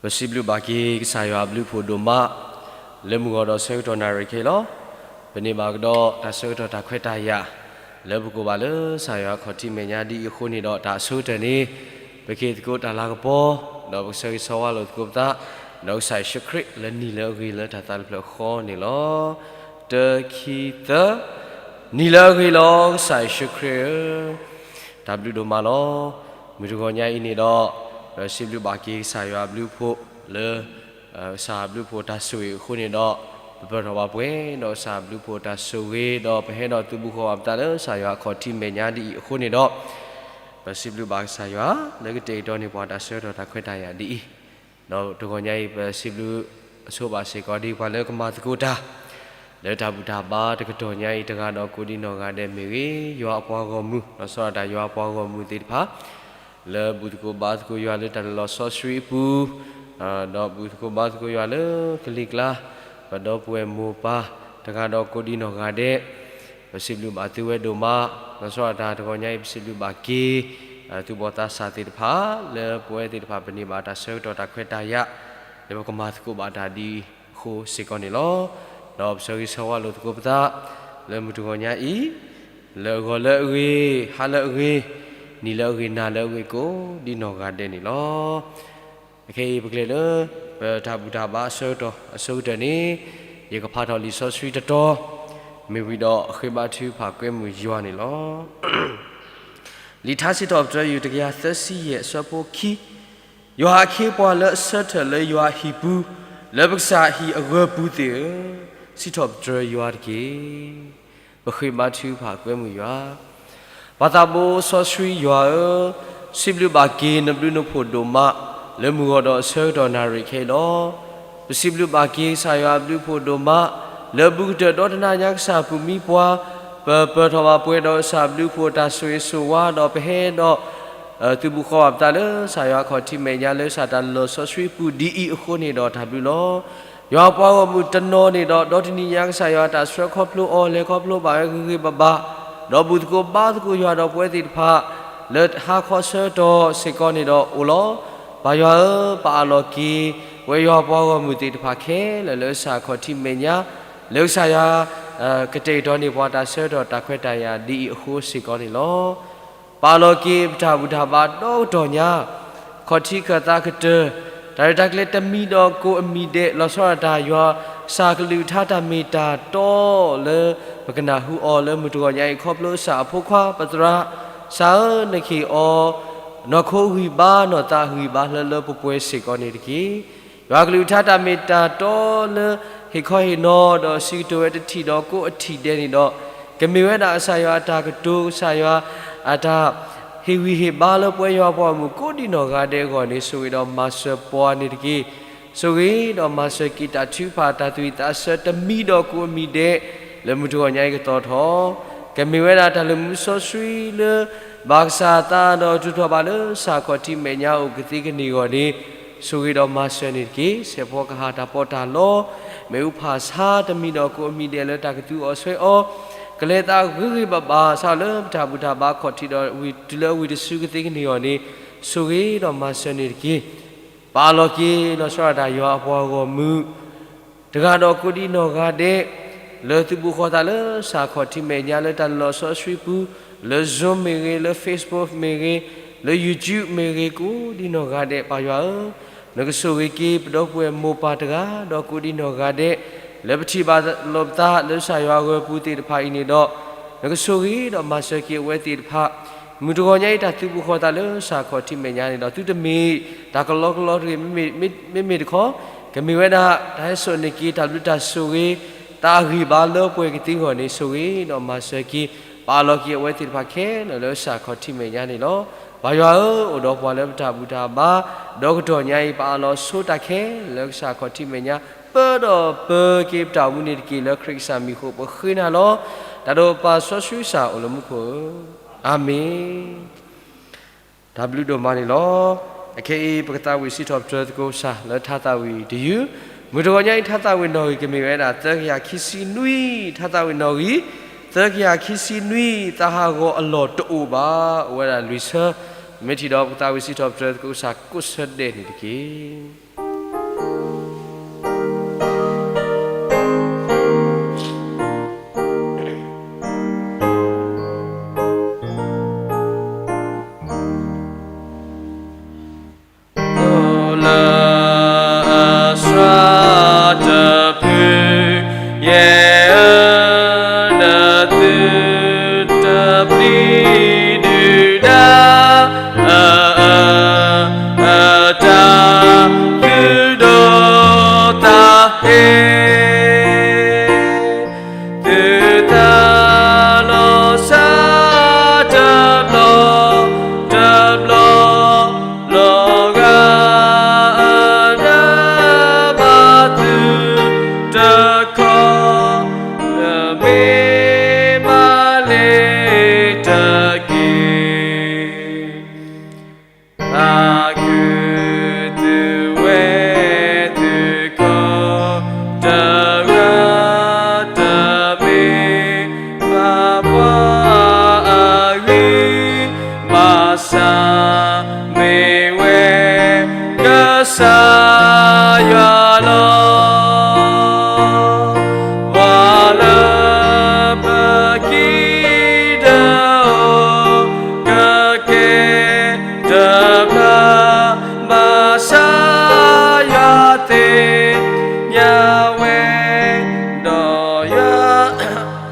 ပစံးဘျုးဘၣ်က့ၤကစၢ်ယွၤအဘျုးအဖှိၣ်ဒိၣ်မး လၢမုၢ်ဂီၤဒီးဆၢကတီၢ်နၣ်ရံၣ်ခဲအံၤလီၤ. ပန့ၢ်ဘၣ်ကဒီးတၢ်ဆၢကတီၢ်တၢ်ခွဲးတၢ်ယာ် လၢပကိးဘၣ်လၢကစၢ်ယွၤအခီၣ်ထံးမဲာ်ညါဒ်အံၤအဃိန့ၣ်ဒီး တၢ်အဆိကတၢၢ်န့ၣ် ပကဟ့ၣ်သကိးတၢ်လၤကပီၤ ဒီးပကဆၢဂ့ၤဆၢဝါလိာ်သကိးပသး ဒီးကစၢ်ယ့ၣ်ၡူးခရံာ်လၢနံၤလၢအဂ့ၤလၢတၢ်သးတဖျၢၣ်ဃီန့ၣ်လီၤ. တၢ ခံ သၢ. နံၤလၢအဂ့ၤလီၤ ကစၢ်ယ့ၣ်ၡူးခရံာ်ဧၢ, တၢ်ဘျုးဒိၣ်မးလီၤ. မုၢ်တဂီၤညါအံၤန့ၣ်ဒီး ပစံးဘျုးဘၣ်က့ၤကစၢ်ယွၤအဘျုးအဖှိၣ်လၢ ကစၢ်အဘျုးအဖှိၣ်တၢ်ဆိၣ်ဂ့ၤအဃိန့ၣ်ဒီး ပပၢၢ်ထီၣ်ဘၣ်ပှဲၤဒီးကစၢ်အဘျုးအဖှိၣ်တၢ်ဆိၣ်ဂ့ၤ ဒီးပဟဲဒီးသုးဘူးဃီဘၣ်ပသးလၢကစၢ်ယွၤအခီၣ်ထံးမဲာ်ညါဒ်အံၤအဃိန့ၣ်ဒီး ပစံးဘျုးဘၣ်ကစၢ်ယွၤ လၢကတဲာ်ကတီၤန့ၢ်ပှၤတၢ်ဆၢကတီၢ်တၢ်ခွဲးတၢ်ယာ်ဒ်အံၤ, ဒီးတဂီၤညါအံၤ ပစံးဘျုးအဆိဘၣ်စ့ၢ်ကီးဒ်ပှၤလၢကမၤသကိးတၢ် လၢတၢ်ဘူၣ်တၢ်ဘါတကတီၢ်ညါအံၤ တဂၤဒီးကိးဒံနီၢ်ဂၤဒဲးမ့ၢ်ဂ့ၤ, ယွၤအပှၤဂီၢ်မုၢ် လီၤဆီဒၣ်တၢ်ယွၤအပှၤဂီၢ်မုၢ်သ့ၣ်တဖၣ် လၢဘူၣ်သကိးဘါသကိးယွၤလၢတၢ်လၢလီၤဆီဆှံအပူၤ, ဒီးဘူၣ်သကိးဘါသကိးယွၤလၢကလံၤကျါ, ပဒီပုၢ်ဝဲၢ်မိၢ်ပၢ် တဂၤဒီးကိးဒံနီၢ်ဂၤဒဲး, ပစံးဘျုးဘၣ်သုဝဲဒိၣ်မး, လီၤဆီဒၣ်တၢ်တဂီၤညါအံၤ ပစံးဘျုးဘၣ်က့ၤ သူၣ်ဘီၣ်သးစၢ်သ့ၣ်တဖၣ် လၢပဝဲသ့ၣ်တဖၣ်ပန့ၢ်ဘၣ်တၢ်ဆၢကတီၢ်တၢ်ခွဲးတၢ်ယာ် လၢပကမၤသကိးဘၣ်တၢ်ဒ်အံၤအဃိစ့ၢ်ကီးန့ၣ်လီၤ. ဒီးပဆၢဂ့ၤဆၢဝါလိာ်သကိးပသး လၢမုၢ်တဂီၤညါအံၤ လၢအဂီၤလၢအဂ့ၤ, ဟါလၢအဂ့ၤ, နံၤလၢအဂ့ၤ, နၤလၢအဂ့ၤကိးဒံနီၢ်ဂၤဒဲးန့ၣ်လီၤ. အခဲအံၤပကလဲၤလၢ ပတၢ်ဘူၣ်တၢ်ဘါအဆၢကတီၢ်အဆိကတၢၢ်န့ၣ် ယကဖးထီၣ်လံာ်စီဆှံတတီၤ, မ့ၢ်ဝံၤဒီးဃ့ဘါထုကဖၣ်ကွဲမုာ်ယွၤန့ၣ်လီၤ. လံာ်ထါစံးထီၣ်ပတြၢၤ ယူၢ်တကယၤသၢဆံယဲၢ် အဆၢဖိခံ, ယွၤအခ့အပှၤလၢအဆၢထၢၣ်လၢယွၤအဟံၣ်ပူၤ, လၢပကစၢ်အဟံၣ်အဂၢၤပူၤသ့ၣ်ဧၢ, စံးထီၣ်ပတြၢၤယွၤတက့ၢ်. ပဃ့ဘါထုကဖၣ်ကွဲမုာ်ယွၤ ပၢ်သးဘိစီဆှံယွၤဧၢ, စံးဘျုးဘၣ်က့ၤနဘျုးနဖှိၣ်ဒိၣ်မး လၢမုၢ်ဂီၤဒီးအဆၢကတီၢ်နၣ်ရံၣ်ခဲအံၤလီၤ. ပစံးဘျုးဘၣ်က့ၤကစၢ်ယွၤအဘျုးအဖှိၣ်ဒိၣ်မး လၢအဘူးကတၢၢ်ဒီတနၤညါကစၢ်ပူၤမံပှၤ ပပၢၢ်ထီၣ်ဘၣ်ပှဲၤဒီးကစၢ်အဘျုးအဖှိၣ်တၢ်ဆိၣ်ဂ့ၤဆိၣ်ဝါ ဒီးပဟဲဒီး သုးဘူးဃီဘၣ်ပသးလၢကစၢ်ယွၤအခီၣ်ထံးမဲာ်ညါလၢကစၢ်တၢ်လၢလီၤဆီဆှံပူၤဒ်အံၤအဃိန့ၣ်ဒီးတၢ်ဘျုးလီၤ. ယွၤအပှၤဂီၢ်မုၢ်တနီၤန့ၣ်ဒီး ဒီတနံၤညါကစၢ်ယွၤတၢ်ဆှၢခီဖျိအီၤ လဲၤခီဖျိဘၣ်ဝဲဂ့ၤဂ့ၤဘၣ်ဘၣ်, ဒီးဘူၣ်သကိးဘါသကိးယွၤဒီးပဝဲသ့ၣ်တဖၣ် လၢဟါခီဆၢကတီၢ်စ့ၢ်ကီးန့ၣ်ဒီးအိၣ်လီၤ. ပၢ်ယွၤဧၢ, ပာ်အလီၤက့ၤ ပဝဲယွၤအပှၤဂီၢ်မုၢ်သ့ၣ်တဖၣ်ခဲလၢာ်လၢကစၢ်အခီၣ်ထံးမဲာ်ညါ လၢကစၢ်ယွၤ ကတဲာ်ကတီၤန့ၢ်ပှၤတၢ်ဆၢကတီၢ်တၢ်ခွဲးတၢ်ယာ်ဒ်အံၤအဃိစ့ၢ်ကီးန့ၣ်လီၤ. ပာ်လီၤက့ၤပတၢ်ဘူၣ်တၢ်ဘါဒီကတီၢ်ညါ ခီၣ်ထံးခၢၣ်သးကတၢၢ် တၢ်ရဲၣ်တၢ်ကျဲၤတမံၤဒီးကိးအမံၤဒဲး လီၤဆီဒၣ်တၢ်ယွၤ ကစၢ်ကလုၢ်ကထါတၢ်မ့ၢ်တၢ်တီလၢ ပကနၢ်ဟူအီၤလၢမုၢ်တဂီၤညါအံၤ ခီဖျိကစၢ်အဖိခွါပသရၣ် ကစၢ်ဧၢ နကဟ့ၣ်အီၤ နီၢ်ခိဂံၢ်ဘါ နီၢ်သးဂံၢ်ဘါလၢလၢပှဲၤပှဲၤစ့ၢ်ကီးန့ၣ်တက့ၢ်. ယွၤကလုၢ်ကထါတၢ်မ့ၢ်တၢ်တီလၢ ဟ့ၣ်ခီဟ့ၣ်နီၤဒီးစံးကတိၤဝဲတထံၣ်ဒီးကိးအထံၣ်ဒဲးန့ၣ်ဒီး ကမ့ၢ်ဝဲဒၣ်ကစၢ်ယွၤအတၢ်ကတိၤ ကစၢ်ယွၤအတၢ်ဟ့ၣ်ဂံၢ်ဟ့ၣ်ဘါလၢပဝဲယွၤအပှၤဂီၢ်မုၢ်ကိးဒံနီၢ်ဂၤဒဲးအဂီၢ်န့ၣ် ဆိၣ်ဂ့ၤဒီးမၤစၢၤပှၤန့ၣ်တက့ၢ်. ဆိၣ်ဂ့ၤဒီးမၤစၢၤက့ၤတၢ်ထုကဖၣ်တၢ်သးဝံၣ်သးဆၢတမံၤဒီးကိးအမံၤဒဲး လၢမုၢ်တဂီၤညါအံၤကသီၣ်ထီၣ် ကမ့ၢ်ဝဲဒၣ်တၢ်လုၢ်မူစီဆှံလၢ ဘၣ်ကစၢ်အသးဒီးတူၢ်ထီၣ်ဘၣ်လၢကစၢ်အခီၣ်ထံးမဲာ်ညါအိၣ်ကသ့ကန့ၢ်အဂီၢ်န့ၣ် ဆိၣ်ဂ့ၤဒီးမၤစၢၤန့ၣ်တက့ၢ်. ဆဲးဖီကဟၣ်တၢ်ပီးတၢ်လီ မ့ၣ်အူဖၣ်ဆါတမံၤဒီးကိးအမံၤဒဲးလၢတၢ်ကသူအီၤဆွဲအီၤ ကလဲၤသးဂ့ၤဂ့ၤဘၣ်ဘၣ် စးလၢပတၢ်ဘူၣ်တၢ်ဘါခီၣ်ထံးဒီးဝံၤတုၤလၢအဝံၤတစုကသ့ကန့ၢ်အဂီၢ်န့ၣ် ဆိၣ်ဂ့ၤဒီးမၤစၢၤန့ၣ်တက့ၢ်. ပာ်လီၤက့ၤလီၤဆီဒၣ်တၢ်ယွၤအပှၤဂီၢ်မုၢ် တဂၤဒီးကိးဒံနီၢ်ဂၤဒဲး လၢသုးဘူးဃီၤသးလၢကစၢ်အခီၣ်ထံးမဲာ်ညါလၢတၢ်လၢလီၤဆီဆှံပူၤ လၢ Zoom မ့ၢ်ဂ့ၤ, လၢ Facebook မ့ၢ်ဂ့ၤ, လၢ YouTube မ့ၢ်ဂ့ၤ ကိးဒံနီၢ်ဂၤဒဲး ပၢ်ယွၤဧၢ, နကဆိၣ်ဂ့ၤက့ၤပဒီပုၢ်ဝဲၢ်မိၢ်ပၢ်တဂၤဒီးကိးဒံနီၢ်ဂၤဒဲး လၢပထံၣ်ဘၣ်လိာ်ပသးလၢကစၢ်ယွၤအဂၢၤပူၤသ့ၣ်တဖၣ်အံၤန့ၣ်ဒီး နကဆိၣ်ဂ့ၤဒီးမၤစၢၤက့ၤအဝဲသ့ၣ်တဖၣ် မုၢ်တဂီၤညါအံၤတၢ်သုးဘူးဃီၤသးလၢကစၢ်အခီၣ်ထံးမဲာ်ညါန့ၣ်ဒီး သုတမ့ၢ်တၢ်ကလီကလီတဂ့ၤ, မ့မ့ၢ်တခီ ကမ့ၢ်ဝဲဒၣ်တၢ်ဟဲစိာ်န့ၢ်က့ၤတၢ်ဘျုးတၢ်ဆိၣ်ဂ့ၤ တၢ်အဂံၢ်ဘါလၢပှဲၤကသ့အဂီၢ်န့ၣ် ဆိၣ်ဂ့ၤဒီးမၤစၢၤက့ၤ ပာ်လီၤက့ၤအဝဲသ့ၣ်တဖၣ်ခဲလၢာ်လၢကစၢ်အခီၣ်ထံးမဲာ်ညါန့ၣ်လီၤ. ပၢ်ယွၤဧၢ, အိၣ်ဒီးပှၤလၢပတၢ်ဘူၣ်တၢ်ဘါ ဒီကတီၢ်ညါအံၤ ပအးလီၤဆိတၢ်ခဲလၢာ်လၢကစၢ်အခီၣ်ထံးမဲာ်ညါ ပၢဒီးပၢက့ၤပတၢ်အိၣ်မူန့ၣ်တက့ၢ်. လၢခရံာ်ကစၢ်မံၤအဃိ ပဃ့နၤလီၤ. တၢ်ဒိးပၢ်စီဆှံကစၢ်အိၣ်လၢမူခိၣ်ဧၢ, အၤမ့ၣ်. တၢ်ဘျုးဒိၣ်မးန့ၣ်လီၤ. အခဲအံၤ ပကသးဝံၣ်စံးထီၣ်ပတြၢၤသကိးကစၢ်လၢထါသးဝံၣ်တယုၢ်, မုၢ်တဂီၤညါအံၤ ထါသးဝံၣ်နီၣ်ဂံၢ်ကမ့ၢ်ဝဲဒၣ် သၢကယၤခံဆံနွံ, ထါသးဝံၣ်နီၣ်ဂံၢ် သၢကယၤခံဆံနွံ, သးဟးဂီၤအလီၢ်တအိၣ်ဘၣ်, အိၣ်ဝဲဒၣ်လွံၢ်ဆၢ မ့ၢ်ထံၣ်ဒီးပသးဝံၣ်စံးထီၣ်ပတြၢၤသကိးကစၢ်ကိးဆၢဒဲးန့ၣ်တက့ၢ်. လၢအစှၤတဖု ယဲၢ်ဧၢ, နသုတပျံၤဒုၣ်ဒါ အအၢ အတၢ် သုဒိးသးဟ့ သုသးလီၤစၢ်တဘျီတဘျီ လီၤဂာ်အဒၢ ဘၣ်သုတခီ လၢမ့ၢ်မၤလ့ၤတက့ၢ်. သးခုသုဝဲသုခီ တဂၤတမ့ၢ်ဘၣ်ပှၤအဂံၢ် ဘၣ်ဆၣ်မ့ၢ်ဝဲ ကစၢ်ယွၤလီၤ. ပှၤလၢပကံၢ်ဒၢအိၣ် ကကဲတဖျါ ဘၣ်ဆၣ်ယွၤသ့ၣ်ညါဝဲ ဒီးယွၤက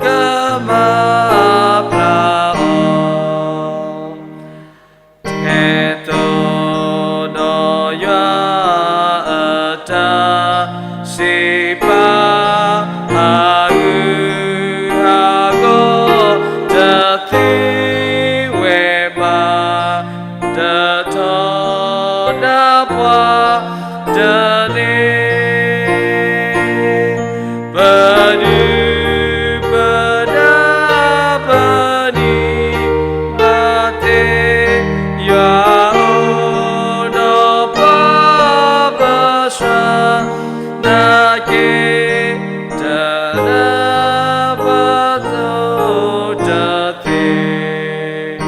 မၤပျၢ်အီၤ ထဲသိးဒီးယွၤအတၢ်စံးပာ် ဟးဂူာ်ဟးဂီၤတသ့ဝဲဘၣ် တထီဒါပှၤတန့ၢ် ပဒုၣ်ပဒါပနံၤဘၣ်သ့ ယွၤအိၣ်ဒီးပှၤ ပဆှၢနၤက့ၤ တနၢ်ပၢၢ်သိတသ့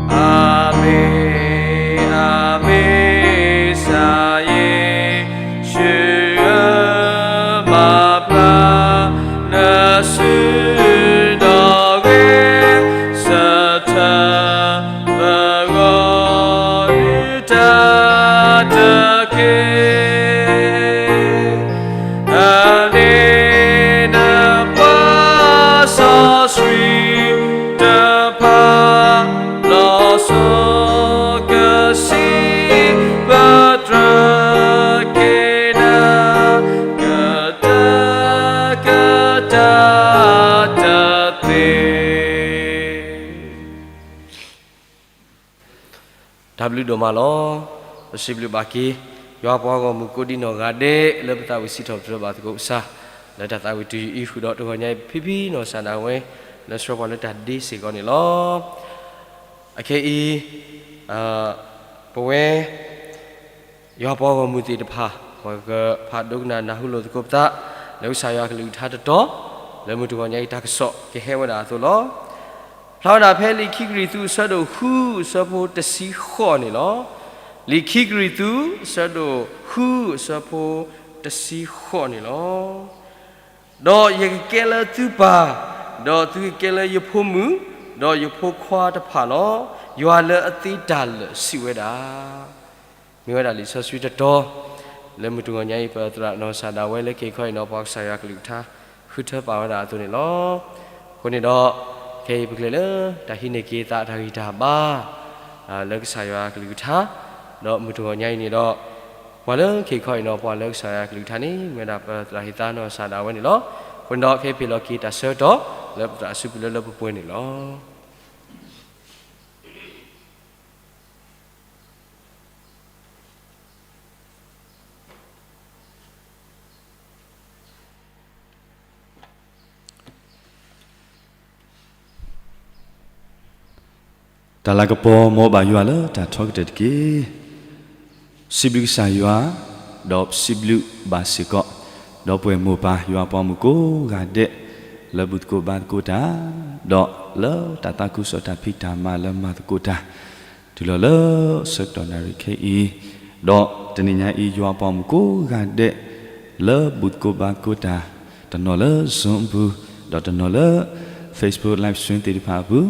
အၤမ့ၣ်, အၤမ့ၣ်, ကစၢ်ယ့ၣ်ၡူးဧၢ, မၤပျၢ်နစုဒီးဂဲၤဆၢထၢၣ် ပဂီၢ်ဒုးတၢ်တက့ၢ်. အန့ၣ်နပှၤစီဆှံတဖၣ် လီၤဆီကစံး ပတြၢၤက့ၤနၤ ကတၢၢ်ကတၢၢ်တသ့ တၢ်ဘျုးဒိၣ်မးလီၤ. ပစံးဘျုးဘၣ်က့ၤ ယွၤပှၤဂီၢ်မုၢ်ကိးဒံနီၢ်ဂၤဒဲး လၢပသးဝံၣ်စံးထီၣ်ပတြၢၤဘၣ်သကိးကစၢ် လၢတၢ်သးဝံၣ်တုၤအံၤ ဃုာ်ဒီးတဂီၤညါအံၤ ဖံဖံနီၢ်စၢ်ဒၣ်ဝဲ လၢဆှၢပှၤလၢတၢ်ဒ့စ့ၢ်ကီးန့ၣ်လီၤ. အခဲအံၤ ပဝဲ ယွၤပှၤဂီၢ်မုၢ်သ့ၣ်တဖၣ် ပကဖးဒိကနၣ်နၢ်ဟူလိာ်သကိးပသး လၢကစၢ်ယွၤကလုၢ်ကထါတတီၤ လၢမုၢ်တဂီၤညါအံၤတၢ်ကစီၣ်ကဟဲဝဲဒၣ်အသိးလီၤ. ဖျါဝဲဒၣ်ဖဲလံာ်ခံကရံၣ်သူး အဆၢဒိၣ်ဃု အဆၢဖိတဆံဃိးန့ၣ်လီၤ. လံာ်ခံကရံၣ်သူး အဆၢဒိၣ်ဃု အဆၢဖိတဆံဃိးန့ၣ်လီၤ. ဒီးယကကဲလၢသုပၢ်, ဒီးသုကကဲလၢယဖိမုၣ်, ဒီးယဖိခွါတဖၣ်လီၤ. ယွၤလၢအသ့တၢ်လၢာ်စံးဝဲဒၣ် မ့ၢ်ဝဲဒၣ်လံာ်စီဆှံတတီၤ လၢမုၢ်တဂီၤညါအံၤ ပသရၣ်နီၢ်စၢ်ဒၣ်ဝဲလၢခဲအံၤခီအံၤနီၤ ပှၤကစၢ်ယွၤကလုၢ်ကထါ ဃုထၢပာ်ဝဲဒၣ်အသိးန့ၣ်လီၤ. အဃိန့ၣ်ဒီး ခဲအံၤပကလဲၤလၢတၢ်ဟံးန့ၢ်က့ၤသးတၢ်ဂံၢ်တၢ်ဘါ လၢကစၢ်ယွၤကလုၢ်ကထါ, ဒီးမုၢ်တဂီၤညါအံၤန့ၣ်ဒီး ပှၤလၢခဲအံၤခီအံၤနီၤ ပှၤလၢကစၢ်ယွၤကလုၢ်ကထါန့ၣ် မ့ၢ်ဝဲဒၣ်ပသရၣ်ဟ့ၣ်သါနီၢ်စၢ်ဒၣ်ဝဲန့ၣ်လီၤ. အဃိန့ၣ်ဒီး ခဲအံၤပဟ့ၣ်လီၤက့ၤတၢ်ဆၢကတီၢ် လၢပသရၣ်အစုပူၤလၢလၢပှဲၤပှဲၤန့ၣ်လီၤ. တၢ်လၤကပီၤမ်ဘၣ်ယွၤလၢတၢ်ထီကတၢၢ်တက့ၢ်. စံးဘျုးကစၢ်ယွၤ, ဒီးစံးဘျုးဘၣ်စ့ၢ်ကီး ဒီပုၢ်ဝဲၢ်မိၢ်ပၢ်ယွၤပှၤမုၣ်ကိးဂၤဒဲး, လၢဘူၣ်သကိးဘါသကိးတၢ်, ဒီးလၢတၢ်သးခုကစီၣ်တၢ်ဖံးတၢ်မၤလၢမၤသကိးတၢ်, တုၤလီၤလၢဆၢကတီၢ်နၣ်ရံၣ်ခဲအံၤ, ဒီးတနံၤညါအံၤ ယွၤအပှၤမုၣ်ကိးဂၤဒဲး လၢဘူၣ်သကိးဘါသကိးတၢ်, တနီၤလၢ Zoom အပူၤ, ဒီးတနီၤလၢ Facebook Live Stream သ့ၣ်တဖၣ်အပူၤ,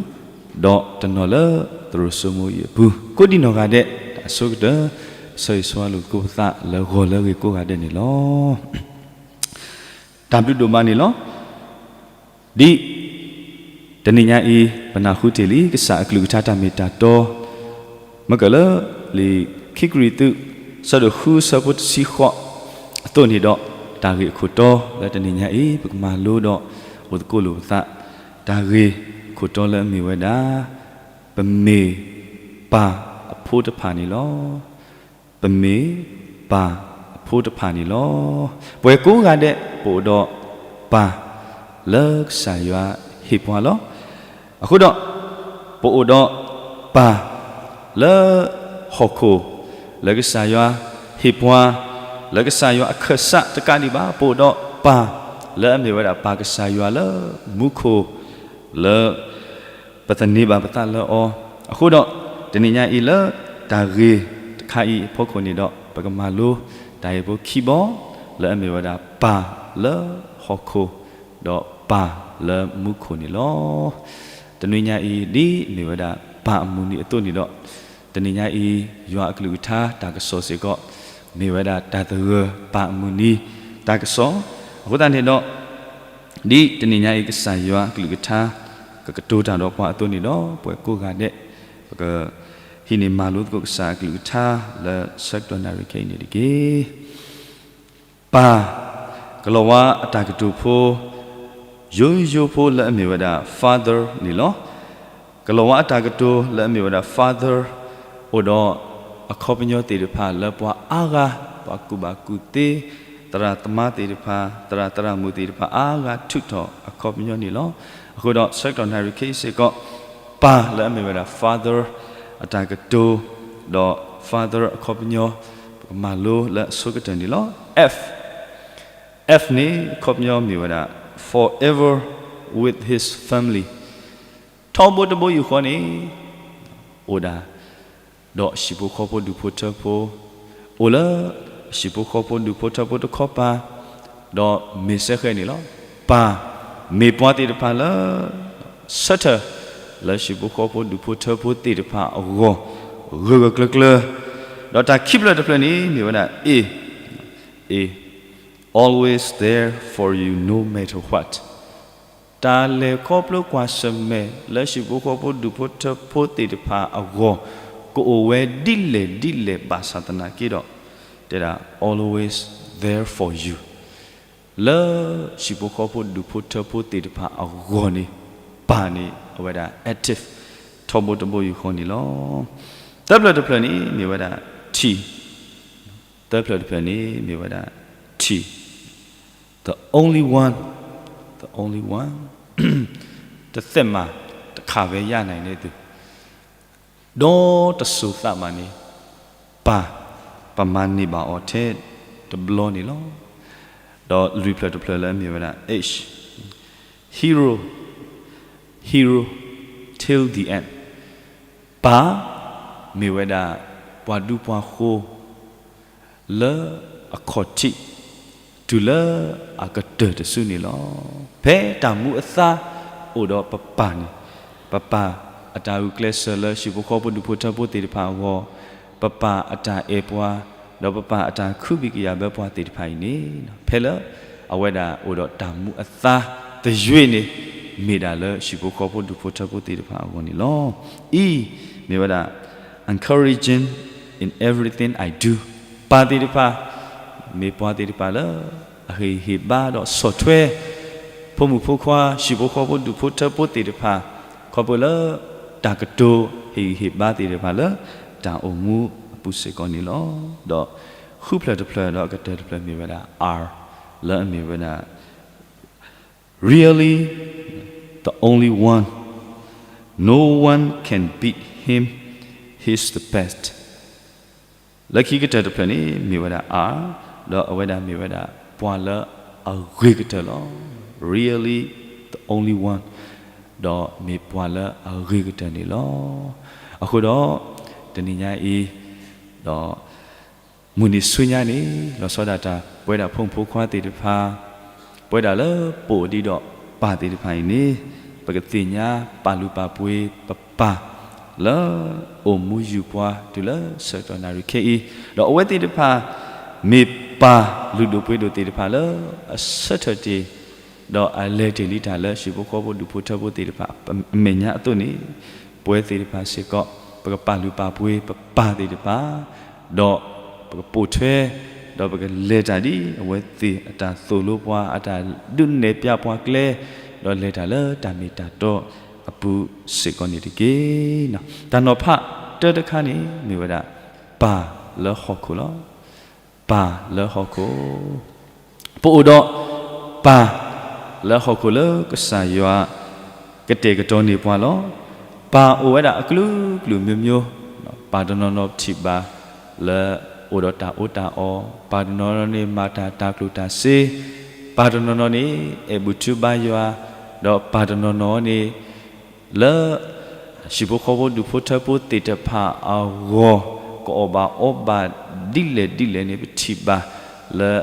ဒီးတနီၤလၢသရိာ်စိမိၤအံၤအပူၤ, ကိးဒံနီၢ်ဂၤဒဲး တၢ်ဆိကတၢၢ် ဆၢဂ့ၤဆၢဝါလိာ်သကိးပသးလၢဂီၤလၢအဂ့ၤကိးဂၤဒဲးန့ၣ်လီၤ. တၢ်ဘျုးဒိၣ်မးန့ၣ်လီၤ. ဒ်တနံၤညါအံၤ ပနၢ်ဟူတ့ၢ်လံ ကစၢ်အကလုၢ်ကထါတၢ်မ့ၢ်တၢ်တီ, မ့ၢ်ကလၢ လံာ်ခံကရံၣ်သူး ဆၢဒိၣ်ဃု ဆၢဖိတဆံဃိး အသိးန့ၣ်ဒီး, တၢ်ဂ့ၢ်အခိၣ်တီလၢတနံၤညါအံၤ ပကမၤလိဒီးအိၣ်သကိးလိာ်ပသး, တၢ်ဂ့ၢ်အခိၣ်တီလၢအမ့ၢ်ဝဲဒၣ် ပမ့ၢ်ပၢ်အဖိတဖၣ်န့ၣ်လီၤ. ပမ့ၢ်ပၢ်အဖိတဖၣ်န့ၣ်လီၤ. ပဝဲကိးဂၤဒဲး ပအိၣ်ဒီးပၢ် လၢကစၢ်ယွၤဟ့ၣ်ပှၤလီၤ. အဃိဒီး ပအိၣ်ဒီးပၢ်လၢဟီၣ်ခိၣ် လၢကစၢ်ယွၤဟ့ၣ်ပှၤ, လၢကစၢ်ယွၤအခၢၣ်စးတကးဒံးဘၣ်, ပအိၣ်ဒီးပၢ်လၢအမ့ၢ်ဝဲဒၣ်ပၢ်ကစၢ်ယွၤလၢမူခိၣ် လၢ ပသန့ၤဘၣ်ပသးလၢအီၤ, အဃိဒီး တနံၤညါအံၤလၢတၢ်ဂ့ၢ်တခါအံၤအဖီခိၣ်န့ၣ်ဒီး ပကမၤလိတၢ်ဂ့ၢ်ဖိခံဘီ လၢအမ့ၢ်ဝဲဒၣ်ပၢ်လၢဟီၣ်ခိၣ် ဒီးပၢ်လၢမူခိၣ်န့ၣ်လီၤ. တနွံညါအံၤ ဒ်မ့ၢ်ဝဲဒၣ်ပၢ်အမုၢ်နံၤအသိးန့ၣ်ဒီး တနံၤညါအံၤ ယွၤအကလုၢ်ကထါတၢ်ကစီၣ်စ့ၢ်ကီး မ့ၢ်ဝဲဒၣ်တၢ်သဂၢၢ်ပၢ်အမုၢ်နံၤတၢ်ကစီၣ်, အဃိသတးန့ၣ်ဒီး ဒ်တနံၤညါအံၤ ကစၢ်ယွၤအကလုၢ်ကထါ ကကတိၤတၢ်ဒီးပှၤအသိးန့ၣ်ဒီး ပဝဲကိးဂၤဒဲး ပကဟံးန့ၢ်မၤလိသကိးကစၢ်အကလုၢ်ကထါ လၢဆၢကတီၢ်နၣ်ရံၣ်ခဲအံၤန့ၣ်တက့ၢ်. ပၢ်, ကလီၤဝါအတၢ်ကတိၤဖိ ယိယိဖိလၢအမ့ၢ်ဝဲဒၣ် father န့ၣ်လီၤ. ကလီၤဝါအတၢ်ကတိၤလၢအမ့ၢ်ဝဲဒၣ် father အိၣ်ဒီးအခီပညီသ့ၣ်တဖၣ်လၢပှၤအါဂၤ, ပှၤကူၣ်ဘၣ်ကူၣ်သ့, သရၣ်သမါသ့ၣ်တဖၣ်, သရၣ်သရၣ်မုၣ်သ့ၣ်တဖၣ်အါဂၤထုးထီၣ်အခီပညီန့ၣ်လီၤ. အဃိဒီးဆၢကတီၢ်နၣ်ရံၣ်ခဲအံၤစ့ၢ်ကီး ပၢ်လၢအမ့ၢ်ဝဲဒၣ် father အတၢ်ကတိၤ ဒီး father အခီပညီ ပကမၤလိလၢအဆိကတၢၢ်န့ၣ်လီၤ. F, F န့ၣ် အခီပညီမ့ၢ်ဝဲဒၣ် forever with his family ထီဘိတဘိယူၢ်ဃီန့ၣ် အိၣ်ဒၣ် ဒီးအဟံၣ်ဖိဃီဖိဒူၣ်ဖိထၢဖိ, အိၣ်လၢအဟံၣ်ဖိဃီဖိဒူၣ်ဖိထၢဖိတခီပၤ, ဒီးမ့ၢ်စ့ၢ်ကီးန့ၣ်လီၤ. ပၢ်မ့ၢ်ပှၤသ့ၣ်တဖၣ်လၢ ဆၢထၢၣ် လၢဟံၣ်ဖိဃီဖိဒူၣ်ဖိထၢဖိသ့ၣ်တဖၣ်အဂီၢ် ဂၢၢ်ဂၢၢ်ကျၢၤကျၢၤ, ဒီးတၢ်ခံဖျၢၣ်တဖျၢၣ်န့ၣ် မ့ၢ်ဝဲဒၣ် A, A, always there for you no matter what. တၢ်လဲၤခီဖျိကွၢ်ဆၢၣ်မဲာ်လၢဟံၣ်ဖိဃီဖိဒူၣ်ဖိထၢဖိသ့ၣ်တဖၣ်အဂီၢ် ကအိၣ်ဝဲဒ်လဲၣ်ဒ်လဲၣ်ဘၣ်ဆၣ်သနာ်က့ဒီး တဲဒၣ် always there for you လၢဟံၣ်ဖိဃီဖိဒူၣ်ဖိထၢဖိသ့ၣ်တဖၣ်အဂီၢ်န့ၣ် ပၢ်န့ၣ် အဝဲဒၣ် active ထီဘိတဘိယူၢ်ဃီန့ၣ်လီၤ. သၢဖျၢၣ်တဖျၢၣ်န့ၣ် မ့ၢ်ဝဲဒၣ် T, သၢဖျၢၣ်တဖျၢၣ်န့ၣ် မ့ၢ်ဝဲဒၣ် T, the only one, the only one, တသက်မှာ တစ်ခါပဲရနိုင်တဲ့သူ, ဒီးတစိၤသးဘၣ်န့ၣ် ပၢ် ပမၤန့ၢ်ဘၣ်အီၤထဲတဘျီန့ၣ်လီၤ. ဒီးလွံၢ်ဖျၢၣ်တဖျၢၣ်လၢအမ့ၢ်ဝဲဒၣ် H, hero, hero till the end, ပၢ် မ့ၢ်ဝဲဒၣ် ပှၤဒူပှၤဃိၤ လၢအခီၣ်ထံး တုၤလၢအကတၢၢ်တစုန့ၣ်လီၤ. ဖဲတၢ်မူအသါအိၣ်ဒီးပပၢ်န့ၣ်, ပပၢ်အတၢ်ဂုာ်ကျဲးစၢးလၢဟံၣ်ဖိဃီဖိဒူၣ်ဖိထၢဖိသ့ၣ်တဖၣ်အဂီၢ်, ပပၢ်အတၢ်အဲၣ်ပှၤ, ဒီးပပၢ်အတၢ်ခုဘံၣ်ကယာ်ဘၢပှၤသ့ၣ်တဖၣ်အံၤန့ၣ်, ဖဲလၢအဝဲဒၣ်အိၣ်ဒီးတၢ်မူအသါသယုၢ်န့ၣ်, မ့ၢ်ဒၣ်လၢဟံၣ်ဖိဃီဖိဒူၣ်ဖိထၢဖိသ့ၣ်တဖၣ်အဂီၢ်န့ၣ်လီၤ. အံၤ မ့ၢ်ဝဲဒၣ် encouraging in everything I do, ပၢ်သ့ၣ်တဖၣ် မ့ၢ်ပှၤသ့ၣ်တဖၣ်လၢ အဟ့ၣ်ဂံၢ်ဟ့ၣ်ဘါဒီးဆီၣ်ထွဲ ဖိမုၣ်ဖိခွါ ဟံၣ်ဖိဃီဖိဒူၣ်ဖိထၢဖိသ့ၣ်တဖၣ် ခီဖျိလၢ တၢ်ကတိၤဟ့ၣ်ဂံၢ်ဟ့ၣ်ဘါသ့ၣ်တဖၣ်လၢ တၢ်အိၣ်မူအပူၤစ့ၢ်ကီးန့ၣ်လီၤ. ဒီးဃုဖျၢၣ်တဖျၢၣ်ဒီးအကတၢၢ်တဖျၢၣ်မ့ၢ်ဝဲဒၣ် R လၢအမ့ၢ်ဝဲဒၣ် Really, the only one. No one can beat him, he's the best. လၢခံကတၢၢ်တဖျၢၣ်န့ၣ် မ့ၢ်ဝဲဒၣ် R, ဒီးအဝဲဒၣ်မ့ၢ်ဝဲဒၣ် ပှၤလၢအဂ့ၤကတၢၢ်လီၤ. Really, the only one, ဒီးမ့ၢ်ပှၤလၢအဂ့ၤကတၢၢ်န့ၣ်လီၤ. အဃိဒီး တနံၤညါအံၤ ဒီး မုၢ်နံၤဆူညါန့ၣ် လီၤဆီဒၣ်တၢ် ပဝဲဒၣ်ဖိမုၣ်ဖိခွါသ့ၣ်တဖၣ် ပဝဲဒၣ်လၢပအိၣ်ဒံးဒီးပၢ်သ့ၣ်တဖၣ်အံၤန့ၣ် ပကသ့ၣ်ညါပာ်လုၢ်ပာ်ပှ့ၤပပၢ် လၢအိၣ်မူယုၢ်ပှၤတုၤလၢဆၢကတီၢ်နၣ်ရံၣ်ခဲအံၤ, ဒီးအဝဲသ့ၣ်တဖၣ် မ့ၢ်ပၢ်လုၢ်ဒိၣ်ပှ့ၤဒိၣ်သ့ၣ်တဖၣ်လၢအဆၢထၢၣ်တ့ၢ် ဒီးအလဲၤတ့ၢ်လံတၢ်လၢဟံၣ်ဖိဃီဖိဒူၣ်ဖိထၢဖိသ့ၣ်တဖၣ်အမဲာ်ညါအသိးန့ၣ်, ပဝဲသ့ၣ်တဖၣ်စ့ၢ်ကီး ပကပာ်လုၢ်ပာ်ပှ့ၤပပၢ်သ့ၣ်တဖၣ်, ဒီးပကပိာ်ထွဲ, ဒီးပကလဲၤတၢ်ဒ်အဝဲသ့ၣ်အတၢ်သိၣ်လိပှၤ အတၢ်ဒုးနဲၣ်ဖျါပှၤကျဲ, ဒီးလဲၤတၢ်လၢတၢ်မ့ၢ်တၢ်တီအပူၤစ့ၢ်ကီးန့ၣ်တက့ၢ်. တၢ်နီၤဖးတၢတခါန့ၣ် မ့ၢ်ဝဲဒၣ် ပၢ်လၢဟီၣ်ခိၣ်လီၤ. ပၢ်လၢဟီၣ်ခိၣ်, ပအိၣ်ဒီးပၢ်လၢဟီၣ်ခိၣ်လၢကစၢ်ယွၤကတဲာ်ကတီၤန့ၢ်ပှၤလီၤ. ပၢ်အိၣ်ဝဲဒၣ်အကလုာ်ကလုာ်မျိုးမျိုး, ပၢ်တနီၤနီၤပထံၣ်ဘၣ်လၢအိၣ်ဒီးတၢ်အီၣ်တၢ်အီ, ပၢ်တနီၤနီၤန့ၣ်မၤတၢ်တၢ်ကျိၣ်တၢ်စ့, ပၢ်တနီၤနီၤန့ၣ် အဲၣ်ဘူၣ်ထုဘါယွၤ, ဒီးပၢ်တနီၤနီၤန့ၣ် လၢ ဟံၣ်ဖိဃီဖိဒူၣ်ဖိထၢဖိသ့ၣ်တဖၣ်အဂီၢ် ကအီၣ်ဘၣ်အီဘၣ်ဒ်လဲၣ်ဒ်လဲၣ်န့ၣ် ပထံၣ်ဘၣ်လၢ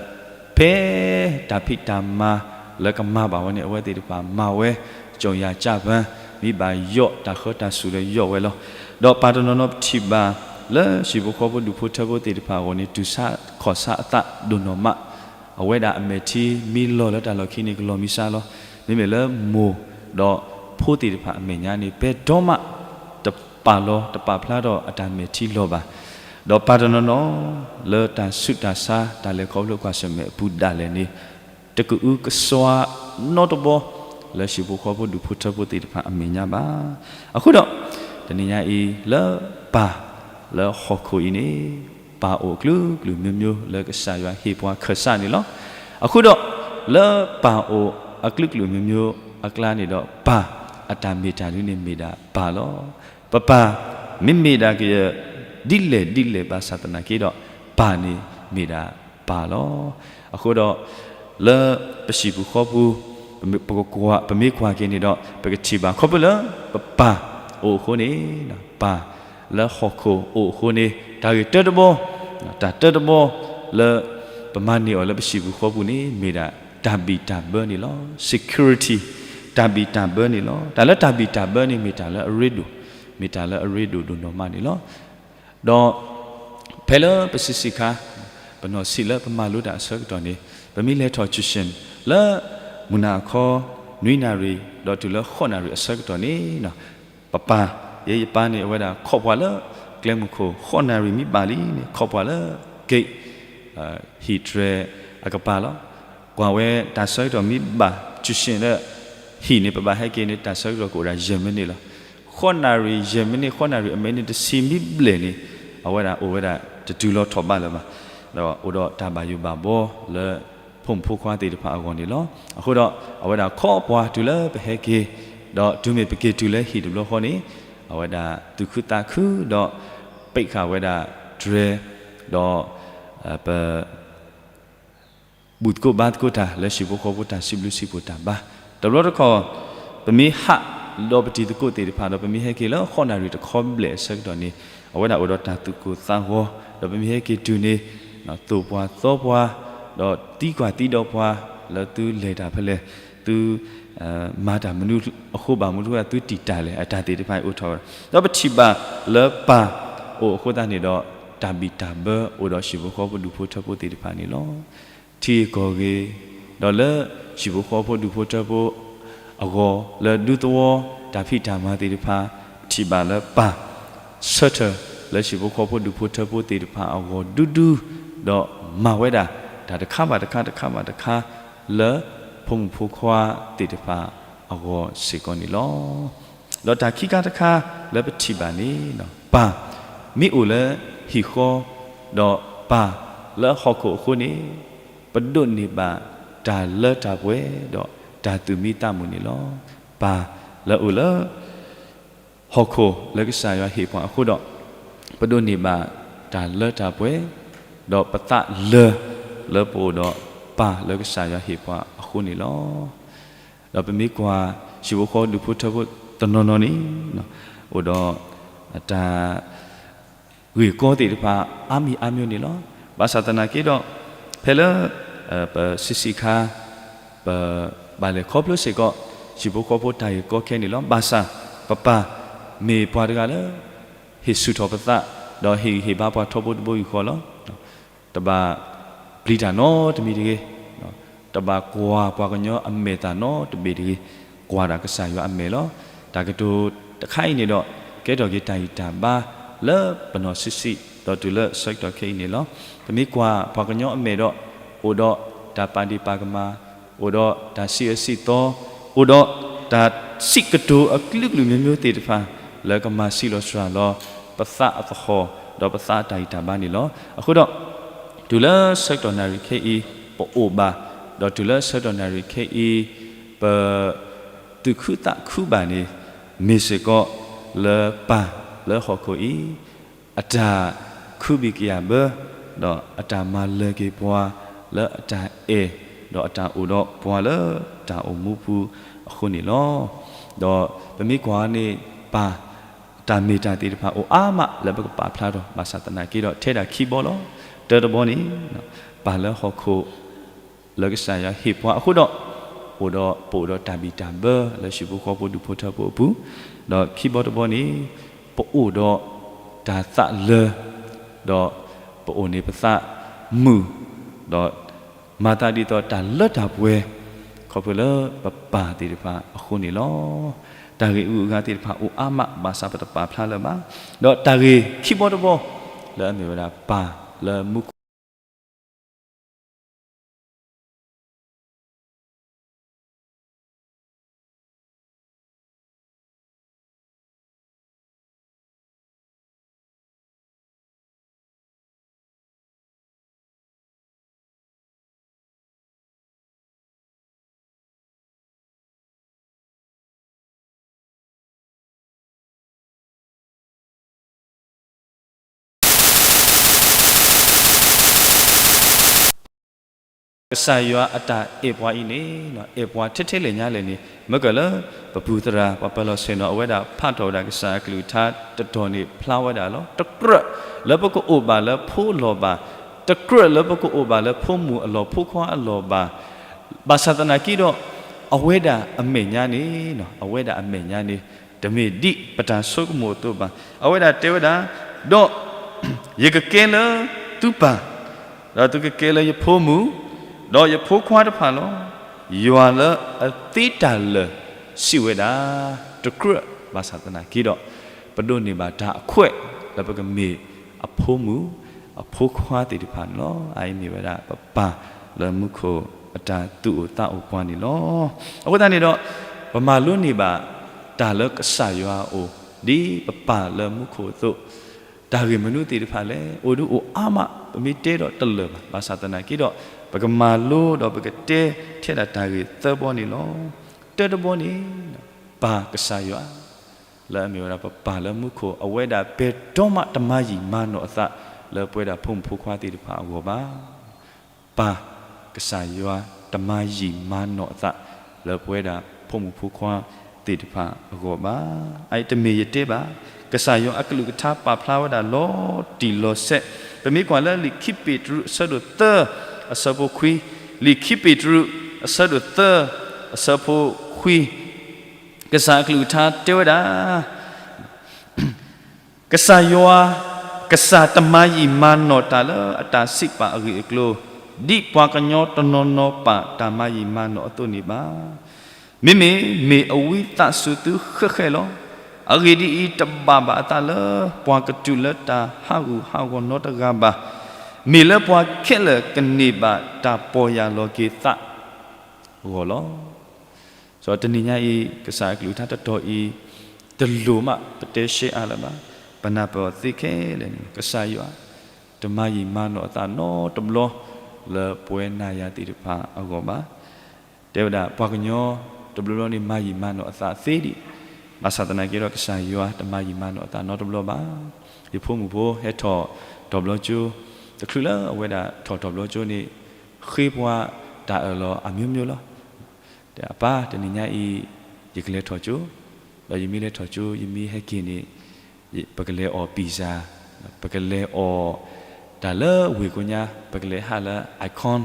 ဖဲတၢ်ဖံးတၢ်မၤလၢကမၤဘၣ်ဝဲန့ၣ် အဝဲသ့ၣ်တဖၣ်မၤဝဲ ကၠီၣ်ယၤကၢ်ပၢၢ် မ့ၢ်ဘၣ်ယီၣ်တၢ်ဃၢတၢ်စူၤလၢယီၣ်ဝဲလီၤ. ဒီးပၢ်တနီၤနီၤပထံၣ်ဘၣ်လၢဟံၣ်ဖိဃီဖိဒူၣ်ဖိထၢဖိသ့ၣ်တဖၣ်အဂီၢ်န့ၣ် တူၢ်ဆါခီၣ်ဆါအသးဒိၣ်နီၢ်မး, အဝဲဒၣ်အမဲာ်ထံမ့ၢ်လီၤလၢတၢ်လီၢ်ခံန့ၣ် ကလီၤမံၤစါလီၤ. မ့မ့ၢ်လၢမိၢ်ဒီးဖိသ့ၣ်တဖၣ်အမဲာ်ညါန့ၣ် ပဲဒီမးတပာ်လီၤတပာ်ဖျါထီၣ်အတၢ်မဲာ်ထံလီၤဘၣ်. ဒီးပၢ်တနီၤနီၤလၢတၢ်ဆူးတၢ်ဆါ တၢ်လဲၤခီဖျိကွၢ်ဆၢၣ်မဲာ်အပူၤဒၣ်လဲာ်န့ၣ် တကအုကစွါနီတဘီ လၢဟံၣ်ဖိဃီဖိဒူၣ်ဖိထၢဖိသ့ၣ်တဖၣ်အမဲာ်ညါဘၣ်. အဃိဒီး တနံၤညါအံၤလၢပၢ်လၢဟီၣ်ခိၣ်အံၤန့ၣ် ပၢ်အိၣ်အကလုာ်ကလုာ်မျိုးမျိုးလၢကစၢ်ယွၤဟ့ၣ်ပှၤခၢၣ်စးန့ၣ်လီၤ. အဃိဒီး လၢပၢ်အိၣ်အကလုာ်ကလုာ်မျိုးမျိုးအကျါန့ၣ်ဒီး ပၢ်အတၢ်မ့ၢ်တၢ်ဒုန့ၣ်မ့ၢ်ဒၣ်ပၢ်လီၤ. ပပၢ်မ့မ့ၢ်ဒၣ်ကယဲၢ်ဒ်လဲၣ်ဒ်လဲၣ်ဘၣ်ဆၣ်သနာ်က့ဒီး ပၢ်န့ၣ်မ့ၢ်ဒၣ်ပၢ်လီၤ. အဃိဒီး လၢပဟံၣ်ပူၤဃီပူၤ ပမ့ၢ်ကွၢ်က့ၤန့ၣ်ဒီး ပကထံၣ်ဘၣ်ခီဖျိလၢပပၢ်အိၣ်အဃိန့ၣ်, ပၢ်လၢဟီၣ်ခိၣ်အိၣ်အဃိန့ၣ် တၢ်ဂ့ၢ်တၢတဘီ, တၢ်တၢတဘီလၢ ပမၤန့ၢ်အီၤလၢပဟံၣ်ပူၤဃီပူၤန့ၣ် မ့ၢ်ဒၣ်တၢ်ဘံၣ်တၢ်ဘၢန့ၣ်လီၤ. security, တၢ်ဘံၣ်တၢ်ဘၢန့ၣ်လီၤ. တၢ်လၢတၢ်ဘံၣ်တၢ်ဘၢန့ၣ် မ့ၢ်တၢ်လၢအရ့ဒိၣ်, မ့ၢ်တၢ်လၢအရ့ဒိၣ်ဒိၣ်နီၢ်မးန့ၣ်လီၤ. ဒီးဖဲလၢပဆံးဆံးခါ, ပနီၢ်ဆံးလၢပမၤလိတၢ်အဆၢကတီၢ်န့ၣ် ပမ့ၢ်လဲၤထီၣ် tuition လၢမုၢ်နၤအခီ နွံနၣ်ရံၣ် ဒီးတုၤလၢဃိးနၣ်ရံၣ်အဆၢကတီၢ်န့ၣ် ပပၢ်, ယဲယပၢ်န့ၣ် အဝဲဒၣ်ခိးပှၤလၢကျဲမုၢ်ခိၣ် ဃိးနၣ်ရံၣ်မ့ၢ်ဘၣ်လံန့ၣ် ခိးပှၤလၢ gate ဟံၣ်တြဲၤအကပၤလီၤ. ကွၢ်ဝဲတၢ်ဆၢကတီၢ်မ့ၢ်ဘၣ် tuition လၢ ဟံၣ်န့ၣ် ပဘၣ်ဟဲက့ၤန့ၣ် တၢ်ဆၢကတီၢ်ကအိၣ်ဒၣ်ယဲၢ်မံးနံးလီၤ. ဃိးနၣ်ရံၣ် ယဲၢ်မံးနံး ဃိးနၣ်ရံၣ်အမဲာ်နံးတဆံမ့ၢ်ဘျဲၣ်န့ၣ် အဝဲဒၣ်အိၣ်ဝဲဒၣ်တတုၤလီၤထီၣ်ဘးလၢၤဘၣ်. ဒီးအိၣ်ဒီးတၢ်ဘၣ်ယိၣ်ဘၣ်ဘီလၢ ဖိမုၣ်ဖိခွါသ့ၣ်တဖၣ်အဂီၢ်န့ၣ်လီၤ. အဃိဒီး အဝဲဒၣ်ခိးပှၤတုၤလၢပဟဲက့ၤ, ဒီးတုၤမ့ၢ်ပက့ၤတုၤလၢဟံၣ်တဘျီဃီန့ၣ် အဝဲဒၣ်သူၣ်ခုသးခုဒီး ပိတ်ဃာ်ဝဲဒၣ်တြဲၤ, ဒီး ပ ဘူၣ်သကိးဘါသကိးတၢ်လၢဟံၣ်ဖိဃီဖိတၢ်စံးဘျုးစံးဖှိၣ်တၢ်ဘါ. တဘျီတခီၣ် ပမ့ၢ်ဟးဒီးပတံၤသကိးသ့ၣ်တဖၣ်ဒီး ပမ့ၢ်ဟဲက့ၤလၢဃိးနၣ်ရံၣ်တခီဘျဲၣ်အဆၢကတီၢ်န့ၣ် အဝဲဒၣ်အိၣ်ဒီးတၢ်သူၣ်ကိၢ်သးဂီၤ, ဒီးပမ့ၢ်ဟဲက့ၤတုၤန့ၣ် သိၣ်ပှၤသီပှၤ, ဒီးသံကွၢ်သံဒီးပှၤ လၢသုလဲၤတၢ်ဖဲလဲၣ်, သု မၤတၢ်မနုၤအဃိဘၣ်မနုၤအဃိ သုတံာ်တာ်လဲၣ် အတၢ်သ့ၣ်တဖၣ်အံၤအိၣ်ထီၣ်ဝဲဒၣ်. ဒီးပထံၣ်ဘၣ်လၢပၢ်အိၣ်အဃိသတးန့ၣ်ဒီး တၢ်ဘံၣ်တၢ်ဘၢအိၣ်ဒီးဟံၣ်ဖိဃီဖိဒူၣ်ဖိထၢဖိသ့ၣ်တဖၣ်န့ၣ်လီၤ. ထံဂ့ၢ်ကီၢ်ဂ့ၢ်, ဒီးလၢဟံၣ်ဖိဃီဖိဒူၣ်ဖိထၢဖိအဂီၢ် လၢဒူသဝီတၢ်ဖံးတၢ်မၤသ့ၣ်တဖၣ် ထံၣ်ဘၣ်လၢပၢ် ဆၢထၢၣ်လၢဟံၣ်ဖိဃီဖိဒူၣ်ဖိထၢဖိသ့ၣ်တဖၣ်အဂီၢ်ဒူဒူ, ဒီးမၤဝဲဒၣ်တၢ်တခါဘၣ်တခါတခါဘၣ်တခါ လၢဖိမုၣ်ဖိခွါသ့ၣ်တဖၣ်အဂီၢ်စ့ၢ်ကီးန့ၣ်လီၤ. ဒီးတၢ်ခံခါတခါလၢပထံၣ်ဘၣ်န့ၣ် ပၢ်မ့ၢ်အိၣ်လၢဟံၣ်ဃီ, ဒီးပၢ်လၢဟီၣ်ခိၣ်အဃိန့ၣ် ပဒိးန့ၢ်ဘၣ်တၢ်လၢတၢ်ပှဲၤ ဒီးတၢ်သူၣ်မံသးမုာ်န့ၣ်လီၤ. ပၢ်လၢအိၣ်လၢ ဟီၣ်ခိၣ်လၢကစၢ်ယွၤဟ့ၣ်ပှၤအဃိဒီး ပဒိးန့ၢ်ဘၣ်တၢ်လၢတၢ်ပှဲၤ, ဒီးပသးလၢာ်လၢပအိၣ်ဒီးပၢ်လၢကစၢ်ယွၤဟ့ၣ်ပှၤအဃိန့ၣ်လီၤ. ဒီးပမ့ၢ်ကွၢ် ဟံၣ်ဖိဃီဖိဒူၣ်ဖိထၢဖိတနီၤနီၤန့ၣ် အိၣ်ဒီးတၢ်ဂ့ၢ်ကီသ့ၣ်တဖၣ် အါမံၤအါမံၤန့ၣ်လီၤ. ဘၣ်ဆၣ်သနာ်က့ဒီး ဖဲလၢ ပဆံးဆံးခါ ပဘၣ်လဲၤခီဖျိစ့ၢ်ကီး ဟံၣ်ဖိဃီဖိတၢ်ဂ့ၢ်ကီခဲန့ၣ်လီၤ. ဘၣ်ဆၣ် ပပၢ်မ့ၢ်ပှၤတဂၤလၢ ဟ့ၣ်ဆူၣ်ထီၣ်ပသး ဒီးဟ့ၣ်ဂံၢ်ဟ့ၣ်ဘါပှၤထီဘိတဘိယူၢ်ဃီလီၤ. တဘၣ်ပျံၤတၢ်နီတမံၤတဂ့ၤ, တဘၣ်ကွၢ်ပှၤကညီအမဲာ်တၢ်နီတဘ့ၣ်တဂ့ၤ, ကွၢ်ဒၣ်ကစၢ်ယွၤအမဲာ်လီၤ. တၢ်ကတိၤတခါအံၤန့ၣ်ဒီး ကဲထီၣ်က့ၤတၢ်ဂံၢ်တၢ်ဘါလၢပနီၢ်ဆံးဆံး ဒီးတုၤလၢဆၢကတီၢ်ခဲအံၤန့ၣ်လီၤ. ပမ့ၢ်ကွၢ်ပှၤကညီအမဲာ်ဒီး အိၣ်ဒီးတၢ်ပာ်ဒ့ၣ်ပာ်ကမၣ်, အိၣ်ဒီးတၢ်စံးအၢစံးသီ, အိၣ်ဒီးတၢ်စံးကတိၤအကလုာ်ကလုာ်မျိုးမျိုးသ့ၣ်တဖၣ် လၢကမၤဆံးလီၤစှၤလီၤ ပသးအသဟီၣ် ဒီးပသးအတၢ်ဂံၢ်တၢ်ဘါန့ၣ်လီၤ. အဃိဒီး တုၤလၢဆၢကတီၢ်နၣ်ရံၣ်ခဲအံၤ ပအိၣ်ဘၣ်, ဒီးတုၤလၢဆၢကတီၢ်နၣ်ရံၣ်ခဲအံၤ ပ သူၣ်ခုသးခုဘၣ်န့ၣ် မ့ၢ်စ့ၢ်ကီးလၢပၢ်လၢဟီၣ်ခိၣ်အံၤ အတၢ်ခုဘံၣ်ကယာ်ဘၢ ဒီးအတၢ်မၤလၢၤက့ၤပှၤလၢအတၢ်အဲၣ် ဒီးအတၢ်အိၣ်ဒီးပှၤလၢတၢ်အိၣ်မူပူၤအဃိန့ၣ်လီၤ. ဒီးပမ့ၢ်ကွၢ်န့ၣ် ပၢ် တၢ်မ့ၢ်တၢ်သ့ၣ်တဖၣ်အိၣ်အါမးလၢပကပာ်ဖျါထီၣ် ဘၣ်ဆၣ်သနာ်က့ဒီး ထဲဒၣ်ခံဘီလီၤ. တၢတဘီန့ၣ် ပၢ်လၢဟီၣ်ခိၣ် လၢကစၢ်ယွၤဟ့ၣ်ပှၤအဃိဒီး အိၣ်ဒီး ပအိၣ်ဒီးတၢ်ဘံၣ်တၢ်ဘၢလၢဟံၣ်ဖိဃီဖိဒူၣ်ဖိထၢဖိအပူၤ, ဒီးခံဘီတဘီန့ၣ် ပအိၣ်ဒီးတၢ်သးလၢာ်, ဒီးပအိၣ်န့ၣ်ပသးမုာ်, ဒီးမၤသးဒ်သိးတၢ်လၢတၢ်ပှဲၤ ခီဖျိလၢပပၢ်သ့ၣ်တဖၣ်အဃိန့ၣ်လီၤ. တၢ်ဂ့ၢ်အဂုၤအဂၤသ့ၣ်တဖၣ်အိၣ်အါမး ဘၣ်ဆၣ်ပတပာ်ဖျါလၢၤဘၣ်. ဒီးတၢ်ဂ့ၢ်ခံဘီတဘီ လၢအမ့ၢ်ဝဲဒၣ်ပၢ်လၢမူခိၣ် ကစၢ်ယွၤအတၢ်အဲၣ်ပှၤအံၤန့ၣ် အဲၣ်ပှၤထဲထဲလဲၣ်ညါလဲၣ်န့ၣ် မ့ၢ်ကလၢ ပပူၤသရၣ် ပှၤပၢၤလီၢ်ဆ့ၣ်နီၤ အဝဲဒၣ်ဖးထီၣ်ဝဲဒၣ်ကစၢ်အကလုၢ်ကထါတတီၤန့ၣ် ဖျါဝဲဒၣ်လီၤ. တကြၢးလၢပကအိၣ်ဘၣ်လၢဖိလီၢ်ဘၣ်, တကြၢးလၢပကအိၣ်ဘၣ်လၢဖိမုၣ်အလီၢ်ဖိခွါအလီၢ်ဘၣ်. ဘၣ်ဆၣ်သနာ်က့ဒီး အဝဲဒၣ်အမဲာ်ညါန့ၣ် အဝဲဒၣ်အမဲာ်ညါန့ၣ် တမ့ၢ်ဒ်ပတၢ်ဆိကမိၣ်အသိးဘၣ်. အဝဲဒၣ်တဲဝဲဒၣ်, ဒီးယကကဲလၢသုပၢ်, ဒီးသုကကဲလၢယဖိမုၣ်, ဒီးယဖိခွါတဖၣ်လီၤ. ယွၤလၢအသ့တၢ်လၢာ်စံးဝဲဒၣ်, တကြၢးဘၣ်ဆၣ်သနာ်က့ဒီး ပဒိးန့ၢ်ဘၣ်တၢ်အခွဲးလၢပကမ့ၢ်အဖိမုၣ်အဖိခွါသ့ၣ်တဖၣ်န့ၣ်လီၤ. အအံၤမ့ၢ်ဝဲဒၣ်ပပၢ်လၢမူခိၣ်အတၢ်သူၣ်အိၣ်သးအိၣ်ပှၤန့ၣ်လီၤ. အဃိသတးန့ၣ်ဒီး ပမၤလိန့ၢ်ဘၣ်တၢ်လၢကစၢ်ယွၤအအိၣ် ဒ်ပပၢ်လၢမူခိၣ်အသိး, တၢ်ဂ့ၢ်မနုၤသ့ၣ်တဖၣ်လဲၣ် အိၣ်ဒုးအိၣ်အါမး ပမ့ၢ်တဲဒီးတလၢာ်ဘၣ်. ဘၣ်ဆၣ်သနာ်က့ဒီး ပကမၤလိဒီးပကတဲထဲဒၣ်တၢ်ဂ့ၢ်သၢဘီန့ၣ်လီၤ. တၢတဘီန့ၣ် ပၢ်ကစၢ်ယွၤ လၢအမ့ၢ်ဝဲဒၣ်ပပၢ်လၢမူခိၣ် အဝဲဒၣ်ပဲတြီမးတမၤယံာ်မၤနီၢ်အသးလၢပဝဲဒၣ်ဖိမုၣ်ဖိခွါသ့ၣ်တဖၣ်အဂီၢ်ဘၣ်. ပၢ်ကစၢ်ယွၤတမၤယံာ်မၤနီၢ်အသးလၢပဝဲဒၣ်ဖိမုၣ်ဖိခွါသ့ၣ်တဖၣ်အဂီၢ်ဘၣ်. အအံၤတမ့ၢ်ယတဲဘၣ်. ကစၢ်ယွၤအကလုၢ်ကထါပာ်ဖျါဝဲဒၣ်လီၤတံၢ်လီၤဆဲး. ပမ့ၢ်ကွၢ်လၢလံာ်ခံပ့းတရူးအဆၢဒိၣ်သၢ အဆၢဖိခွံ, လံာ်ခံပ့းတရူးအဆၢဒိၣ်သၢ အဆၢဖိခွံ ကစၢ်အကလုၢ်ကထါတဲဝဲဒၣ်, ကစၢ်ယွၤ, ကစၢ်တမၤယံာ်မၤနီၢ်တၢ်လၢအတၢ်စံးပာ်အဂ့ၢ်အကျိၤ, ဒ်ပှၤကညီတနီၤနီၤပာ်တၢ်မၤယံာ်မၤနီၢ်အသိးန့ၣ်ဘၣ်. မ့မ့ၢ်မ့ၢ်အဝံသးစူၤသုဃဲးဃဲးလီၤ. အဂ့ၢ်ဒ်အံၤ, တဘၣ်ဘၣ်အသးလၢပှၤကတုၤလၢတၢ်ဟးဂူာ်ဟးဂီၤနီတဂၤဘၣ်. မ့ၢ်လၢပှၤခဲလၢာ်ကန့ၢ်ဘၣ်တၢ်ပီၢ်ယၢ်လီၤက့ၤသးအဂီၢ်လီၤ. ဒီးတနံၤညါအံၤ ကစၢ်အကလုၢ်ကထါတတီၤအံၤ တလိၣ်မးပတဲရှဲအါလၢၤဘၣ်. ပနၢ်ပၢၢ်အီၤသ့ခဲလၢာ်န့ၣ် ကစၢ်ယွၤ တမၤယံာ်မၤနီၢ်အသးနီတဘျီ လၢပဝဲနၤယၤသ့ၣ်တဖၣ်အဂီၢ်ဘၣ်. တဲဝဲဒၣ် ပှၤကညီတဘျီဘျီန့ၣ် မၤယံာ်မၤနီၢ်အသးသ့ဒံး, ဘၣ်ဆၣ်သနာ်က့ဒီး ကစၢ်ယွၤတမၤယံာ်မၤနီၢ်အသးနီတဘျီဘၣ်. ယဖိမုၣ်ဖိဟဲထီၣ်ထီၣ်ဘျီကၠိ, တချုးလၢအဝဲဒၣ်ထီၣ်ထီၣ်ဘျီကၠိန့ၣ် ဃ့ပှၤတၢ်အၢၣ်လီၤအမျိုးမျိုးလီၤ. အပၢ် တနံၤညါအံၤ ယကလဲၤထီၣ်ကၠိ, ဒီးယမ့ၢ်လဲၤထီၣ်ကၠိ ယမ့ၢ်ဟဲက့ၤန့ၣ် ပကလဲၤအီၣ် pizza, ပကလဲၤအီၣ် တၢ်လၢဝ့ၢ်ကိညါ, ပကလဲၤဟးလၢ Icon,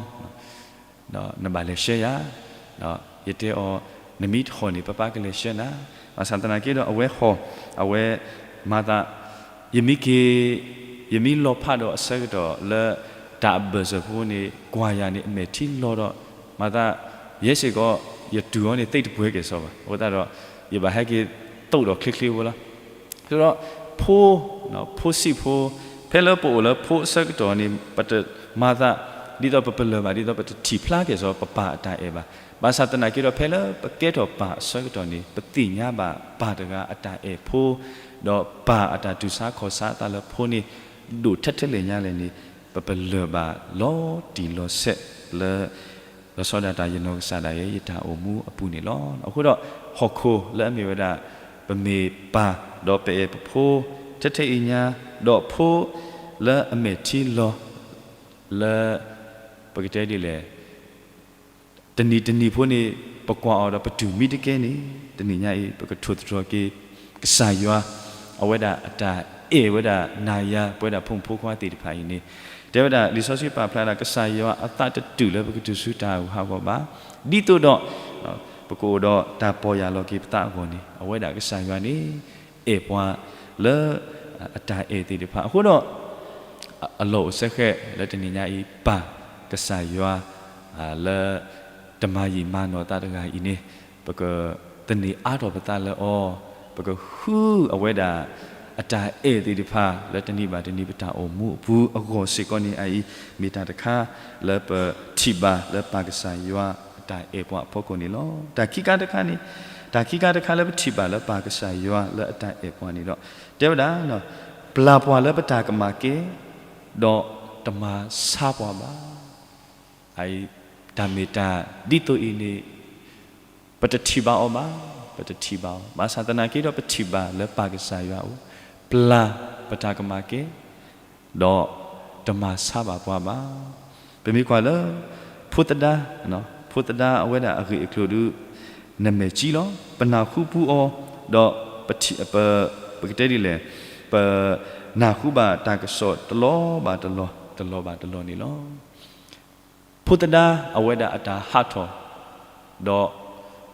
ဒီးနဘၣ်လဲၤဆှၢယၤ, ဒီးယတဲအီၤ နမ့ၢ်တဟီၣ်န့ၣ် ပၢ်ပၢ်ကလဲၤဆှၢနၤ, ဘၣ်ဆၣ်သနာ်က့ဒီး အဝဲဟီၣ်, အဝဲမၤသး ယမ့ၢ်က့ၤ, ယမ့ၢ်လီၤဖးဒီးအဆၢကတီၢ်လၢ တၢ်အဘၢၣ်စၢၤဖိန့ၣ် ကွၢ်ယၤန့ၣ် အမဲာ်ထံလီၤဒီး မၤသး ယဲစ့ၢ်ကီး ယတူၢ်အီၤန့ၣ် သ့ၣ်တပှဲၤကဲၣ်ဆိးဘၣ်. အဃိသတးဒီး ယဘၣ်ဟဲက့ၤသိးဒီးချ့ချ့ဖိလီၤ. ဒီး ဖိ, ဖိဆံးဖိ, ဖဲလၢပအိၣ်လၢဖိအဆၢကတီၢ်န့ၣ် ပတမၤသး ဒ်သိးပပလၢၢ်ဘၣ် ဒ်သိးပတထံၣ်ဖျါကဲၣ်ဆိးပပၢ်အတၢ်အဲၣ်ဘၣ်. ဘၣ်ဆၣ်သနာ်က့ဒီး ဖဲလၢပကဲထီၣ်ပၢ်အဆၢကတီၢ်န့ၣ် ပသ့ၣ်ညါဘၣ်ပၢ်တဂၤအတၢ်အဲၣ်ဖိ, ဒီးပၢ်အတၢ်တူၢ်ဆါခီၣ်ဆါအသးလၢဖိန့ၣ် ဒိၣ်ထဲထဲလဲၣ်ညါလဲၣ်န့ၣ် ပပလၢၢ်ဘၣ်လီၤတံၢ်လီၤဆဲးလၢ လီၤဆီဒၣ်တၢ်ယနီၢ်ကစၢ်ဒၣ်ယဲ ယတၢ်အိၣ်မူအပူၤန့ၣ်လီၤ. အဃိဒီး ဟီၣ်ခိၣ်လၢအမ့ၢ်ဝဲဒၣ် ပမ့ၢ်ပၢ် ဒီးပအဲၣ်ပဖိ ထဲထဲအံၤညါ, ဒီးဖိလၢအမဲာ်ထံလီၤ လၢ ပကတဲဒ်လဲၣ် တနံၤတနံၤဖိန့ၣ် ပကွၢ်အီၤဒီးပတူၢ်မံတကဲန့ၣ် တနံၤညါအံၤ ပကထိၣ်သတြီၤက့ၤ ကစၢ်ယွၤ အဝဲဒၣ်အတၢ်အဲၣ်ဝဲဒၣ်နၤယၤ ပဝဲဒၣ်ဖိမုၣ်ဖိခွါသ့ၣ်တဖၣ်အံၤန့ၣ် တဲဝဲဒၣ်လံာ်စီဆှံပာ်ဖျါဒၣ် ကစၢ်ယွၤအသးတတူၢ်လၢပကတုၤဆူတၢ်ဟးဂူာ်ဟးဂီၤဘၣ်. ဒ်သိးဒီး ပကအိၣ်ဒီးတၢ်ပီၢ်ယၢ်လီၤက့ၤပသးအဂီၢ်န့ၣ် အဝဲဒၣ်ကစၢ်ယွၤန့ၣ် အဲၣ်ပှၤလၢ အတၢ်အဲၣ်သ့ၣ်တဖၣ်. အဃိဒီး အလီၢ်အိၣ်စဲဃဲးလၢတနံၤညါအံၤ ပၢ်ကစၢ်ယွၤ လၢ တမၤယံာ်မၤနီၢ်သးတဂၤအံၤန့ၣ် ပကသန့ၤအါထီၣ်ပသးလၢအီၤ, ပကဃုအဝဲဒၣ် အတၢ်အဲၣ်သ့ၣ်တဖၣ် လၢတနံၤဘၣ်တနံၤပတၢ်အိၣ်မူအပူၤအဂီၢ်စ့ၢ်ကီးန့ၣ် အအံၤ မ့ၢ်တၢ်တခါ လၢပထံၣ်ဘၣ်လၢပၢ်ကစၢ်ယွၤအတၢ်အဲၣ်ပှၤအဖီခိၣ်န့ၣ်လီၤ. တၢ်ခံခါတခါန့ၣ်, တၢ်ခံခါတခါလၢပထံၣ်ဘၣ်လၢပၢ်ကစၢ်ယွၤလၢအတၢ်အဲၣ်ပှၤန့ၣ်ဒီး တဲဝဲဒၣ် ပျၢ်ပှၤလၢပတၢ်ကမၣ်ကဲ ဒီးတမၤဆါပှၤဘၣ်. အအံၤ တၢ်မ့ၢ်တၢ်ဒ်သိးအံၤန့ၣ် ပတထံၣ်ဘၣ်အီၤဘၣ်, ပတထံၣ်ဘၣ်အီၤ, ဘၣ်ဆၣ်သနာ်က့ဒီး ပထံၣ်ဘၣ်လၢပၢ်ကစၢ်ယွၤအအိၣ် ပျၢ်ပတၢ်ကမၣ်ကဲ ဒီးတမၤဆါဘၣ်ပှၤဘၣ်. ပမ့ၢ်ကွၢ်လၢ ဖိသဒါ, ဖိသဒါအဝဲဒၣ်အဂ့ၢ်အကျိၤဒုး နမဲာ်ကၠံလီၤ. ပနၢ်ဟူပူအီၤ, ဒီး ပကတဲဒ်လဲၣ်, ပနၢ်ဟူဘၣ်တၢ်ကစီၣ်တလီၤဘၣ်တလီၤ, တလီၤဘၣ်တလီၤန့ၣ်လီၤ. ဖိသဒါအဝဲဒၣ်အတၢ်ဟးထီၣ်, ဒီး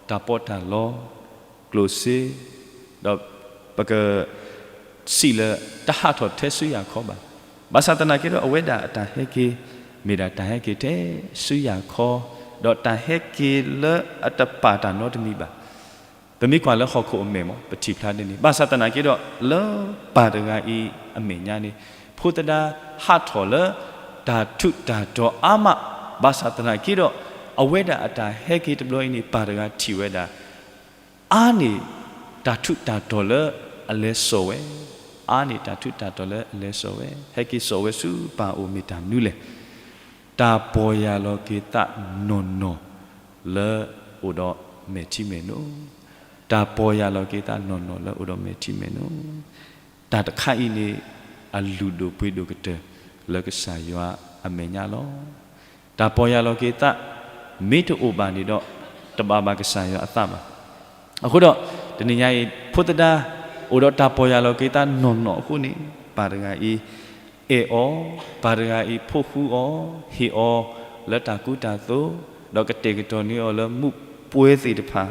တၢ်ပီးတၢ်လီ, ကျိၣ်စ့, ဒီးပကစံးလၢတဟးထီၣ်ထဲဆူယၤခီဘၣ်. ဘၣ်ဆၣ်သနာ်က့ဒီး အဝဲဒၣ်အတၢ်ဟဲက့ၤ မ့ၢ်ဒၣ်တၢ်ဟဲက့ၤထဲဆူယၤခီ, ဒီးတၢ်ဟဲက့ၤလၢအတပာ်တၢ်နီတမံၤဘၣ်. ပမ့ၢ်ကွၢ်လၢဟီၣ်ခိၣ်အမဲာ်မး ပထံၣ်ဖျါဒ်န့ၣ်, ဘၣ်ဆၣ်သနာ်က့ဒီး လၢပၢ်တဂၤအံၤအမဲာ်ညါန့ၣ် ဖိသဒါဟးထီၣ်လၢ တၢ်ထူးတၢ်တီၤအါမး, ဘၣ်ဆၣ်သနာ်က့ဒီး အဝဲဒၣ်အတၢ်ဟဲက့ၤတဘျီအံၤန့ၣ် ပၢ်တဂၤထံၣ်ဝဲဒၣ် အါန့ၢ် တၢ်ထူးတၢ်တီၤလၢအလဲၤစိာ်ဝဲ, အါန့ၢ်တၢ်ထူးတၢ်တီၤလၢအလဲၤစိာ်ဝဲ, ဟဲက့ၤစိာ်ဝဲဆူပၢ်အအိၣ်မ့ၢ်တၢ်မနုၤလဲၣ်. တၢ်ပီၢ်ယၢ်လီၤက့ၤသးနီၢ်နီၢ် လၢအိၣ်ဒီးမဲာ်ထံမဲာ်နိ, တၢ်ပီၢ်ယၢ်လီၤက့ၤသးနီၢ်နီၢ်လၢအိၣ်ဒီးမဲာ်ထံမဲာ်နိ, တၢ်တခါအံၤန့ၣ် အလုၢ်ဒိၣ်ပှ့ၤဒိၣ်ကတၢၢ်လၢကစၢ်ယွၤအမဲာ်ညါလီၤ. တၢ်ပီၢ်ယၢ်လီၤက့ၤသး မ့ၢ်တအိၣ်ဘၣ်န့ၣ်ဒီး တဘၣ်ဘၣ်ကစၢ်ယွၤအသးဘၣ်. အဃိဒီး တနံၤညါအံၤ ဖိသဒါ အိၣ်ဒီးတၢ်ပီၢ်ယၢ်လီၤက့ၤသးနီၢ်နီၢ်အဃိန့ၣ် ပၢ်တဂၤအံၤ အဲၣ်အီၤ, ပၢ်တဂၤအံၤ ဖိဃူအီၤ, ဟ့ၣ်အီၤလၢတၢ်ကူတၢ်သိး, ဒီးကတဲာ်ကတီၤန့ၢ်အီၤလၢမူးပွဲသ့ၣ်တဖၣ်.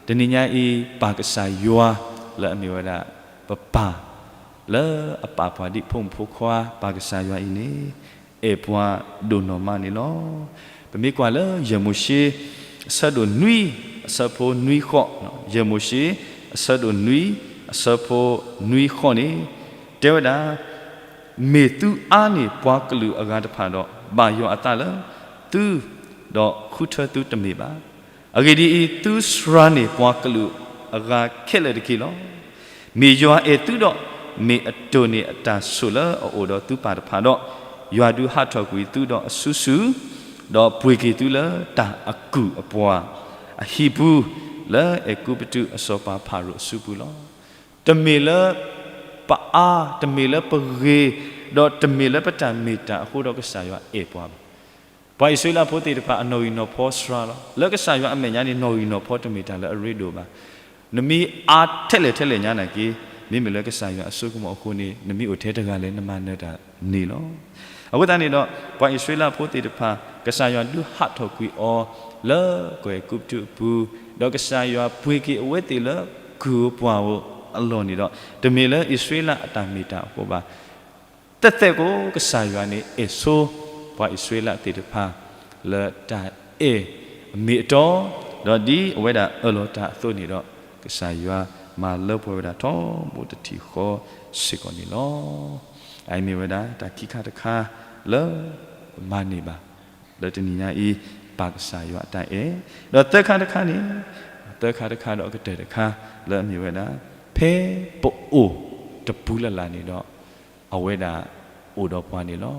တနံၤညါအံၤ ပၢ်ကစၢ်ယွၤလၢအမ့ၢ်ဝဲဒၣ် ပပၢ် လၢအပာ်ပှၤဒ်ဖိမုၣ်ဖိခွါ ပၢ်ကစၢ်ယွၤအံၤန့ၣ် အဲၣ်ပှၤဒိၣ်နီၢ်မးန့ၣ်လီၤ. ပမ့ၢ်ကွၢ်လၢယဲၢ်မိၤၡ့ အဆၢဒိၣ်နွံ အဆၢဖိနွံဃီ, ယဲၢ်မိၤၡ့ အဆၢဒိၣ်နွံ အဆၢဖိနွံဃီန့ၣ် တဲဝဲဒၣ် မ့ၢ်သုအါန့ၢ်ပှၤကလုာ်အဂၤတဖၣ်ဒီး ဘၣ်ယွၤအသးလၢသု, ဒီးဃုထၢသုတမ့ၢ်ဘၣ်. အဂ့ၢ်ဒ်အံၤ, သုစှၤန့ၢ်ပှၤကလုာ်အဂၤခဲလၢာ်တက့ၢ်လီၤ. မ့ၢ်ယွၤအဲၣ်သုဒီး မ့ၢ်အတိၢ်န့ၢ်အတၢ်ဆိၣ်လၢအအိၣ်ဒီးသုပၢ်တဖၣ်ဒီး, ယွၤဒုးဟးထီၣ်ကွံာ်သုဒီးအစုစု, ဒီးပှ့ၤက့ၤသုလၢတၢ်အကူၣ်အပှၤအဟံၣ်ပူၤ, လၢအဲၤကူပတူးအစီၤပၤဖၤရိၤအစုပူၤလီၤ. တမ့ၢ်လၢပအါ, တမ့ၢ်လၢပဂ့ၤ, ဒီးတမ့ၢ်လၢပတၢ်မ့ၢ်တၢ်အဃိဒီးကစၢ်ယွၤအဲၣ်ပှၤဘၣ်. ပှၤအံၣ်စရ့လးဖိသ့ၣ်တဖၣ်အနီၣ်ဂံၢ်နီၣ်ဖီစှၤလီၤ. လၢကစၢ်ယွၤအမဲာ်ညါန့ၣ် နီၣ်ဂံၢ်နီၣ်ဖီတမ့ၢ်တၢ်လၢအရ့ဒိၣ်ဘၣ်. နမ့ၢ်အါထဲလဲၣ်ထဲလဲၣ်ညါနာ်က့, မ့မ့ၢ်လၢကစၢ်ယွၤအစိကမီၤအဃိန့ၣ် နမ့ၢ်အိၣ်ထဲတဂၤလဲၣ် နမၤနၢၤတၢ်န့ၣ်လီၤ. အဃိသတးန့ၣ်ဒီး ပှၤအံၣ်စရ့လးဖိသ့ၣ်တဖၣ် ကစၢ်ယွၤဒုးဟးထီၣ်ကွံာ်အီၤလၢကီၢ်အဲၤကူပတူးအပူၤ, ဒီးကစၢ်ယွၤပှ့ၤက့ၤအဝဲသ့ၣ်လၢကုၢ်ဧိၤပှၢ်ဧိၤအလီၢ်န့ၣ်ဒီး တမ့ၢ်လၢအံၣ်စရ့လးအတၢ်မ့ၢ်တၢ်အဃိဘၣ်. သဲသဲကိး ကစၢ်ယွၤန့ၣ် အဲၣ်ဆိ ပှၤအံၣ်စရ့လးသ့ၣ်တဖၣ် လၢတၢ်အဲၣ်အမ့ၢ်အတီ, ဒီးဒ်အဝဲဒၣ်အၢၣ်လီၤတၢ်အသိးန့ၣ်ဒီး ကစၢ်ယွၤမၤလၢပှဲၤဝဲဒၣ်ထီဘိတထံၣ်ဃီစ့ၢ်ကီးန့ၣ်လီၤ. အအံၤမ့ၢ်ဝဲဒၣ်တၢ်ခံခါတခါလၢပမၤန့ၢ်ဘၣ် လၢတနံၤညါအံၤ ပၢ်ကစၢ်ယွၤအတၢ်အဲၣ်, ဒီးသၢခါတခါန့ၣ်, သၢခါတခါဒီးအကတၢၢ်တခါ လၢအမ့ၢ်ဝဲဒၣ် ဖဲပအိၣ်တပူၤလၢ်လၢ်န့ၣ်ဒီး အဝဲဒၣ်အိၣ်ဒီးပှၤန့ၣ်လီၤ.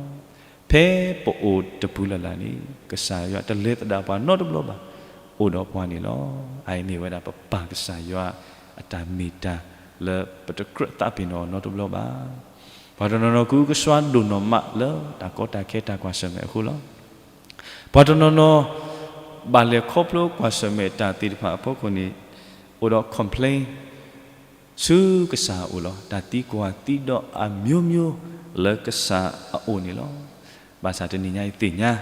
ဖဲပအိၣ်တပူၤလၢ်လၢ်န့ၣ် ကစၢ်ယွၤတလဲၤသဒၣ်ပှၤနီတဘျီဘၣ်, အိၣ်ဒီးပှၤန့ၣ်လီၤ. အအံၤမ့ၢ်ဝဲဒၣ်ပပၢ်ကစၢ်ယွၤအတၢ်မ့ၢ်တၢ်လၢပတကြၢးသးပ့ၤနီၣ်အီၤနီတဘျီဘၣ်. ပှၤတနီၤနီၤကူကဆှါဒိၣ်နီၢ်မးလၢတၢ်ကီတၢ်ခဲတၢ်ကွၢ်ဆၢၣ်မဲာ်အဃိလီၤ. ပှၤတနီၤနီၤ ဘၣ်လဲၤခီဖျိကွၢ်ဆၢၣ်မဲာ်တၢ်သ့ၣ်တဖၣ်အဖီခိၣ်န့ၣ် အိၣ်ဒီး complain ဆူကစၢ်အအိၣ်လီၤ. တၢ်သံကွၢ်သံဒိးအမျိုးမျိုးလၢကစၢ်အအိၣ်န့ၣ်လီၤ. ဘၣ်ဆၣ်တနံၤညါအံၤသ့ၣ်ညါ,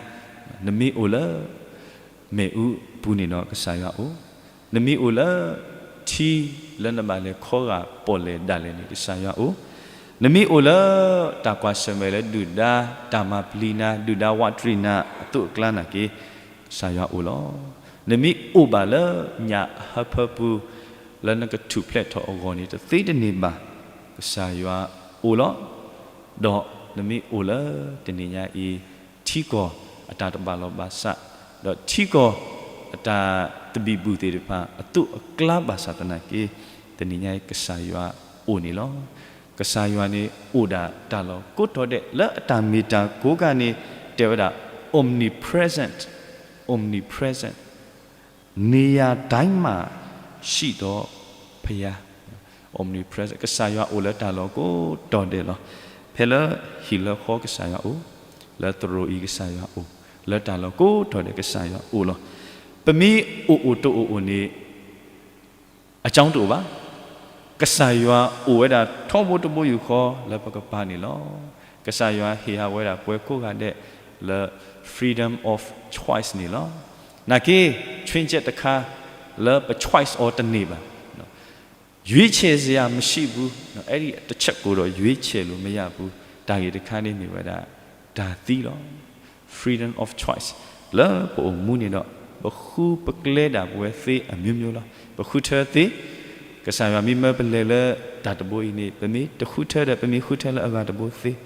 နမ့ၢ်အိၣ်လၢ မ့ၣ်အူပူၤန့ၣ်ဒီးကစၢ်ယွၤအိၣ်, နမ့ၢ်အိၣ်လၢ ထံလၢနဘၣ်လဲၤခီဂာ်ပီၣ်လဲၣ်ဒၣ်လဲာ်န့ၣ် ကစၢ်ယွၤအိၣ်, နမ့ၢ်အိၣ်လၢ တၢ်ကွၢ်ဆၢၣ်မဲာ်လၢဒုၣ်ဒါတၢ်မၤပျံၤနၤ ဒုၣ်ဒါဝးတရံးနၤအသိးအကျါနာ်က့ ကစၢ်ယွၤအိၣ်လီၤ. နမ့ၢ်အိၣ်ဘၣ်လၢညၣ်အဟၢဖၢပူၤ လၢနကထူၣ်ဖျဲးထီၣ်အဂီၢ်န့ၣ် တသ့တန့ၢ်ဘၣ်, ကစၢ်ယွၤအိၣ်လီၤ. ဒီးနမ့ၢ်အိၣ်လၢတနံၤညါအံၤ ထံကီၢ်အတၢ်တဘၣ်လီၢ်ဘၣ်စး, ဒီးထံကီၢ်အတၢ်သဘံၣ်ဘုၣ်သ့ၣ်တဖၣ်အသိးအကျါဘၣ်ဆၣ်သနာ်က့, တနံၤညါအံၤကစၢ်ယွၤအိၣ်န့ၣ်လီၤ. ကစၢ်ယွၤန့ၣ်အိၣ်ဒၣ်တၢ်လီၢ်ကိးတီၤဒဲး လၢအတၢ်မ့ၢ်တၢ်ကိးဂၤန့ၣ် တဲဝဲဒၣ် omnipresent, omnipresent, နေရာတိုင်းမှာ ရှိသောဘုရား, omnipresent ကစၢ်ယွၤအိၣ်လၢတၢ်လီၢ်ကိးတီၤဒဲးလီၤ. ဖဲလၢဟံၣ်လၢဃီကစၢ်ယွၤအိၣ်, လၢသရိာ်အံၤကစၢ်ယွၤအိၣ်, လၢတၢ်လီၢ်ကိးတီၤဒဲးကစၢ်ယွၤအိၣ်လီၤ. ပမ့ၢ်အိၣ်အိၣ်တအိၣ်အိၣ်န့ၣ် အကြောင်းတအိၣ်ဘၣ်. ကစၢ်ယွၤအိၣ်ဝဲဒၣ်ထီဘိတဘိယူၢ်ဃီလၢပကပၤန့ၣ်လီၤ. ကစၢ်ယွၤဟ့ၣ်အဝဲဒၣ်ပှၤကိးဂၤဒဲးလၢ freedom of choice န့ၣ်လီၤ. နာ်က့ choice တခါလၢပ choice အီၤတန့ၢ်ဘၣ်. ရွေးချယ်စရာမရှိဘူး, အဲဒီတစ်ချက်ကိုတော့ ရွေးချယ်လို့မရဘူး. တၢ်ဂ့ၢ်တခါန့ၣ်မ့ၢ်ဝဲဒၣ် တၢ်သံလီၤ. Freedom of choice လၢပအိၣ်မူန့ၣ်ဒီး ပဃုပကျဲဒၣ်ပဝဲသ့အမျိုးမျိုးလီၤ. ပဃုထၢသ့, ကစၢ်ယွၤမ့ၢ်မၢပလဲၤလၢတၢ်တဘိအံၤန့ၣ် ပမ့ၢ်တဃုထၢဒီး ပမ့ၢ်ဃုထၢလၢအဂၤတဘိသ့,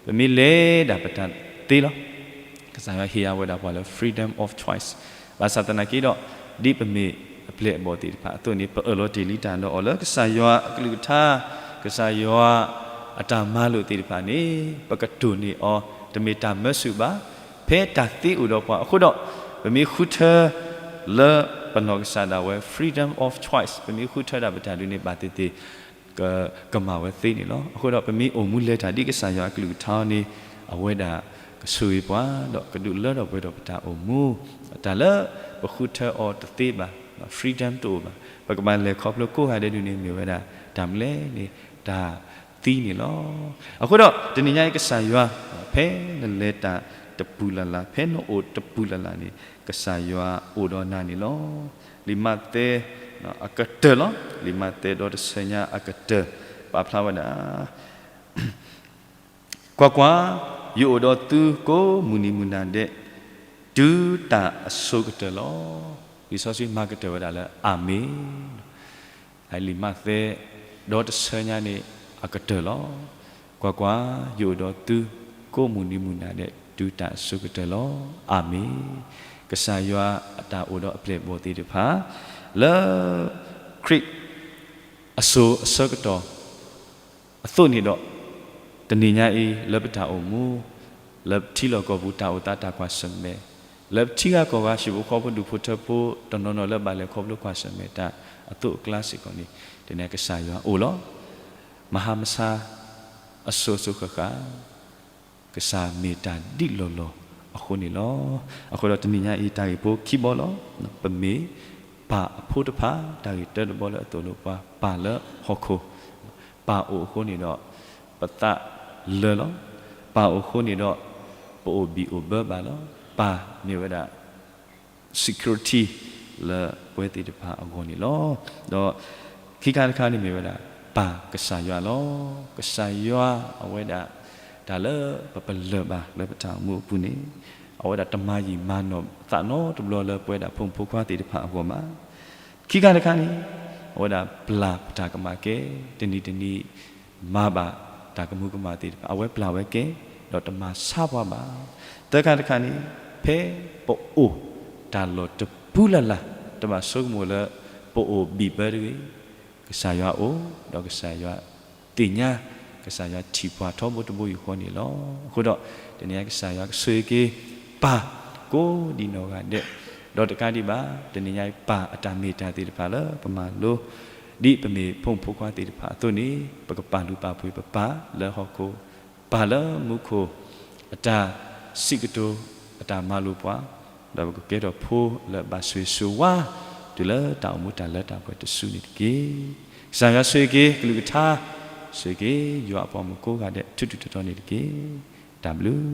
ပမ့ၢ်လဲၤဒၣ်ပတၢ်သ့လီၤ. ကစၢ်ယွၤဟ့ၣ်အဝဲဒၣ်ပှၤလၢ freedom of choice ဘၣ်ဆၣ်သနာ်က့ဒီး ဒ်ပမ့ၢ်အပျဲၢ်အဘီၣ်သ့ၣ်တဖၣ်အသိးန့ၣ် ပအၢၣ်လီၤတ့ၢ်လံတၢ်ဒီးအီၤလၢကစၢ်ယွၤအကလုၢ်ကထါ, ကစၢ်ယွၤအတၢ်မၤလိာ်သ့ၣ်တဖၣ်န့ၣ် ပကတိၢ်န့ၢ်အီၤ တမ့ၢ်တၢ်မၢဆူၣ်ဘၣ်. ဖဲတၢ်သ့အိၣ်ဒီးပှၤအဃိဒီး ပမ့ၢ်ဃုထၢလၢပနီၢ်ကစၢ်ဒၣ်ဝဲ freedom of choice ပမ့ၢ်ဃုထၢဒၣ်ပတၢ်ဒုးန့ၣ် ဘၣ်သ့ၣ်သ့ၣ် ကမၤဝဲသ့န့ၣ်လီၤ. အဃိဒီးပမ့ၢ်အိၣ်မူလဲၤတၢ်ဒ်ကစၢ်ယွၤအကလုၢ်ကထါန့ၣ် အဝဲဒၣ်ကဆိၣ်ဂ့ၤပှၤ ဒီးကဒုးလၢထီၣ်ပှဲၤထီၣ်ပတၢ်အိၣ်မူ, တၢ်လၢပဃုထၢအီၤတသ့ဘၣ်, freedom တအိၣ်ဘၣ်, ပကဘၣ်လဲၤခီဖျိကိးဂၤဒဲးဒုးန့ၣ် မ့ၢ်ဝဲဒၣ်တၢ်မနုၤလဲၣ်န့ၣ် တၢ်သံန့ၣ်လီၤ. အဃိဒီးတနံၤညါအံၤကစၢ်ယွၤ ဖဲနလဲၤတၢ်တပူၤလၢ်လၢ်, ဖဲနအိၣ်တပူၤလၢ်လၢ်န့ၣ် ကစၢ်ယွၤအိၣ်ဒီးနၤန့ၣ်လီၤ. လံာ်မးသဲအကတၢၢ်လီၤ. လံာ်မးသဲဒီတဆၢညါအကတၢၢ် ပာ်ဖျါဝဲဒၣ် ကွၢ်ကွၢ်, ယအိၣ်ဒီးသုကိးမုၢ်နံၤမုၢ်နၤဒဲး တုၤတၢ်အစိၤကတၢၢ်လီၤ. လံာ်စီဆှံမၤကတၢၢ်ဝဲဒၣ်လၢအၤမ့ၣ်, လံာ်မးသဲဒီတဆၢညါန့ၣ်အကတၢၢ်လီၤ. ကွၢ်ကွၢ်, ယအိၣ်ဒီးသုကိးမုၢ်နံၤမုၢ်နၤဒဲး တုၤတၢ်အစိၤကတၢၢ်လီၤ. အၤမ့ၣ်. ကစၢ်ယွၤအတၢ်အိၣ်ဒီးအပျဲၢ်အဘီၣ်သ့ၣ်တဖၣ် လၢခရံာ် အစိၤအဆၢကတီၢ်အသိးန့ၣ်ဒီး တနံၤညါအံၤ လၢပတၢ်အိၣ်မူ, လၢပထံလီၢ်ကီၢ်ပူၤတၢ်အိၣ်သးတၢ်ကွၢ်ဆၢၣ်မဲာ်, လၢပထံဂၤကီၢ်ဂၤဟံၣ်ဖိဃီဖိဒူၣ်ဖိထၢဖိ တနီၤနီၤလၢဘၣ်လဲၤခီဖျိကွၢ်ဆၢၣ်မဲာ်တၢ်အသိးအကျါစ့ၢ်ကီးန့ၣ် တနံၤကစၢ်ယွၤအိၣ်လီၤ. မဟါမဆါ အစိၤစိၤဃၣ်ဃၣ် ကစၢ်မ့ၢ်တၢ်ဒ်လီၢ်လီၢ် အဃိန့ၣ်လီၤ. အဃိဒီးတနံၤညါအံၤ တၢ်ဂ့ၢ်ဖိခံဘီလီၤ. ပမ့ၢ်ပၢ်အဖိတဖၣ်, တၢ်ဂ့ၢ်တၢတဘီလၢအသိၣ်လိပှၤ ပၢ်လၢဟီၣ်ခိၣ်, ပၢ်အိၣ်အဃိန့ၣ်ဒီး ပသးလၢာ်လီၤ. ပၢ်အိၣ်အဃိန့ၣ်ဒီး ပအိၣ်ဘံၣ်အိၣ်ဘၢဘၣ်လီၤ. ပၢ်မ့ၢ်ဝဲဒၣ် security လၢပဝဲသ့ၣ်တဖၣ်အဂီၢ်န့ၣ်လီၤ. ဒီးခံခါတခါန့ၣ်မ့ၢ်ဝဲဒၣ် ပၢ်ကစၢ်ယွၤလီၤ. ကစၢ်ယွၤအဝဲဒၣ် တၢ်လၢပပလၢၢ်ဘၣ်လၢပတၢ်အိၣ်မူအပူၤန့ၣ် အဝဲဒၣ်တမၤယံာ်မၤနီၢ်သးနီတဘျီလၢပဝဲဒၣ်ဖိမုၣ်ဖိခွါသ့ၣ်တဖၣ်အဂီၢ်ဘၣ်. ခံခါတခါန့ၣ် အဝဲဒၣ်ပျၢ်ပတၢ်ကမၣ်ကဲ, တနံၤတနံၤ မၤဘၣ်တၢ်ကမူၤကမၣ်သ့ၣ်တဖၣ် အဝဲပျၢ်ဝဲကဲ, ဒီးတမၤဆါပှၤဘၣ်. သၢခါတခါန့ၣ် ဖဲပအိၣ်တၢ်လီၢ်တပူၤလၢ်လၢ် တဘၣ်ဆိကမိၣ်လၢ ပအိၣ်ဘံၣ်ဘၢတဂ့ၤ, ကစၢ်ယွၤအိၣ်, ဒီးကစၢ်ယွၤသ့ၣ်ညါ, ကစၢ်ယွၤထံၣ်ပှၤထီဘိတဘိယူၢ်ဃီန့ၣ်လီၤ. အဃိဒီး တနံၤညါကစၢ်ယွၤကဆိၣ်ဂ့ၤက့ၤပၢ်ကိးဒံးနီၢ်ဂၤဒဲး, ဒီးတကးဒံးဘၣ် တနံၤညါအံၤ ပၢ်အတၢ်မ့ၢ်တၢ်သ့ၣ်တဖၣ်လၢပမၤလိ ဒ်ပမ့ၢ်ဖိမုၣ်ဖိခွါသ့ၣ်တဖၣ်အသိးန့ၣ် ပကပာ်လုၢ်ပာ်ပှ့ၤပပၢ်လၢဟီၣ်ခိၣ်, ပၢ်လၢမူခိၣ်, အတၢ်စံးကတိၤ, အတၢ်မၤလိာ်ပှၤ, ဒီးပကကဲထီၣ်ဖိလၢအဘၣ်ဆိၣ်ဂ့ၤဆိၣ်ဝါ တုၤလၢတၢ်အိၣ်မူတၢ်လၢတၢ်ပှဲၤတစုန့ၣ်တက့ၢ်. ကစၢ်ယွၤဆိၣ်ဂ့ၤက့ၤကလုၢ်ကထါ, ဆိၣ်ဂ့ၤက့ၤယွၤအပှၤမုၣ်ကိးဂၤဒဲး ထူထူတီတီန့ၣ်တက့ၢ်. တၢ်ဘျုး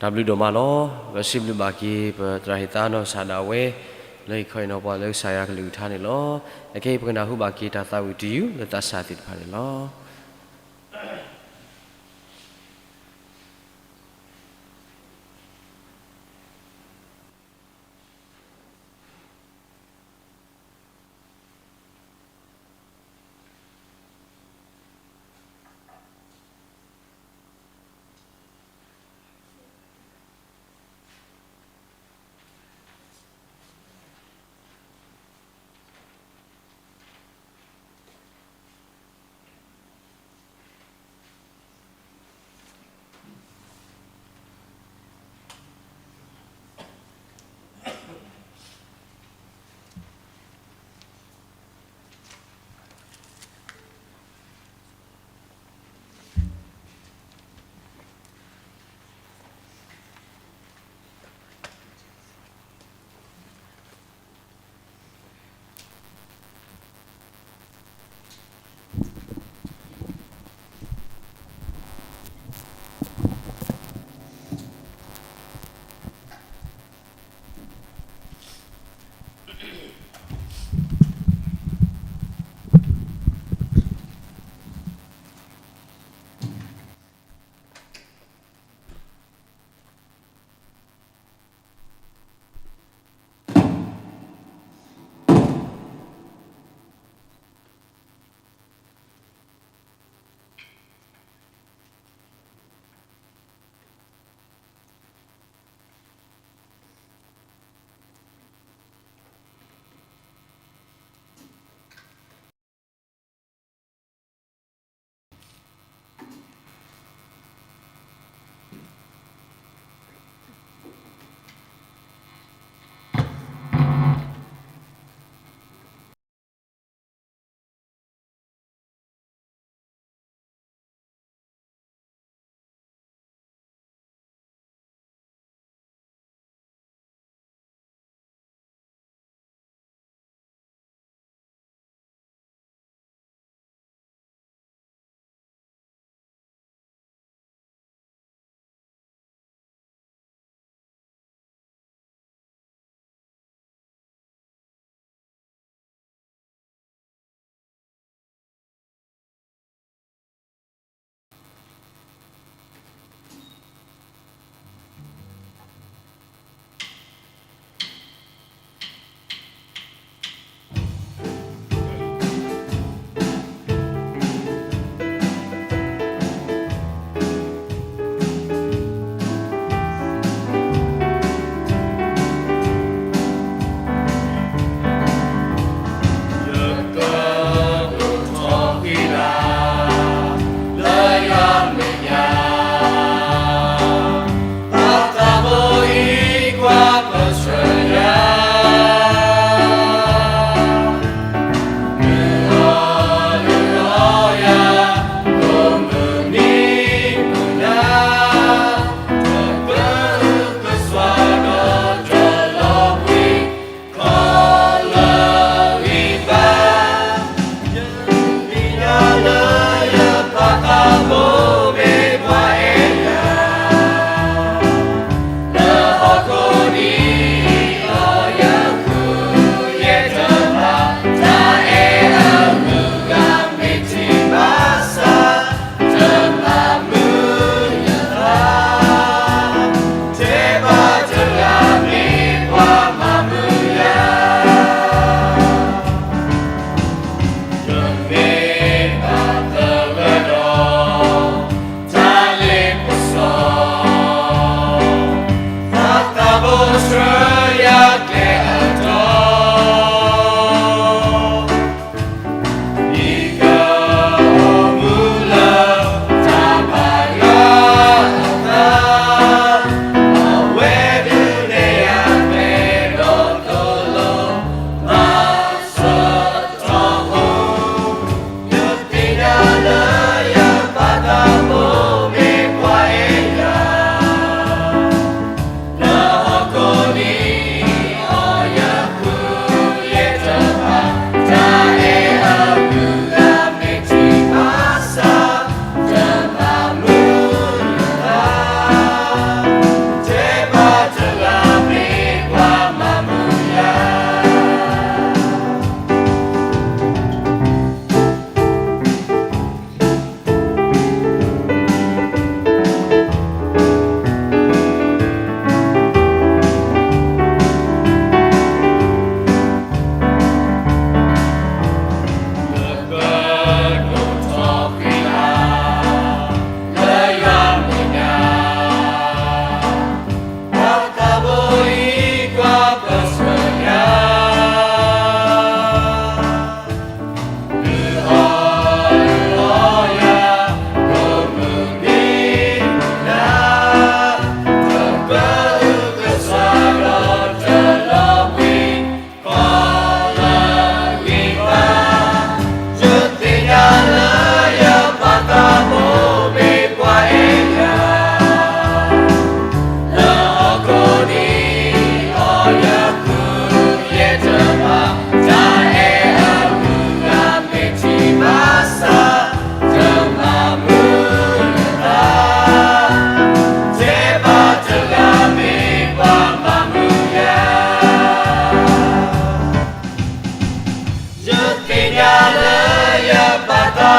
တၢ်ဘျုးဒိၣ်မးလီၤ. ပစံးဘျုးဘၣ်က့ၤ ပသရၣ်ဟ့ၣ်သးနီၢ်ကစၢ်ဒၣ်ဝဲ လၢဟ့ၣ်ခီဟ့ၣ်နီၤပှၤလၢကစၢ်ယွၤကလုၢ်ကထါန့ၣ်လီၤ. အခဲအံၤပကနၢ်ဟူဘၣ်က့ၤတၢ်သးဝံၣ်တယုၢ်လၢသးစၢ်သ့ၣ်တဖၣ်န့ၣ်လီၤ.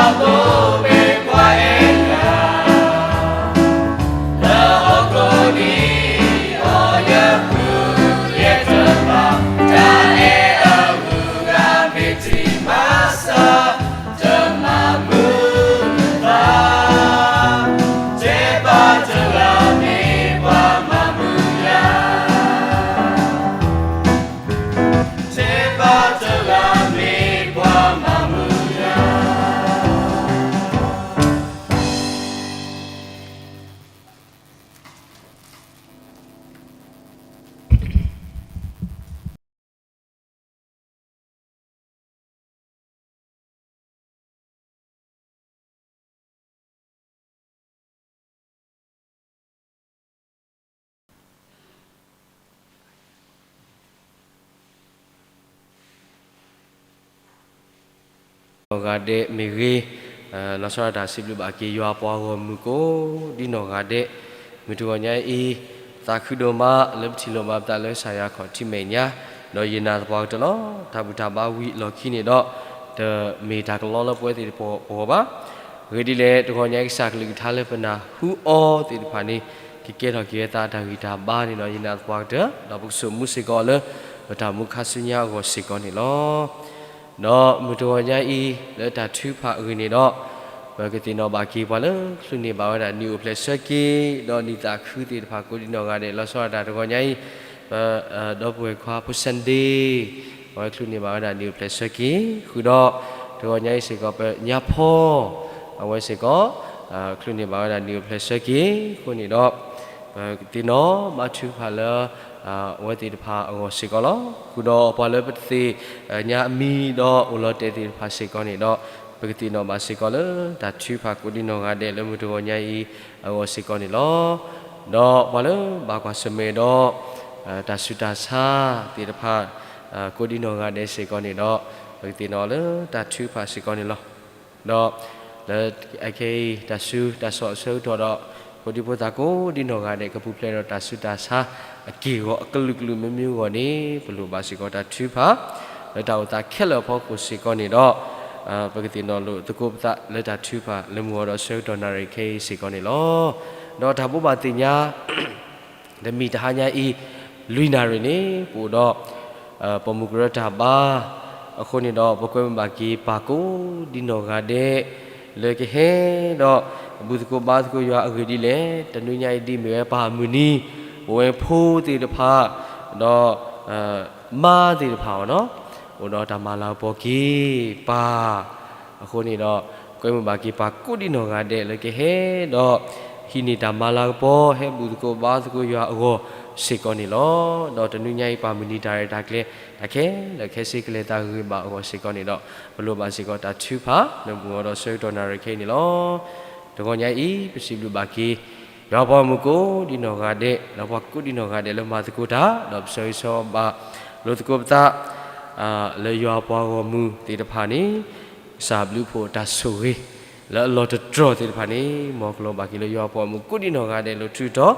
တၢ်ဘိးဘၣ်ကွၢ်အဲၣ်ယၤ လၢဟီၣ်ခိၣ်ဒ်အီၤယပုၢ်ယဲၢ်တဖၣ်, တၢ်အဲၣ်အဂုၤအဂၤမ့ၢ်တံၢ်မၤစၢၤ, တမၤမုာ်နသး, တဲဘၣ်တဂၤမ့ၢ်ပှၤမၤမုာ်ယၤ တဲဘၣ်တဂၤမ့ၢ်ပှၤမၤမုာ်ယၤ. နီၢ်ဂၤဒဲးမ့ၢ်ဂ့ၤ, လီၤဆီဒၣ်တၢ်စံးဘျုးဘၣ်က့ၤ ယွၤပှၤဂီၢ်မုၢ်ကိးဒ်နီၢ်ဂၤဒဲး, မုၢ်တဂီၤညါအံၤ, သးခုဒိၣ်မးလၢပထံၣ်လိာ်ဘၣ်ပသးလၢကစၢ်ယွၤခီၣ်ထံးမဲာ်ညါ, ဒီးယနာ်သပှၢ်ကတၢၢ်လီၤ. တၢ်ဘူၣ်တၢ်ဘါဝံၤအလီၢ်ခံန့ၣ်ဒီး, တမ့ၢ်တၢ်ကလီလၢပဝဲသ့ၣ်တဖၣ်အဂီၢ်ဘၣ်. အဂ့ၢ်ဒ်လဲၣ်, တဂီၤညါအံၤကစၢ်ကလုၢ်ကထါလၢပနၢ်ဟူအီၤသ့ၣ်တဖၣ်န့ၣ်, ကကဲထီၣ်က့ၤဝဲသးတၢ်ဂံၢ်တၢ်ဘါန့ၣ်ဒီး ယနာ်သပှၢ်ကတၢၢ်, ဒီးပကစိာ်မူစ့ၢ်ကီးအီၤလၢ ပတၢ်မူခါဆူညါအဂီၢ်စ့ၢ်ကီးန့ၣ်လီၤ. ဒီးမုၢ်တဂီၤညါအံၤ လၢတၢ်ထုကဖၣ်အဂ့ၢ်န့ၣ်ဒီး, ပကသ့ၣ်နီၣ်ဘၣ်က့ၤပှၤလၢကချုးန့ၢ်ဘၣ်ဝဲဒၣ်နံၣ်အိၣ်ဖျဲၣ်ဆၢက့ၤ, ဒီးနံၣ်သးခုသ့ၣ်တဖၣ်ကိးဒ်နီၢ်ဂၤဒဲး, လီၤဆီဒၣ်တၢ်တဂီၤညါအံၤ, ပ, ဒီပုၢ်ဝဲၢ်ခွါဖိ Sunday, အဝဲချုးန့ၢ်ဘၣ်ဝဲဒၣ်နံၣ်အိၣ်ဖျဲၣ်ဆၢက့ၤ, ဃုာ်ဒီးတဂီၤညါအံၤစ့ၢ်ကီး ပညါဖီ, အဝဲစ့ၢ်ကီး, ချုးန့ၢ်ဘၣ်ဝဲဒၣ်နံၣ်အိၣ်ဖျဲၣ်ဆၢက့ၤ, အဃိန့ၣ်ဒီး, ပကသ့ၣ်နီၣ်ဘၣ်ထုကဖၣ်လၢ အဝဲသ့ၣ်တဖၣ်အဂီၢ်စ့ၢ်ကီးလီၤ. ဃုာ်ဒီးပှၤလၢပတသ့ၣ်ညါအမံၤဒီးအိၣ်လီၤတဲာ်သ့ၣ်တဖၣ်စ့ၢ်ကီးန့ၣ်ဒီး, ပကသ့ၣ်နီၣ်ဘၣ်စ့ၢ်ကီးလၢတၢ်ထုကဖၣ်ကိးဒ်နီၢ်ဂၤဒဲးလၢမုၢ်တဂီၤညါအံၤအဂီၢ်စ့ၢ်ကီးန့ၣ်လီၤ. ဒီးပှၤလၢဘၣ်ကွၢ်ဆၢၣ်မဲာ်ဒီး တၢ်ဆူးတၢ်ဆါသ့ၣ်တဖၣ် ကိးဒ်နီၢ်ဂၤဒဲးစ့ၢ်ကီးန့ၣ်ဒီး, ပကသ့ၣ်နီၣ်လၢတၢ်ထုကဖၣ်စ့ၢ်ကီးန့ၣ်လီၤ. ဒီးလၢအခဲအံၤ တၢ်ဆူးတၢ်ဆါအဆၢကတီၢ်ဒီး, ဖိဒံဖိသၣ်ကိးဒ်နီၢ်ဂၤဒဲး ကပူၤဖျဲးဒီးတၢ်ဆူးတၢ်ဆါအက့ၢ်အဂီၤအကလုာ်ကလုာ်မ့ၢ်မ့ၢ်အဂီၢ်န့ၣ်, ပလိၣ်ဘၣ်စ့ၢ်ကီးတၢ်ထုကဖၣ် လၢတၢ်အိၣ်သးခဲလၢာ်အဖီခိၣ်စ့ၢ်ကီးန့ၣ်ဒီး, ပကသ့ၣ်နီၣ်လိာ်သကိးပသးလၢတၢ်ထုကဖၣ်လၢမုၢ်ဂီၤဒီးဆၢကတီၢ်နၣ်ရံၣ်ခဲအံၤစ့ၢ်ကီးန့ၣ်လီၤ. ဒီးတၢ်ဘိးဘၣ်သ့ၣ်ညါ တမံၤတဟါညါအံၤ, လွံၢ်နၣ်ရံၣ်န့ၣ် ပအိၣ်ဒီး ပိာ်မုၣ်ကရၢတၢ်ဘါ, အဃိန့ၣ်ဒီး ပကွဲမုာ်ဘၣ်က့ၤပၢ်ကိးဒ်နီၢ်ဂၤဒဲး လၢကဟဲဒီး ဘူၣ်သကိးဘါသကိးယွၤအဂ့ၢ်ဒ်လဲၣ်, တနွံညါအံၤဒ်မ့ၢ်ဝဲပၢ်မုၢ်နံၤ, ပဝဲဖိသ့ၣ်တဖၣ်, ဒီး မါသ့ၣ်တဖၣ်အီၤနီၤ, အိၣ်ဒီးတၢ်မၤလၤကပီၤက့ၤပၢ်, အဃိန့ၣ်ဒီး ကွဲမုာ်ဘၣ်က့ၤပၢ်ကိးဒ်နီၢ်ဂၤဒဲးလၢကဟဲဒီး ဟံးန့ၢ်တၢ်မၤလၤကပီၤ ဟဲဘူၣ်သကိးဘါသကိးယွၤအဂီၢ်စ့ၢ်ကီးန့ၣ်လီၤ. ဒီးတနွံညါအံၤပၢ်မုၢ်နံၤတၢ်ရဲၣ်တၢ်ကျဲၤ တၢ်ခဲလၢာ်ခဲဆ့ကလဲၤသးဂ့ၤဂ့ၤဘၣ်အဂီၢ်စ့ၢ်ကီးန့ၣ်ဒီး ပလိၣ်ဘၣ်စ့ၢ်ကီးတၢ်ထုကဖၣ် လၢမုၢ်ဂီၤဒီးဆၢကတီၢ်နၣ်ရံၣ်ခဲအံၤန့ၣ်လီၤ. တဂီၤညါအံၤ ပစံးဘျုးဘၣ်က့ၤ ယွၤပှၤဂီၢ်မုၢ်ကိးဒ်နီၢ်ဂၤဒဲး ဒီးပှၤကိးဒ်နီၢ်ဂၤဒဲးလၢမၤသကိးတၢ် ဒီးပဆၢဂ့ၤဆၢဝါဘၣ်လိာ်သကိးပသး လၢယွၤပှၤဂီၢ်မုၢ်သ့ၣ်တဖၣ်န့ၣ် ကစၢ်ဘျုးဖှိၣ်တၢ်ဆိၣ်ဂ့ၤ လၢအလီၢ်တတြီၢ်သ့ၣ်တဖၣ်န့ၣ် မ်ကလီၤဘၣ်က့ၤလၢယွၤပှၤဂီၢ်မုၢ်ကိးဒ်နီၢ်ဂၤဒဲးလၢထူးတီၤ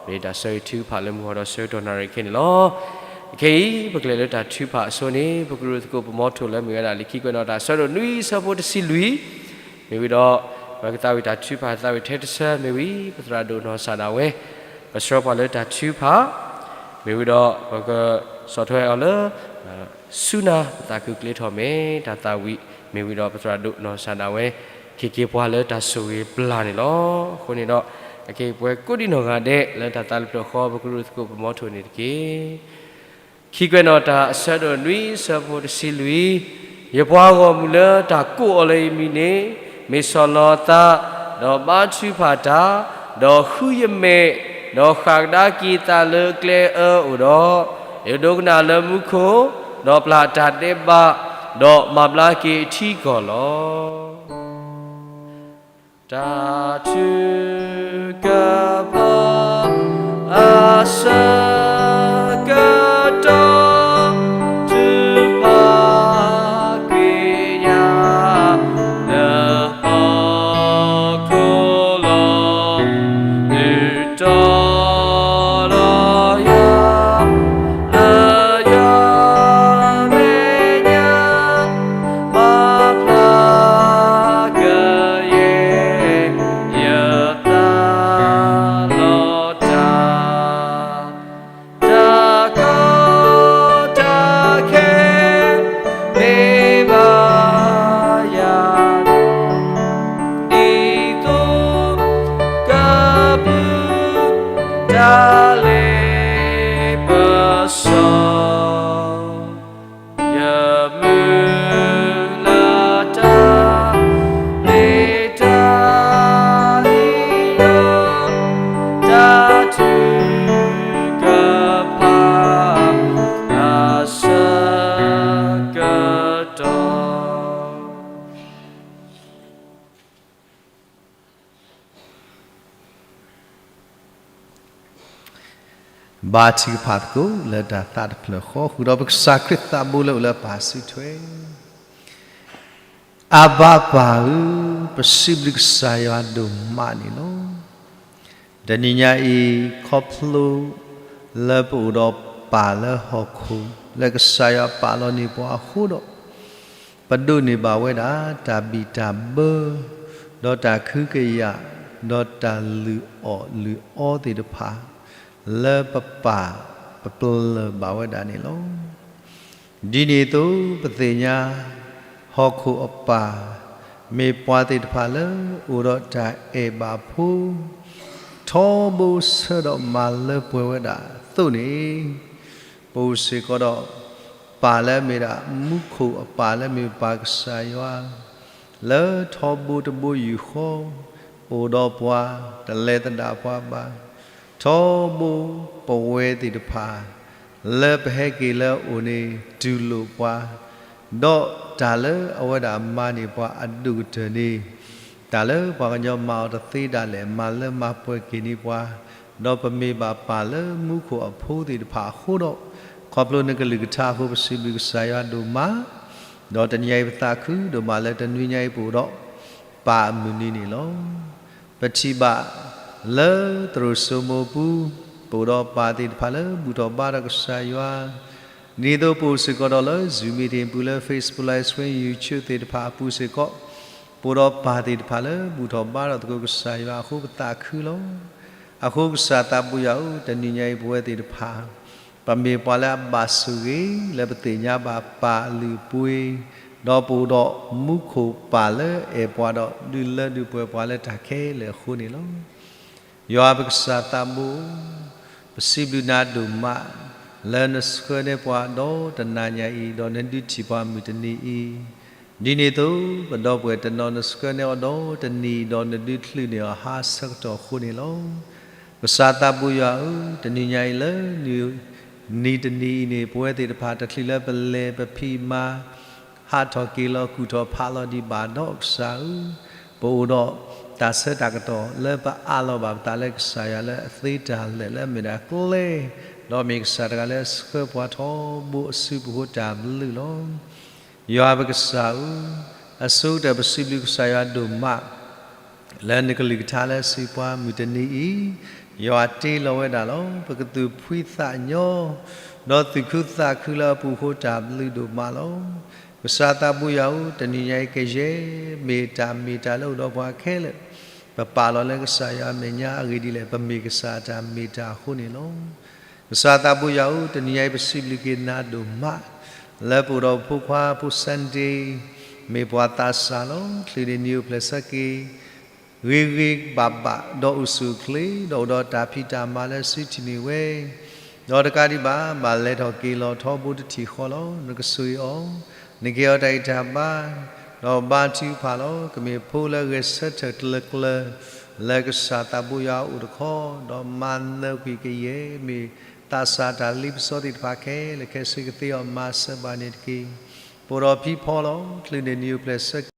မ့ၢ်တၢ်ဆၢဂ့ၤထုကဖၣ်လၢမုၢ်ဂီၤဒီးဆၢကတီၢ်နၣ်ရံၣ်ခဲန့ၣ်လီၤ. ခဲအံၤ ပကလဲၤလၢတၢ်ထုကဖၣ်အစိန့ၣ် ပကရူၢ်သကိးပမီထိၣ်လၢမ့ၢ်ဝဲဒၣ်လံာ်ခံကွဲးနီၣ်တၢ်အဆၢဒိၣ်နွံဆၢဖိတဆံလွံၢ် မ့ၢ်ဝံၤဒီး ပကသးဝံၣ်တၢ်ထုကဖၣ်သးဝံၣ်ထဲတဆၢ မ့ၢ်ဝံၤ ပသရၣ်ဒိၣ်နီၢ်စၢ်ဒၣ်ဝဲ ပဆှၢပှၤလၢတၢ်ထုကဖၣ် မ့ၢ်ဝံၤဒီး ပကဆီၣ်ထွဲအီၤလၢ ဆူနၤ ပသးခုကျ့ထီၣ်မဲာ် တၢ်သးဝံၣ် မ့ၢ်ဝံၤဒီး ပသရၣ်ဒိၣ်နီၢ်စၢ်ဒၣ်ဝဲ က့ၤက့ၤပှၤလၢတၢ်ဆိၣ်ဂ့ၤပျၢ်န့ၣ်လီၤ. အဃိန့ၣ်ဒီး အက့ၤပဝဲကိးဒ်နီၢ်ဂၤဒဲး လၢတၢ်သးလၢပျၢၤဃီ ပကရူၢ်သကိးပမီထိၣ်န့ၣ်တက့ၢ်. ခံကွဲးနီၣ်တၢ်အဆၢဒိၣ်နွံဆၢဖိတဆံလွံၢ် ယပှၤဂီၢ်မုၢ်လၢတၢ်ကိးအီၤလၢယမံၤန့ၣ် မ့ၢ်ဆီၣ်လီၤသး ဒီးဘါထုကဖၣ်တၢ် ဒီးဃုယမဲာ် ဒီးဃၣ်ကဒါက့ၤသးလၢကျဲအၢအိၣ်ဒီး ယဒိကနၣ်လၢမူခိၣ် ဒီးပျၢ်တၢ်ဒဲးဘး ဒီးမၤဘျါက့ၤအထံအကီၢ်လီၤ. တၢ်ထုကဖၣ်အဆၢကတီၢ် ထုကဖၣ်ကွံာ်ယၤ လၢဟီၣ်ခိၣ်လီၤ ဒုးတီၤလီၤယၤ လၢယွၤမဲာ်ညါ ပာ်ဖျါက ဘါထုကဖၣ်သကိးလၢတၢ်သးတဖျၢၣ်ဃီ ဃုာ်ဒီးပကစၢ်ခရံာ်သးဘိလၢအိၣ်လၢပၢ်စုထွဲ အဘၤပၢ်ဧၢ, ပစံးဘျုးကစၢ်ယွၤဒိၣ်မးန့ၣ်လီၤ. တနံၤညါအံၤ ခီဖျိလၢပအိၣ်ဒီးပၢ်လၢဟီၣ်ခိၣ် လၢကစၢ်ယွၤပာ်လီၤန့ၢ်ပှၤအဃိဒီး ပဒိးန့ၢ်ဘၣ်ဝဲဒၣ် တၢ်ဘံၣ်တၢ်ဘၢ ဒီးတၢ်ကဟုကယာ် ဒီးတၢ်လုၢ်အီၣ်လုၢ်အီသ့ၣ်တဖၣ် လၢပပာ်ပပလၢၢ်ဘၣ်ဝဲဒၣ်န့ၣ်လီၤ. ဒ်န့ၣ်အသိး ပသ့ၣ်ညါ ဟီၣ်ခိၣ်အပၢ် မ့ၢ်ပှၤသ့ၣ်တဖၣ်လၢအိၣ်ဒီးတၢ်အဲၣ်ဘၣ်ဖိ ထီဘိဆၢဒီးမၤလၢပှဲၤဝဲဒၣ်အသိးန့ၣ် ပအိၣ်စ့ၢ်ကီးဒီး ပၢ်လၢအမ့ၢ်ဒၣ်မူခိၣ်အပၢ်လၢမ့ၢ်ပၢ်ကစၢ်ယွၤ လၢထီဘိတဘိယူၢ်ဃီ အိၣ်ဒီးပှၤ တလဲၤသဒၣ်ပှၤဘၣ်. ထီဘိပဝဲသ့ၣ်တဖၣ် လၢပဟဲက့ၤလၢအအိၣ်န့ၣ် တူၢ်လိာ်ပှၤ, ဒီးတၢ်လၢအဝဲဒၣ်မၤန့ၢ်ပှၤအဒိၣ်ကတၢၢ်န့ၣ် တၢ်လၢပှၤကညီမၤအီၤတသ့ဒၣ်လဲာ် မၤလၢမၤပှဲၤက့ၤန့ၢ်ပှၤ, ဒီးပမ့ၢ်ဘၣ်ပၢ်လၢမူခိၣ်အဖိသ့ၣ်တဖၣ်အဃိဒီး, ခီဖျိနကလုၢ်ကထါအဃိ ပစံးဘျုးကစၢ်ယွၤဒိၣ်မး, ဒီးတနံၤညါအံၤပသးခုဒိၣ်မးလၢတနွံညါအံၤပအိၣ်ဒီး ပၢ်အမုၢ်နံၤန့ၣ်လီၤ. ပထံၣ်ဘၣ်လၢသရိာ်စိမိၤပူၤ ပအိၣ်ဒီးပၢ်သ့ၣ်တဖၣ်လၢဘူၣ်ထီၣ်ဘါထီၣ်ကစၢ်ယွၤ, ဒ်သိးပအိၣ်စ့ၢ်ကီးဒီးလၢ Zoom meeting ပူၤလၢ Facebook Live Stream YouTube သ့ၣ်တဖၣ်အပူၤစ့ၢ်ကီး, ပအိၣ်ဒီးပၢ်သ့ၣ်တဖၣ်လၢဘူၣ်ထီၣ်ဘါထီၣ်သကိးကစၢ်ယွၤအဃိပသးခုလီၤ. အဃိကစၢ်သးဘိယွၤဧၢ, တနံၤညါအံၤပဝဲသ့ၣ်တဖၣ် ပမ့ၢ်ပှၤလၢအဘၣ်ဆိၣ်ဂ့ၤ လၢပသ့ၣ်ညါဘၣ်ပၢ်အလုၢ်အပှ့ၤ, ဒီးပအိၣ်ဒီးမူခိၣ်ပၢ်လၢအဲၣ်ပှၤဒီးဒုးလၢဒုးပှဲၤပှၤလၢတၢ်ခဲလၢာ်အဃိန့ၣ်လီၤ. ယွၤပကစၢ်သးဘိ, ပစံးဘျုးနၤဒိၣ်မး လၢနဆှၢန့ၢ်ပှၤဒီးတနၤညါအံၤ ဒီးနဒုးထံၣ်ပှၤမုၢ်တနံၤအံၤ, ဒ်န့ၣ်အသိး ပဒီပုၢ်ဝဲၢ်တနီၤနဆှၢန့ၢ်အီၤဒီးတနံၤ ဒီးနဒုးချုးန့ၢ်အီၤဟါဆၢကတီၢ်အဃိန့ၣ်လီၤ. ကစၢ်သးဘိယွၤဧၢ, တနံၤညါအံၤလၢ နံၤတနံၤအံၤန့ၣ် ပဝဲသ့ၣ်တဖၣ်တချုးလၢပလဲၤပဖံးမၤ ဟးထီၣ်က့ၤလီၤကူၣ်ထီၣ်ဖးလီၤဒံးဘၣ်ဒီးကစၢ်ဧၢ, ပအိၣ်ဒီးတၢ်ဆၢတၢ်ကတီၢ်လၢပအးလီၤဘၣ်ပသးလၢကစၢ်ယွၤလၢအသ့တၢ်လၢာ်လၢအမ့ၢ်ဒၣ်ကျဲ, ဒီးမ့ၢ်ကစၢ်တဂၤလၢအဆှၢပှၤထီဘိအစုပူၤဃိတၢ်ဘျုးလီၤ. ယွၤပကစၢ်ဧၢ, အဆိကတၢၢ်ပစံးဘျုးကစၢ်ယွၤဒိၣ်မး လၢနကလုၢ်ကထါလၢစံးပှၤမုၢ်တနံၤအံၤ, ယွၤတ့လီၤဝဲဒၣ်လီၤ. ပကသူၣ်ဖှံသးညီ, ဒီးသူၣ်ခုသးခုလၢအပူၤဃိတၢ်ဘျုးဒိၣ်မးလီၤ. ကစၢ်သးဘိယွၤဧၢ, တနံၤညါအံၤကယဲၢ်မ့ၢ်တၢ်မ့ၢ်တၢ်လၢအိၣ်ဒီးပှၤခဲလၢာ်, ပပာ်လီၤလၢကစၢ်ယွၤအမဲာ်ညါအဂ့ၢ်ဒ်လဲၣ်, ပမ့ၢ်ကစၢ်အတၢ်မ့ၢ်တၢ်အဃိန့ၣ်လီၤ. ကစၢ်သးဘိယွၤဧၢ, တနံၤညါအံၤပစံးဘျုးက့ၤနၤဒိၣ်မး, လၢပအိၣ်ဒီးဖိခွါဖိ Sunday မ့ၢ်ပှၤသးစၢ်လီၤ. ချုးန့ၢ်နံၤအိၣ်ဖျဲၣ်ဆၢက့ၤ ဂ့ၤဂ့ၤဘၣ်ဘၣ် ဒီးအိၣ်ဆူၣ်အိၣ်ချ့, ဒီးအိၣ်ဒီးတၢ်ဖံးတၢ်မၤလၢစုထံၣ်န့ၢ်ဝဲ, ဒီးတကးဒံးဘၣ် ဘၣ်လဲၤထီၣ်က့ၤလီၤထီဘိတထံၣ်ဃီလီၤ. နကဆိၣ်ဂ့ၤအီၤ, နကဟ့ၣ်အီၤတၢ်ဂံၢ်တၢ်ဘါ, ဒီးဘါထုကဖၣ်လီၤ. ကမ့ၢ်ဖိလၢအဂဲၤဆၢထၢၣ်ကျၢၤကျၢၤ လၢကစၢ်သးဘိယွၤအအိၣ်တခီ, ဒီးမၤနၢၤကွံာ်ကယဲၢ် မ့ၢ်သးစၢ်တၢ်လ့ပစီသ့ၣ်တဖၣ်ခဲလၢာ်ခဲဆ့ကသ့အီၤမၤစၢၤဘၣ်န့ၣ်တက့ၢ်. ပအိၣ်ဒီးဖံဖီလီၤ. ချုးန့ၢ်နံၤအိၣ်ဖျဲၣ်ဆၢက့ၤ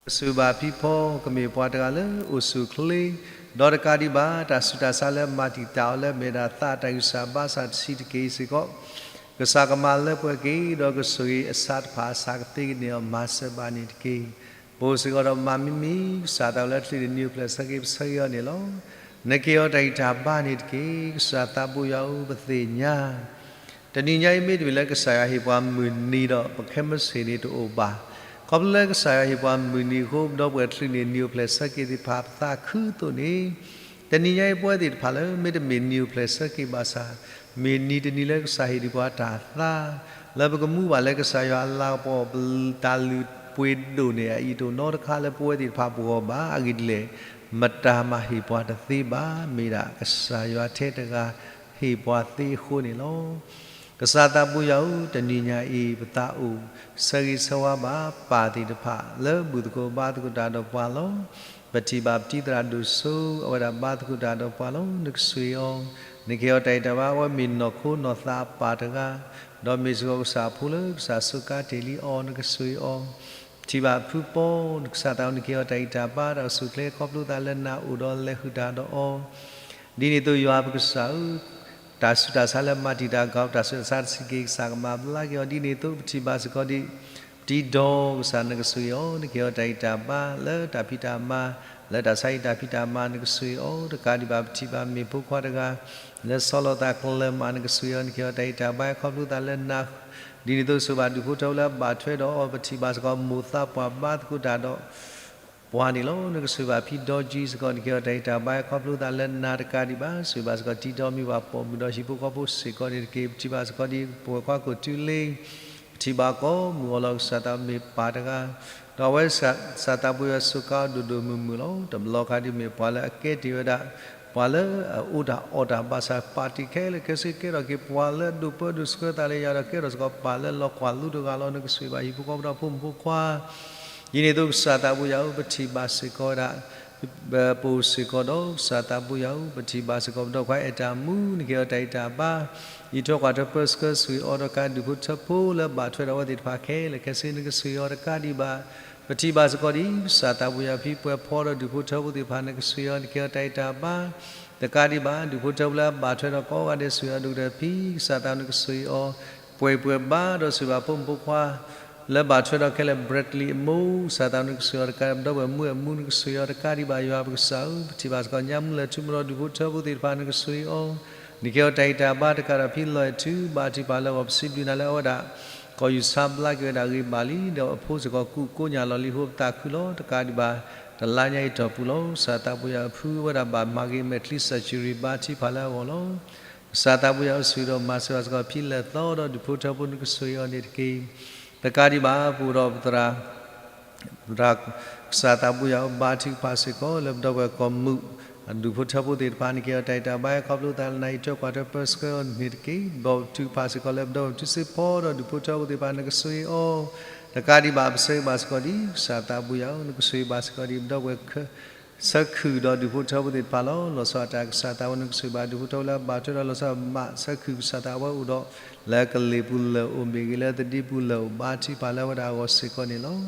ပစံးဘျုးဘၣ်ဖံဖီ ကမ့ၢ်ပှၤတဂၤလၢအိၣ်ဆူၣ်အိၣ်ချ့, ဒီးတကးဒံးဘၣ် တၢ်ဆူးတၢ်ဆါလၢမၤတံာ်တာ်အီၤလၢအမ့ၢ်ဒၣ်သးအတၢ်ဂံၢ်စၢ်ဘါစၢ်တဆံးတက့ၢ်အံၤစ့ၢ်ကီး, ကစၢ်ကမၤလၢပှဲၤက့ၤ, ဒီးကဆိၣ်ဂ့ၤအသးတဖၣ်အစှၤကသ့န့ၢ်အီၤမၤစၢၤဘၣ်န့ၣ်တက့ၢ်. ပအိၣ်စ့ၢ်ကီးဒီးမၤမံမံ ကစၢ်သးလၢချုးန့ၢ်နံၤအိၣ်ဖျဲၣ်ဆၢက့ၤ ပဆၢဂ့ၤအီၤန့ၣ်လီၤ. နကဟ့ၣ်အီၤတၢ်ဂံၢ်တၢ်ဘါန့ၣ်တက့ၢ်. ကစၢ်သးဘိယွၤဧၢ, ပသ့ၣ်ညါ တနံၤညါအံၤမ့တမ့ၢ်လၢကစၢ်ယွၤဟ့ၣ်ပှၤမုၢ်နံၤဒီး ပခဲမုၢ်ဆ့ၣ်န့ၣ်တအိၣ်ဘၣ်. ခီဖျိလၢကစၢ်ယွၤဟ့ၣ်ပှၤမုၢ်နံၤအဃိ ဒီပုၢ်ဝဲၢ်ချုးန့ၢ်နံၤအိၣ်ဖျဲၣ်ဆၢက့ၤသ့ၣ်တဖၣ်ပသးခုအသိးန့ၣ်, တနံၤညါအံၤပဝဲသ့ၣ်တဖၣ်လၢ မ့တမ့ၢ်နံၤအိၣ်ဖျဲၣ်ဆၢက့ၤဘၣ်ဆၣ်, မ့ၢ်နံၤတနံၤလၢကစၢ်ဟ့ၣ်ဒံးပှၤတၢ်သါ, လၢပကမူဘၣ်လၢကစၢ်ယွၤအလၤကပီၤ တၢ်လုၢ်ပှ့ၤဒိၣ်န့ၢ်အအံၤတအိၣ်နီတခါလၢပဝဲသ့ၣ်တဖၣ်ပဂီၢ်ဘၣ်. အဂ့ၢ်ဒ်လဲၣ်, မတၤမၤဟ့ၣ်ပှၤတသ့ဘၣ်, မ့ၢ်ဒၣ်ကစၢ်ယွၤထဲတဂၤဟ့ၣ်ပှၤသ့အဃိန့ၣ်လီၤ. ကစၢ်သးဘိယွၤဧၢ, တနံၤညါအံၤ ပသးအိၣ်ဆၢဂ့ၤဆၢဝါဘၣ်ပၢ်သ့ၣ်တဖၣ် လၢဘူၣ်သကိးဘါသကိးတၢ်ဒီးပှၤလီၤ. ပထံၣ်ဘၣ်ပတံၤသရၣ်ဒိၣ်စိ အဝဲဒၣ်ဘါသကိးတၢ်ဒီးပှၤလီၤ. နကဆိၣ်ဂ့ၤအီၤ, နကဟ့ၣ်အီၤတၢ်ဂံၢ်တၢ်ဘါ, အဝဲမ့ၢ်နီၢ်ခိနီၢ်သးအပၢ်တဂၤ, ဒီးမ့ၢ်စ့ၢ်ကီးကစၢ်အဖိလၢကစၢ်စူးကါတ့ၢ်လံအီၤ, နကဆိၣ်ဂ့ၤအီၤ. ထံၣ်ဘၣ်ဖုပီၣ် ကစၢ်သး နကဟ့ၣ်အီၤတၢ်ဂံၢ်တၢ်ဘါ တၢ်အိၣ်ဆူၣ်အိၣ်ချ့ခီဖျိသးလၢနၤအိၣ်ဒီးလဲၤဃုာ်တၢ်ဒီးအီၤ, ဒ်န့ၣ်အသိးယွၤပကစၢ်ဧၢ, တၢ်ဆူးတၢ်ဆါလၢမၤတံာ်တာ်အဂီၢ် တၢ်ဆူးတၢ်ဆါတဆံးက့ၤ ကစၢ်ကမၤဘျါက့ၤအီၤ ဒ်န့ၣ်အသိး ပထံၣ်ဘၣ်စ့ၢ်ကီးဒ် ပတံၤဒီးကစၢ်နကစူၢ်အီၤ နကဟ့ၣ်အီၤတၢ်ဂံၢ်တၢ်ဘါ လၢတၢ်ဖံးတၢ်မၤ လၢတၢ်ဆါဟံၣ်တၢ်ဖံးတၢ်မၤ နကစူၢ်အီၤ တကးဒံးဘၣ် ပထံၣ်ဘၣ်မ့ၢ်ဖိခွါတဂၤ လၢဆီလီၤသးကလၢၤမး နကစူၢ်အီၤ နကဟ့ၣ်အီၤတၢ်ဂံၢ်တၢ်ဘါ ခီဖျိသးလၢနၤ ဒ်န့ၣ်အသိး ဆိၣ်ဘၣ်ဒူၣ်ဖိထၢဖိလၢအဘၣ်ထွဲဒီးအီၤ ပထံၣ်ဘၣ်စ့ၢ်ကီးမိၢ်သးပှၢ်ဘါသကိးတၢ်ဒီး ပှၤန့ၣ်လီၤ. နကစူၢ်ဘၣ်ဖံဒီကံစ့ၢ်ကီး နကဟ့ၣ်အီၤတၢ်ဂံၢ်တၢ်ဘါ ခီဖျိသးလၢနၤတကးဒံးဘၣ် စူၢ်ဘၣ်စ့ၢ်ကီးတံၤဒီမံၤဘၣ်ပိာ်မုၣ်ဒီးဟံၣ်ဖိဃီဖိစ့ၢ်ကီးန့ၣ်တက့ၢ်. ပထံၣ်ဘၣ်စ့ၢ်ကီးဒ်ပဝဲၢ်ခွါကိးတုၤလ့ ပထံၣ်ဘၣ်ကိးမုၢ်အီၤလီၤ. ကစၢ်သးမ့ၢ်ပၢ်တဂၤ ဒီးအဝဲကစၢ်သးပူၤယွၤစူးကါအီၤဒိၣ်ဒိၣ်မုၢ်မုၢ်လီၤ. တဘျီခါဒ်မ့ၢ်ပှၤလၢအကဲတ့ၢ်ဝဲဒၣ် ပှၤလၢအအိၣ်တၢ်အီၣ်တၢ်ဘၣ်ဆၣ် ပာ်တ့ၢ်ခဲလၢာ်ခဲဆ့ ကဲထီၣ်က့ၤပှၤလၢအဒိၣ်ပၢဒိၣ်ဆှၢသးလၢယွၤဒီး ကဲထီၣ်စ့ၢ်ကီးပၢ်လၢလီၤကွၢ်လိတဂၤလီၤ. နကစူၢ်ဘၣ်ဟံၣ်ဖိဃီဖိဒီးဖိမုၣ်ဖိခွါ ဒ်န့ၣ်အသိးကစၢ်သးပူၤယွၤဧၢ ပထံၣ်ဘၣ်စ့ၢ်ကီးဝဲဒၣ် ပအိၣ်စ့ၢ်ကီးဒီးကစၢ်သးပူၤယွၤဧၢ ပထံၣ်ဘၣ်စ့ၢ်ကီးပဒီပုၢ်ဝဲၢ်ခွါအဲၣ်တၢ်မူ နကဟ့ၣ်အီၤတၢ်ဂံၢ်တၢ်ဘါ အံးထွဲကွၢ်ထွဲပၢဆှၢဆူၣ်အီၤဒီးကါဒူၣ်ဖိထၢဖိလၢဘၣ်ထွဲဒီးအဝဲသ့ၣ်တဖၣ်ခဲလၢာ်ခဲဆ့ နကစူၢ်အီၤတကးဒံးဘၣ် ပထံၣ်ဘၣ်စ့ၢ်ကီးဒ်ကစၢ်သးပူၤယွၤဖံပှဲၤဖီဒီးဒူၣ်ဖိထၢဖိသ့ၣ်တဖၣ် နကစူၢ်အီၤ နကဟ့ၣ်အီၤတၢ်ဂံၢ်တၢ်ဘါ တကးဒံးဘၣ် ဒူၣ်ဖိထၢဖိလၢအဘၣ်ထွဲဒီးကိးဂၤဒဲး စူၢ်အီၤဒိၣ်ကတၢၢ်ဖံ ကစၢ်သးနကစူၢ်အီၤ ပှဲၤပှဲၤဘါဒီးစူၢ်ဘၣ်ဖိမုၣ်ဖိခွါ လၢဘၣ်ထွဲဒီးခဲလၢာ် Bradley အမိၢ် ကစၢ်သးနကစူၢ်အီၤတကး ပဒီပုၢ်ဝဲၢ်မုၣ်အမူ နကစူၢ်အီၤတကးဒံးဘၣ် ယွၤပကစၢ်ဧၢ ပထံၣ်ဘၣ်စ့ၢ်ကီးညါမူလၢၢ်ထူမရီ ဒူၣ်ဖိထၢဖိသ့ၣ်တဖၣ် နကစူၢ်အီၤ နကဟ့ၣ်အီၤတၢ်ဂံၢ်တၢ်ဘါ တကးဒီးဖံလီၤအဲၣ်ထူ ဘါထုကဖၣ်လၢအဂီၢ် ပစံးဘျုးနၤလၢအဝဲဒၣ် ကီၢ်ယူၢ်ဆါဘျါက့ၤဝဲဒၣ်ဂ့ၤဘၣ်လံ ဒီးအဖိစ့ၢ်ကီးကူကိညၢ်လီၤလံ ဟိပသးခုလီၤ တကးဒံးဘၣ် တလါညါအံၤတီၢ်ပူၤလီၤ. ကစၢ်သးပူၤယွၤအဖုဝဲဒၣ်ဘၣ်မၤဂ့ၤမဲာ်ချံ surgery ဘါထုကဖၣ်လၢအဂီၢ်လီၤ. ကစၢ်သးပူၤယွၤအိၣ်ဆူၣ်ဒီးမၤစၢၤဘၣ်စ့ၢ်ကီးဖံလဲၤသီဒီးဒူၣ်ဖိထၢဖိ နကစူၢ်အီၤန့ၣ်တက့ၢ်. တကးဒံးဘၣ် ပအိၣ်ဒီးပသရၣ် သရၣ် ကစၢ်သးပူၤယွၤဘါထုကဖၣ်စ့ၢ်ကီး လၢပဒီပုၢ်ဝဲၢ်ကိးမုၢ် ဒူၣ်ဖိထၢဖိသ့ၣ်တဖၣ် နကဟ့ၣ်အီၤတၢ်ဂံၢ်တၢ်ဘါ ခီဖျိသးလၢနၤ အံးထွဲကွၢ်ထွဲပၢဆှၢအီၤန့ၣ်တက့ၢ်. ဘါထုကဖၣ်စ့ၢ်ကီးလၢပဒီပုၢ်ဝဲၢ်ထူစ့ဖီဒီးဒူၣ်ဖိထၢဖိသ့ၣ်တဖၣ် နကစူၢ်အီၤ တကးဒံးဘၣ် ပဆၢဂ့ၤဘၣ်စ့ၢ်ကီးဒ် ကစၢ်သးပူၤယွၤ နကစူၢ်ဘၣ်စ့ၢ်ကီးဒ် ပဒီပုၢ်ဝဲၢ် ဆၢခုၣ်ဒီးဒူၣ်ဖိထၢဖိသ့ၣ်တဖၣ်လီၤ. လီၤဆီဒၣ်တၢ်ကစၢ်သးဝဲ နကစူၢ်ဘၣ်ဒူၣ်ဖိထၢဖိလၢအဘၣ်ထွဲဒီး လီၤဆီဒၣ်မးဆၢခုၣ်ကစၢ်သးဝဲအိၣ်ဒီး လၢကလ့ၢ်ပူၤလၢာ်အိၣ်မ့ၢ်ဂ့ၤ လၢသဒ့ပူၤလၢာ်အိၣ် ဘါထုကဖၣ်လၢအဝဲဒၣ်အဂီၢ်စ့ၢ်ကီးန့ၣ်လီၤ.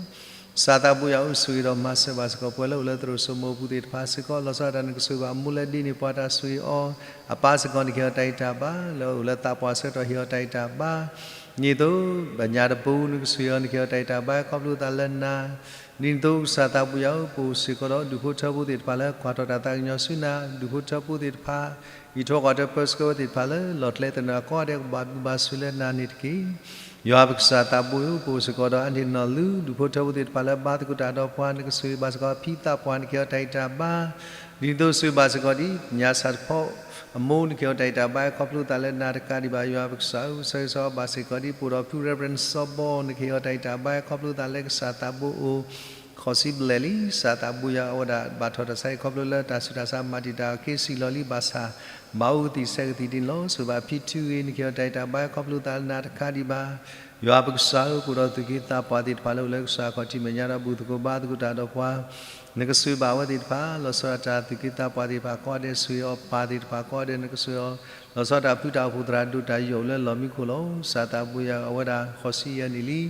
ကစၢ်သးပူၤယွၤအိၣ်ဆူၣ်ဂ့ၤဒီးမၤစၢၤဘၣ်စ့ၢ်ကီး ပဝဲလၢအိၣ်လၢသရိာ်စိမိၤပူၤသ့ၣ်တဖၣ်စ့ၢ်ကီး လီၤဆီဒၣ်တၢ် နကစူၢ်ဘၣ်အမိၢ်လၢဒ်န့ၣ်ပှၤတၢ်ဆိၣ်ဂ့ၤအီၤ အပၢ်စ့ၢ်ကီး နကဟ့ၣ်အီၤတၢ်ဂံၢ်တၢ်ဘါ လၢအိၣ်လၢသးပှၢ်ဆၢကတီၢ် ဟ့ၣ်အီၤတၢ်ဂံၢ်တၢ်ဘါ ဒ်န့ၣ်အသိး ပညၣ်တပူၤ နကစူၢ်အီၤ နကဟ့ၣ်အီၤတၢ်ဂံၢ်တၢ်ဘါ ခီဖျိသးလၢနၤ ဒ်န့ၣ်အသိး ကစၢ်သးပူၤယွၤဧၢ ပအိၣ်စ့ၢ်ကီးဒီးဒူၣ်ဖိထၢဖိသ့ၣ်တဖၣ်လၢ ကွၢ်ထီၣ်တၢ်သးကညီၤဆူနၤ ဒူၣ်ဖိထၢဖိသ့ၣ်တဖၣ် အံးထွဲကွၢ်ထွဲပၢဆှၢဝဲသ့ၣ်တဖၣ်လၢ လီၢ်ကျဲသနၢၣ်ကိးဂၤဒဲး ကဘၣ်ဘျုးဘၣ်ဆိၣ်လၢနၤန့ၣ်တက့ၢ်. ယွၤပကစၢ်သးပူၤဧၢ ပအိၣ်စ့ၢ်ကီးဒီး အါန့ၢ်နီၢ်လူ ဒူၣ်ဖိထၢဖိသ့ၣ်တဖၣ်လၢ ဘါသကိးတၢ်ဒီးပှၤ နကစူၢ်ဘၣ်စ့ၢ်ကီး ဖံသးပှၢ် နကဟ့ၣ်အီၤတၢ်ဂံၢ်တၢ်ဘါ ဒ်န့ၣ်အသိးစူၢ်ဘၣ်စ့ၢ်ကီးဒ် ညၣ်ဆၣ်တဖီ အမိၢ် နကဟ့ၣ်အီၤတၢ်ဂံၢ်တၢ်ဘါ ခီဖျိသးလၢနၤတကးဒံးဘၣ် ယွၤပကစၢ်ဧၢ ဆၢဂ့ၤဆၢဝါဘၣ်စ့ၢ်ကီးဒ် ပအိၣ်ဒီးဖု Reverend စီၤဘီ နကဟ့ၣ်အီၤတၢ်ဂံၢ်တၢ်ဘါ ခီဖျိသးလၢကစၢ်သးဘိအိၣ် ဃိးဆံဘျဲၣ်လံ ကစၢ်သးဘိယွၤအဝဲဒၣ် ဘၣ်ထီၣ်တၢ်ဆါဟံၣ် ခီဖျိလၢတၢ်ဆူးတၢ်ဆါမၤတံာ်တာ်အီၤ က့ၤဆံးလီၤလံဘၣ်ဆၣ် ဘၣ်အိၣ်ကသံၣ်ဆဲးကသံၣ်ဒ်န့ၣ်လီၤ. စူၢ်ဘၣ်ဖံထူဂ့ၤ နကဟ့ၣ်အီၤတၢ်ဂံၢ်တၢ်ဘါ ခီဖျိသးလၢနၤတကးဒံးဘၣ် ယွၤပကစၢ်ဧၢ ပအိၣ်ဒီးသူၣ်က့သးပှၢ်သ့ၣ်တဖၣ်လၢအိၣ်လၢကစၢ်ခီၣ်ထံးမဲာ်ညါဒီး ဘူၣ်သကိးဘါသကိးတၢ်ဒီးပှၤ နကစူၢ်ဘၣ်အဝဲသ့ၣ်တဖၣ် လီၤဆီဒၣ်တၢ်သူၣ်က့သးပှၢ်သ့ၣ်တဖၣ်ကိးဂၤဒဲး ဆိၣ်ဂ့ၤအီၤ ပၢ်သ့ၣ်တဖၣ်ကိးဂၤဒဲး နကဆိၣ်ဂ့ၤအီၤ လီၤဆီဒၣ်တၢ်ဖုတၢ်အိၣ်ဖှိၣ်သရၣ်ဒိၣ်တၢ်ယိာ်လၢလီၢ်မံခိၣ်လီၤ. ကစၢ်သးဘိယွၤအဝဲဒၣ် ဃိးဆံယဲၢ်နံၣ်လံ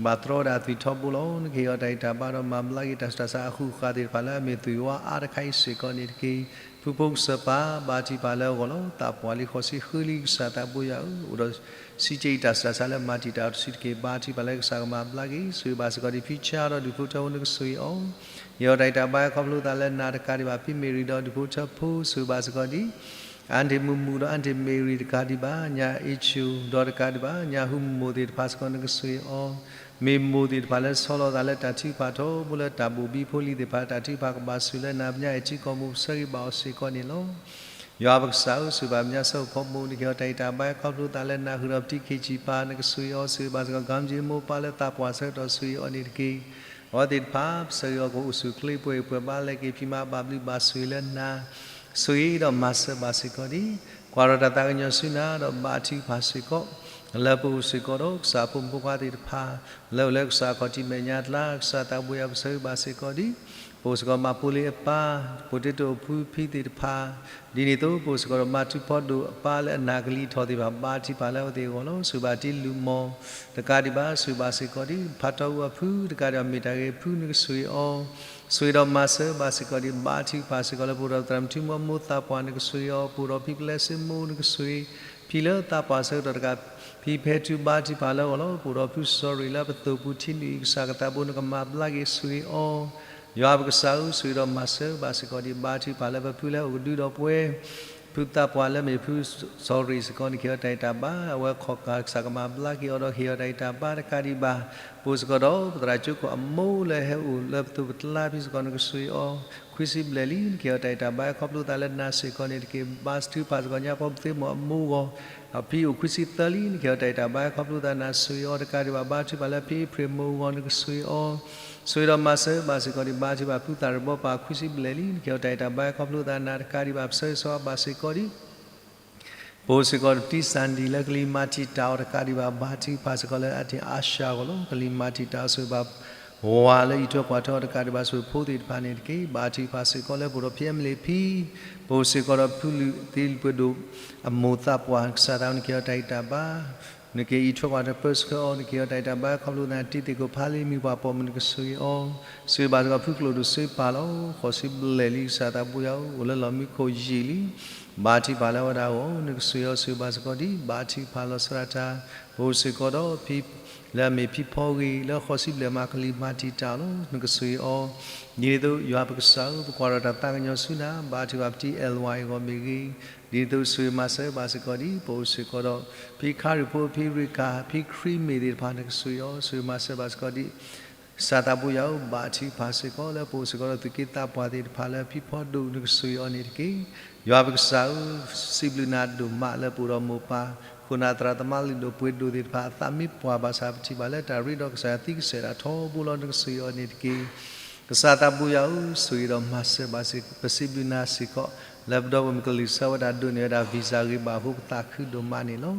ဘၣ်တြီဝဲဒၣ်သွံၣ်ထီဘိလီၤ. နကဟ့ၣ်အီၤတၢ်ဂံၢ်တၢ်ဘါဒီးမၤဘျါက့ၤတၢ်ဆူးတၢ်ဆါအဃုာ်ဃာ်သ့ၣ်တဖၣ်လၢအမ့ၢ်သွံၣ်ဝါအါတခါအံၤစ့ၢ်ကီးန့ၣ်တက့ၢ်. ဖုဖိကစၢ်ပၢ် ဘါထုကဖၣ်လၢအဂီၢ်လီၤ. သးပှၢ်လံ ဃိးဆံဃုလံ ကစၢ်သးဘိယွၤဧၢ အိၣ်ဒီး စံးက့ၤအံၤတၢ်ဆူးတၢ်ဆါလၢမၤတံာ်တာ်အီၤတစုတက့ၢ်. ဘါထုကဖၣ်လၢကစၢ်ကမၤဘျါက့ၤ ဆိၣ်ဂ့ၤဘၣ်စ့ၢ်ကီးဒ် ဖံဆါဒီးဒူၣ်ဖိထၢဖိ နကဆိၣ်ဂ့ၤအီၤ ဟ့ၣ်အီၤတၢ်ဂံၢ်တၢ်ဘါ ခီဖျိသးလၢနၤတကးဒံးဘၣ် ဖံမ့ၣ်ရံၤဒီးဒူၣ်ဖိထၢဖိ ဆိၣ်ဂ့ၤဘၣ်စ့ၢ်ကီးဒ် အါန့ၢ်မုၢ်မုၢ်ဒီးအါန့ၢ်မ့ၣ်ရံၤတကးဒံးဘၣ် ညၣ်အ့ၣ်ဆူၣ်ဒီးတကးဒံးဘၣ် ညၣ်ဟူမိၢ်သ့ၣ်တဖၣ်စ့ၢ်ကီး နကဆိၣ်ဂ့ၤအီၤ မ့ၢ်မိၢ်သ့ၣ်တဖၣ်လၢဆီလီၤသးလၢတၢ်ထုကဖၣ်ထီဘိလၢတၢ်ဘိၣ်ဘံဖိလံၤသ့ၣ်တဖၣ် တၢ်ထုကဖၣ်ကဘၣ်ဆိၣ်လၢနၤ ပညါအဲၣ်ထံကီၢ်မိၢ် ပဆၢဂ့ၤဘၣ်အီၤစ့ၢ်ကီးန့ၣ်လီၤ. ယွၤပကစၢ်ဧၢ ဆိၣ်ဂ့ၤဘၣ်ပညါစၢဖီမိၢ် နကဟ့ၣ်အီၤတၢ်ဂံၢ်တၢ်ဘါ ခီဖျိသးလၢနၤ ဃုာ်ဒီးပတံၤခ့ၣ်ဆံၣ်ပၢ် နကဆိၣ်ဂ့ၤအီၤ ဆိၣ်ဂ့ၤဘၣ်စ့ၢ်ကီး ကၣ်ကၠ့မိၢ်ပၢ်လၢသးပှၢ်ဆၢကတီၢ် ဆိၣ်ဂ့ၤအီၤန့ၣ်တက့ၢ်. အဝဲသ့ၣ်တဖၣ် ပဆၢဂ့ၤအီၤကအိၣ်ဆူၣ်ချ့ပှဲၤအံၤပှဲၤဘါ လဲၤက့ၤဖံးမၤဘၣ်ဘျုးဘၣ်ဆိၣ်ဂ့ၤလၢနၤ ဆိၣ်ဂ့ၤဒီးမၤစၢၤဘၣ်စ့ၢ်ကီးဒ် ကွၢ်ထီၣ်တၢ်သးကညီၤဆူနၤ ဒီးဘါထုကဖၣ်စ့ၢ်ကီး လၢပအိၣ်စ့ၢ်ကီးဒီးကစၢ်ဖိမုၣ်ဖိခွါသ့ၣ်တဖၣ် လၢအိၣ်လၢကစၢ်ခီၣ်ထံးမဲာ်ညါအကျါ ကစၢ်သးဘိယွၤ ပဆၢဂ့ၤဘၣ်စ့ၢ်ကီးဒ် ပအိၣ်စ့ၢ်ကီးမၤပိာ်လံအပၢ်, ပအိၣ်တ့ၢ်တအိၣ်ဖုဖံသ့ၣ်တဖၣ်, ဒ်န့ၣ်အသိး ပအိၣ်စ့ၢ်ကီးဒီးမၤထူဖီဒိၣ်အပၢ်လၢအနၢ်ကလံၤထီၣ်သ့ၣ်တဖၣ် ဘါထုကဖၣ်လၢအဝဲသ့ၣ်အဂီၢ်လီၤ. ဆိၣ်ဂ့ၤဘၣ်တ့ၢ်လုၢ်မီၢ် တကးဒံးဘၣ် ဆိၣ်ဂ့ၤဘၣ်စ့ၢ်ကီးဒ် ဖးထီၣ်အူအဖု တကးဒံးဘၣ် မ့ၢ်တၢ်ဂ့ၤဖု နကဆိၣ်ဂ့ၤအီၤ, ဆိၣ်ဂ့ၤဒီးမၤစၢၤဘၣ်စ့ၢ်ကီးဒ် ဘါထုကဖၣ်စ့ၢ်ကီးလၢပအိၣ်ဒီးသရၣ်မုၣ်ထူမိၢ်အမိၢ်သးပှၢ် နကဆိၣ်ဂ့ၤအီၤ, ပအိၣ်ဒီးဖံပလဲစ့မိၢ် နကဆိၣ်ဂ့ၤ ဖံလၢသးပှၢ်ဆၢကတီၢ်တကး ဖံဖဲထူဘါထုကဖၣ်လၢအဂီၢ်လီၤ. ပအိၣ်ဒီးဖုစီၤရ့ၣ်လၢပသိၣ်ပူၤထံနုာ်အံၤ ကစၢ်ကသးဘိ နကမၤဘျါက့ၤဆိၣ်ဂ့ၤအီၤ, ယွၤပကစၢ်ဧၢ, ဆိၣ်ဂ့ၤဒီးမၤစၢၤဘၣ်စ့ၢ်ကီးဒံး ဘါထုကဖၣ်လၢပဖုလၢဟဲအိၣ်ကဒုဒီးပဝဲ, ဖုသးပှၢ်လၢမ့ၢ်ဖုစီၤရ့ၣ်စ့ၢ်ကီး နကဟ့ၣ်အီၤတၢ်ဂံၢ်တၢ်ဘါ, အဝဲခီၣ်ကၢ်ကစၢ်ကမၤဘျါက့ၤအီၤဒီး ဟ့ၣ်အီၤတၢ်ဂံၢ်တၢ်ဘါတကးဒံးဘၣ်, ပအိၣ်စ့ၢ်ကီးဒီး ပသရၣ်ကၠိခိၣ်အမိၢ်လၢဟဲအိၣ်လၢပသိးပကျါဖဲစ့ၢ်ကီး နကဆိၣ်ဂ့ၤအီၤ, ခွံဆံဘျဲၣ်လံ နကဟ့ၣ်အီၤတၢ်ဂံၢ်တၢ်ဘါ ခီဖျိသးလၢနၤစ့ၢ်ကီးန့ၣ်တက့ၢ်. ဘါထုကဖၣ်စ့ၢ်ကီးညါပှၤပသ့မိၢ်အမိၢ်အဂီၢ်, ဒီးဖံအိၣ်ခွံဆံသၢလံ နကဟ့ၣ်အီၤတၢ်ဂံၢ်တၢ်ဘါ ခီဖျိသးနၤဆိၣ်ဂ့ၤအီၤတကးဒံးဘၣ်, ဘါထုကဖၣ်လၢဖံအ့ဖြ့ၣ်မိၢ်အဂီၢ် နကဆိၣ်ဂ့ၤအီၤ, ဆိၣ်ဂ့ၤဒီးမၤစၢၤဘၣ်စ့ၢ်ကီးဒံး ဘါထုကဖၣ်ဖုသၣ်ရ့ၣ်ဘီပၢ် ခွံဆံဘျဲၣ်လံ နကဟ့ၣ်အီၤတၢ်ဂံၢ်တၢ်ဘါ ခီဖျိသးနၤတကးဒံးဘၣ် ပဆၢဂ့ၤဆၢဝါဘၣ်စ့ၢ်ကီးဒံး ပအိၣ်စ့ၢ်ကီးဒီးတံၢ်စၣ်ဒံၣ်လၢကလံၤမၤတံာ်တာ်အီၤတကးဒံးဘၣ်, ဘါထုကဖၣ်စ့ၢ်ကီးလၢအတ့ၢ်အါရှၢ်အဂီၢ်လီၤ. ကလံၤမၤတံာ်တာ်အီၤ ဆိၣ်ဂ့ၤဘၣ်ဝၤလၢအံးထွဲကွၢ်ထွဲအီၤတကးဒံးဘၣ် ဆိၣ်ဂ့ၤဖိသ့ၣ်တဖၣ်န့ၣ်တက့ၢ်. ဘါထုကဖၣ်စ့ၢ်ကီးလၢပအိၣ်ဒီးဖံအဲမလ့းဖံ, ပအိၣ်စ့ၢ်ကီးဒီးဖုလုၢ်သံလုၢ်ပှ့ၤဒိၣ်အမိၢ်သးပှၢ် ကစၢ်သးဝဲ နကဟ့ၣ်အီၤတၢ်ဂံၢ်တၢ်ဘါ နကအံးထွဲကွၢ်ထွဲပၢဆှၢအီၤ, နကဟ့ၣ်အီၤတၢ်ဂံၢ်တၢ်ဘါ ခီဖျိသးတံၤသကိးဖးလံ မုၢ်ပှၢ်ပိာ်မုၣ် နကဆိၣ်ဂ့ၤအီၤ, ဆိၣ်ဂ့ၤဘၣ်စ့ၢ်ကီးဖုကျိၣ်ဒိၣ်စ့ပၢ်လီၤ. ဃိးဆံဘျဲၣ်လံ ကစၢ်သးဘိယွၤဧၢ, အိၣ်လၢလီၢ်မံခိၣ်ယံာ်လံ, ဘါထုကဖၣ်လၢအဝဲဒၣ်အဂီၢ် နကဆိၣ်ဂ့ၤအီၤ, ဆိၣ်ဂ့ၤဘၣ်စ့ၢ်ကီးဒံး ဘါထုကဖၣ်လီၤဆီဒၣ်တၢ်, ပအိၣ်စ့ၢ်ကီးဒီးဖံ လၢအမ့ၢ်ဖံဖီဂ့ၤ လၢဃိးဆံဘျဲၣ်မး ကလံၤမၤတံာ်တာ်အီၤလီၤ. နကဆိၣ်ဂ့ၤအီၤ, ဒ်န့ၣ်အသိး ယွၤပကစၢ်ဧၢ, ပကွၢ်ဒီးတၢ်သးကညီၤဆူနၤ, ဘါထုကဖၣ်ပတံၤအဲၣ်ဝါအံၤအဂီၢ်မ့ၢ်ဂ့ၤ, ဒ်န့ၣ်အသိး ဆိၣ်ဂ့ၤမၤစၢၤဘၣ်စ့ၢ်ကီးဒံး ပအိၣ်စ့ၢ်ကီးဒီး ဖံခါရံၣ်ဖိ ဖံရ့ကၤ ဖံခရံမ့ၢ်သ့ၣ်တဖၣ် နကဆိၣ်ဂ့ၤအီၤ, ဆိၣ်ဂ့ၤမၤစၢၤဘၣ်စ့ၢ်ကီးဒံး ကစၢ်သးဘိယွၤဧၢ, ဘါထုကဖၣ်စ့ၢ်ကီးလၢပအိၣ်စ့ၢ်ကီးဒီးသုးက့သးပှၢ်သ့ၣ်တဖၣ်လၢဖံဖီဒိၣ် နကဆိၣ်ဂ့ၤအီၤန့ၣ်တက့ၢ်. ယွၤပကစၢ်ဧၢ, စံးဘျုးနၤဒိၣ်မးလၢပအိၣ်ဒီးမိၢ်ပၢ်, ခိၣ်နၢ်သရၣ်သမါလုၢ်ဒိၣ်ပှ့ၤဒိၣ်သ့ၣ်တဖၣ် အသးမ့ၢ်ပှၢ်ဘၣ်ဆၣ် ပထံၣ်ဘၣ်လၢတၢ်ရ့ဒီးကစၢ်ယွၤသံကစၢၢ်ဒၣ်ထီဘိလီၤ. နကဆိၣ်ဂ့ၤအီၤန့ၣ်တက့ၢ်. ကစၢ်သးဘိယွၤဧၢ, ဆိၣ်ဂ့ၤဒီးမၤစၢၤဘၣ်စ့ၢ်, ပစံးဘျုးနၤစ့ၢ်ကီး လၢပဒီပုၢ်ဝဲၢ်မုၣ်ကလံၤဆၢဝဲဒၣ်ဒိၣ်န့ၢ်ဝဲဒၣ် visa ဂ့ၤဘၣ်အဃိ ပသးခုဒိၣ်မးန့ၣ်လီၤ.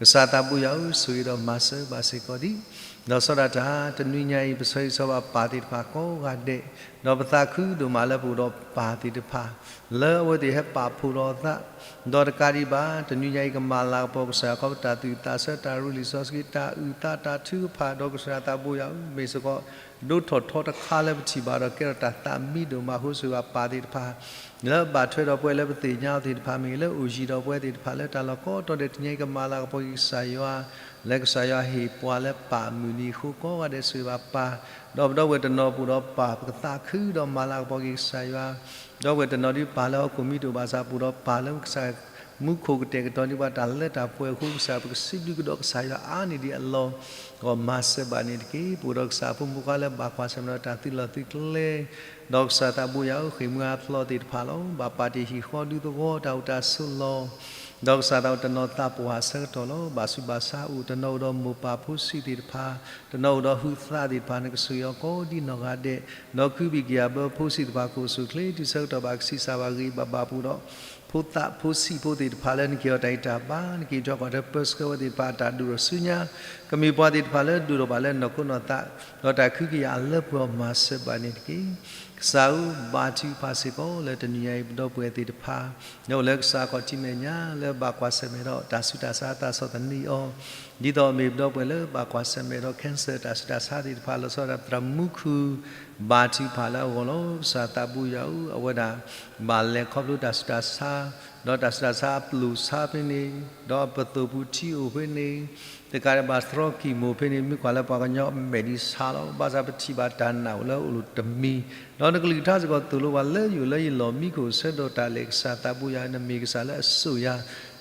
ကစၢ်သးဘိယွၤဧၢ, ဆိၣ်ဂ့ၤဒီးမၤစၢၤဘၣ်စ့ၢ်ကီးဒံး ဒီးဆီဒၣ်တၢ် တနွံညါအံၤ ပဆၢဂ့ၤဆၢဝါပၢ်သ့ၣ်တဖၣ်ကိးဂၤဒဲး, ဒီးပသးခုဒိၣ်မးလၢပအိၣ်ဒီးပၢ်သ့ၣ်တဖၣ် လၢအဝဲသ့ၣ်ဟဲပာ်ဖှိၣ်လီၤအသး, ဒီးတကးဒံးဘၣ် တနွံညါအံၤ ကမၤလၤကပီၤကစၢ်ယွၤ ခီဖျိတၢ်သူၣ်အုးသးဆၢ တၢ်ရ့လိာ်စီဆှံ တၢ်အုၣ်သး တၢ်ထုကဖၣ် ဒီးကစၢ်သးဘိယွၤဧၢ, မ့ၢ်စ့ၢ်ကီး ဒိၣ်ထီၣ်ထီတခါလၢပထံၣ်ဘၣ်ဒီးကဲထီၣ်တၢ်သးမံဒိၣ်မးအဃိ ဆိၣ်ဂ့ၤဘၣ်ပၢ်သ့ၣ်တဖၣ် လၢအဘၣ်ထွဲဒီးပဝဲ လၢပသ့ၣ်ညါအီၤသ့ၣ်တဖၣ်မ့ၢ်ဂ့ၤ, လၢအိၣ်ယံၤဒီးပဝဲသ့ၣ်တဖၣ်လၢတၢ်လီၢ်ကိးတီၤဒဲး တနံၤညါအံၤ ကမၤလၤကပီၤက့ၤကစၢ်ယွၤ, လၢကစၢ်ယွၤဟ့ၣ်ပှၤလၢပၢ်မုၢ်နံၤအဃိ ကိးဂၤဒဲး ဆိၣ်ဂ့ၤဘၣ်ပၢ်, ဒီးပဒီပုၢ်ဝဲၢ်တနီၤပအိၣ်ဒီးပၢ် ပကသးခုဒီးမၤလၤကပီၤက့ၤကစၢ်ယွၤ, ဒီပုၢ်ဝဲၢ်တနီၤဒ်ပၢ်လၢဟီၣ်ခိၣ်မံၤတအိၣ်ဘၣ်ဆၣ် ပအိၣ်ဒီးပၢ်လၢကစၢ်မူခိၣ်ကတဲာ်ကတီၤန့ၢ်ပှၤတၢ်လၢတၢ်ပှဲၤအဃိ ကစၢ်ပကစံးဘျုးကဒီးကစၢ်ယွၤအါန့ၢ်ဒံးအလီၢ် ကမၤစၢၤဘၣ်န့ၣ်တက့ၢ်. ပအိၣ်ဒီးကစၢ်အဖိမုၣ်ဖိခွါလၢဘၣ်ကွၢ်ဆၢၣ်မဲာ်ဒီးတၢ်သုးလီၢ်သုးကျဲ, ဒီးကစၢ်သးဘိယွၤဧၢ, ဃ့ၢ်မှံဟးဖျိးသ့ၣ်တဖၣ်လီၤ. ဘၣ်ပာ်တ့ၢ်ဟံၣ်ဃီဒူသဝီ တၢ်အိၣ်တၢ်ဆိးလီၢ်, ဒီးကစၢ်သးအိၣ်တနီၤသးပှၢ်ဆၢကတီၢ်လီၤ. ဘၣ်ဆူးဘၣ်ဆါအိၣ်, တနီၤအိၣ်ဒီးမိၢ်ပၢ်ဖိဆံးသ့ၣ်တဖၣ်, တနီၤအိၣ်ဒီးဟုးသးသ့ၣ်တဖၣ် နကဆိၣ်ဂ့ၤအီၤကိးဒ်နီၢ်ဂၤဒဲး, ဒီးကုၢ်ဘံၣ်ကယၤဘၢဖိဆံးသ့ၣ်တဖၣ် ကအိၣ်ဆူၣ်အိၣ်ချ့တုၤဆၢကတီၢ်ဘၣ်ကဆံးစၢ်ဘၣ်ဂံၢ်ဘၣ်ဘၣ်ပူၤဒီး ဖိသၣ်ဖိဆံးဖိသ့ၣ်တဖၣ်လၢနကဟ့ၣ်အီၤတၢ်ဂံၢ်တၢ်ဘါ, နကအံးထွဲကွၢ်ထွဲပၢဆှၢဝဲသ့ၣ်တဖၣ်အတၢ်ဒိၣ်ထီၣ်ဆူညါ, ကမ့ၢ်ပှၤသ့ၣ်တဖၣ်လၢဒိၣ်ထီၣ်ဘၣ်လၢနီၢ်ခိနီၢ်သး, ဒီးတၢ်ကဟုကယာ်အလၢပှဲၤအီၤ မၤစၢၤဘၣ်န့ၣ်တက့ၢ်. ကစၢ်ဧၢ, ဘါထုကဖၣ်စ့ၢ်ကီးလၢတနံၤညါအံၤ ပဒီပုၢ်ဝဲၢ်သ့ၣ်တဖၣ် လၢအိၣ်လၢကစၢ်အခီၣ်ထံးမဲာ်ညါ လၢဘၣ်ကွၢ်ဆၢၣ်မဲာ်ဒီးတၢ်ဆူးတၢ်ဆါအသးဆီၣ်သနံးအီၤ, ဒ်သိးမ့ၢ်ပဒီပုၢ်ဝဲၢ်လၢဘၣ်ကွၢ်ဆၢၣ်မဲာ်ဒီး cancer တၢ်ဆူးတၢ်ဆါသ့ၣ်တဖၣ် လီၤဆီဒၣ်တၢ် သရၣ်မူခိၣ် ဘါထုကဖၣ်လၢအဂီၢ်လီၤ. ကစၢ်သးဘိယွၤဧၢ, အဝဲဒၣ်ဘၣ်လဲၤခီဖျိတၢ်ဆူးတၢ်ဆါ, ဒီးတၢ်ဆူးတၢ်ဆါအပျိၢ်ဆါဖဲန့ၣ်, ဒီးပသိၣ်ပူၤထံအိၣ်ဖဲန့ၣ်, တကးဒံးဘၣ်သရီကံၢ်မိၣ်ဖဲန့ၣ် မ့ၢ်ကွၢ်လၢပှၤကညီအမဲာ်ဒ်ဆါလီၤ. ဘၣ်ဆၣ်ပထံၣ်ဘၣ်တၢ်နာ်အိၣ်လၢအအိၣ်တမံၤ, ဒီးနကလုၢ်ကထါစ့ၢ်ကီးသိၣ်လိပှၤလၢယအိၣ်လၢယလီၢ်မံခိၣ်ဆၢကတီၢ်လဲၣ်, ကစၢ်သးဘိယွၤ နမ့ၢ်ကစၢ်လၢအစိာ်ယၤ,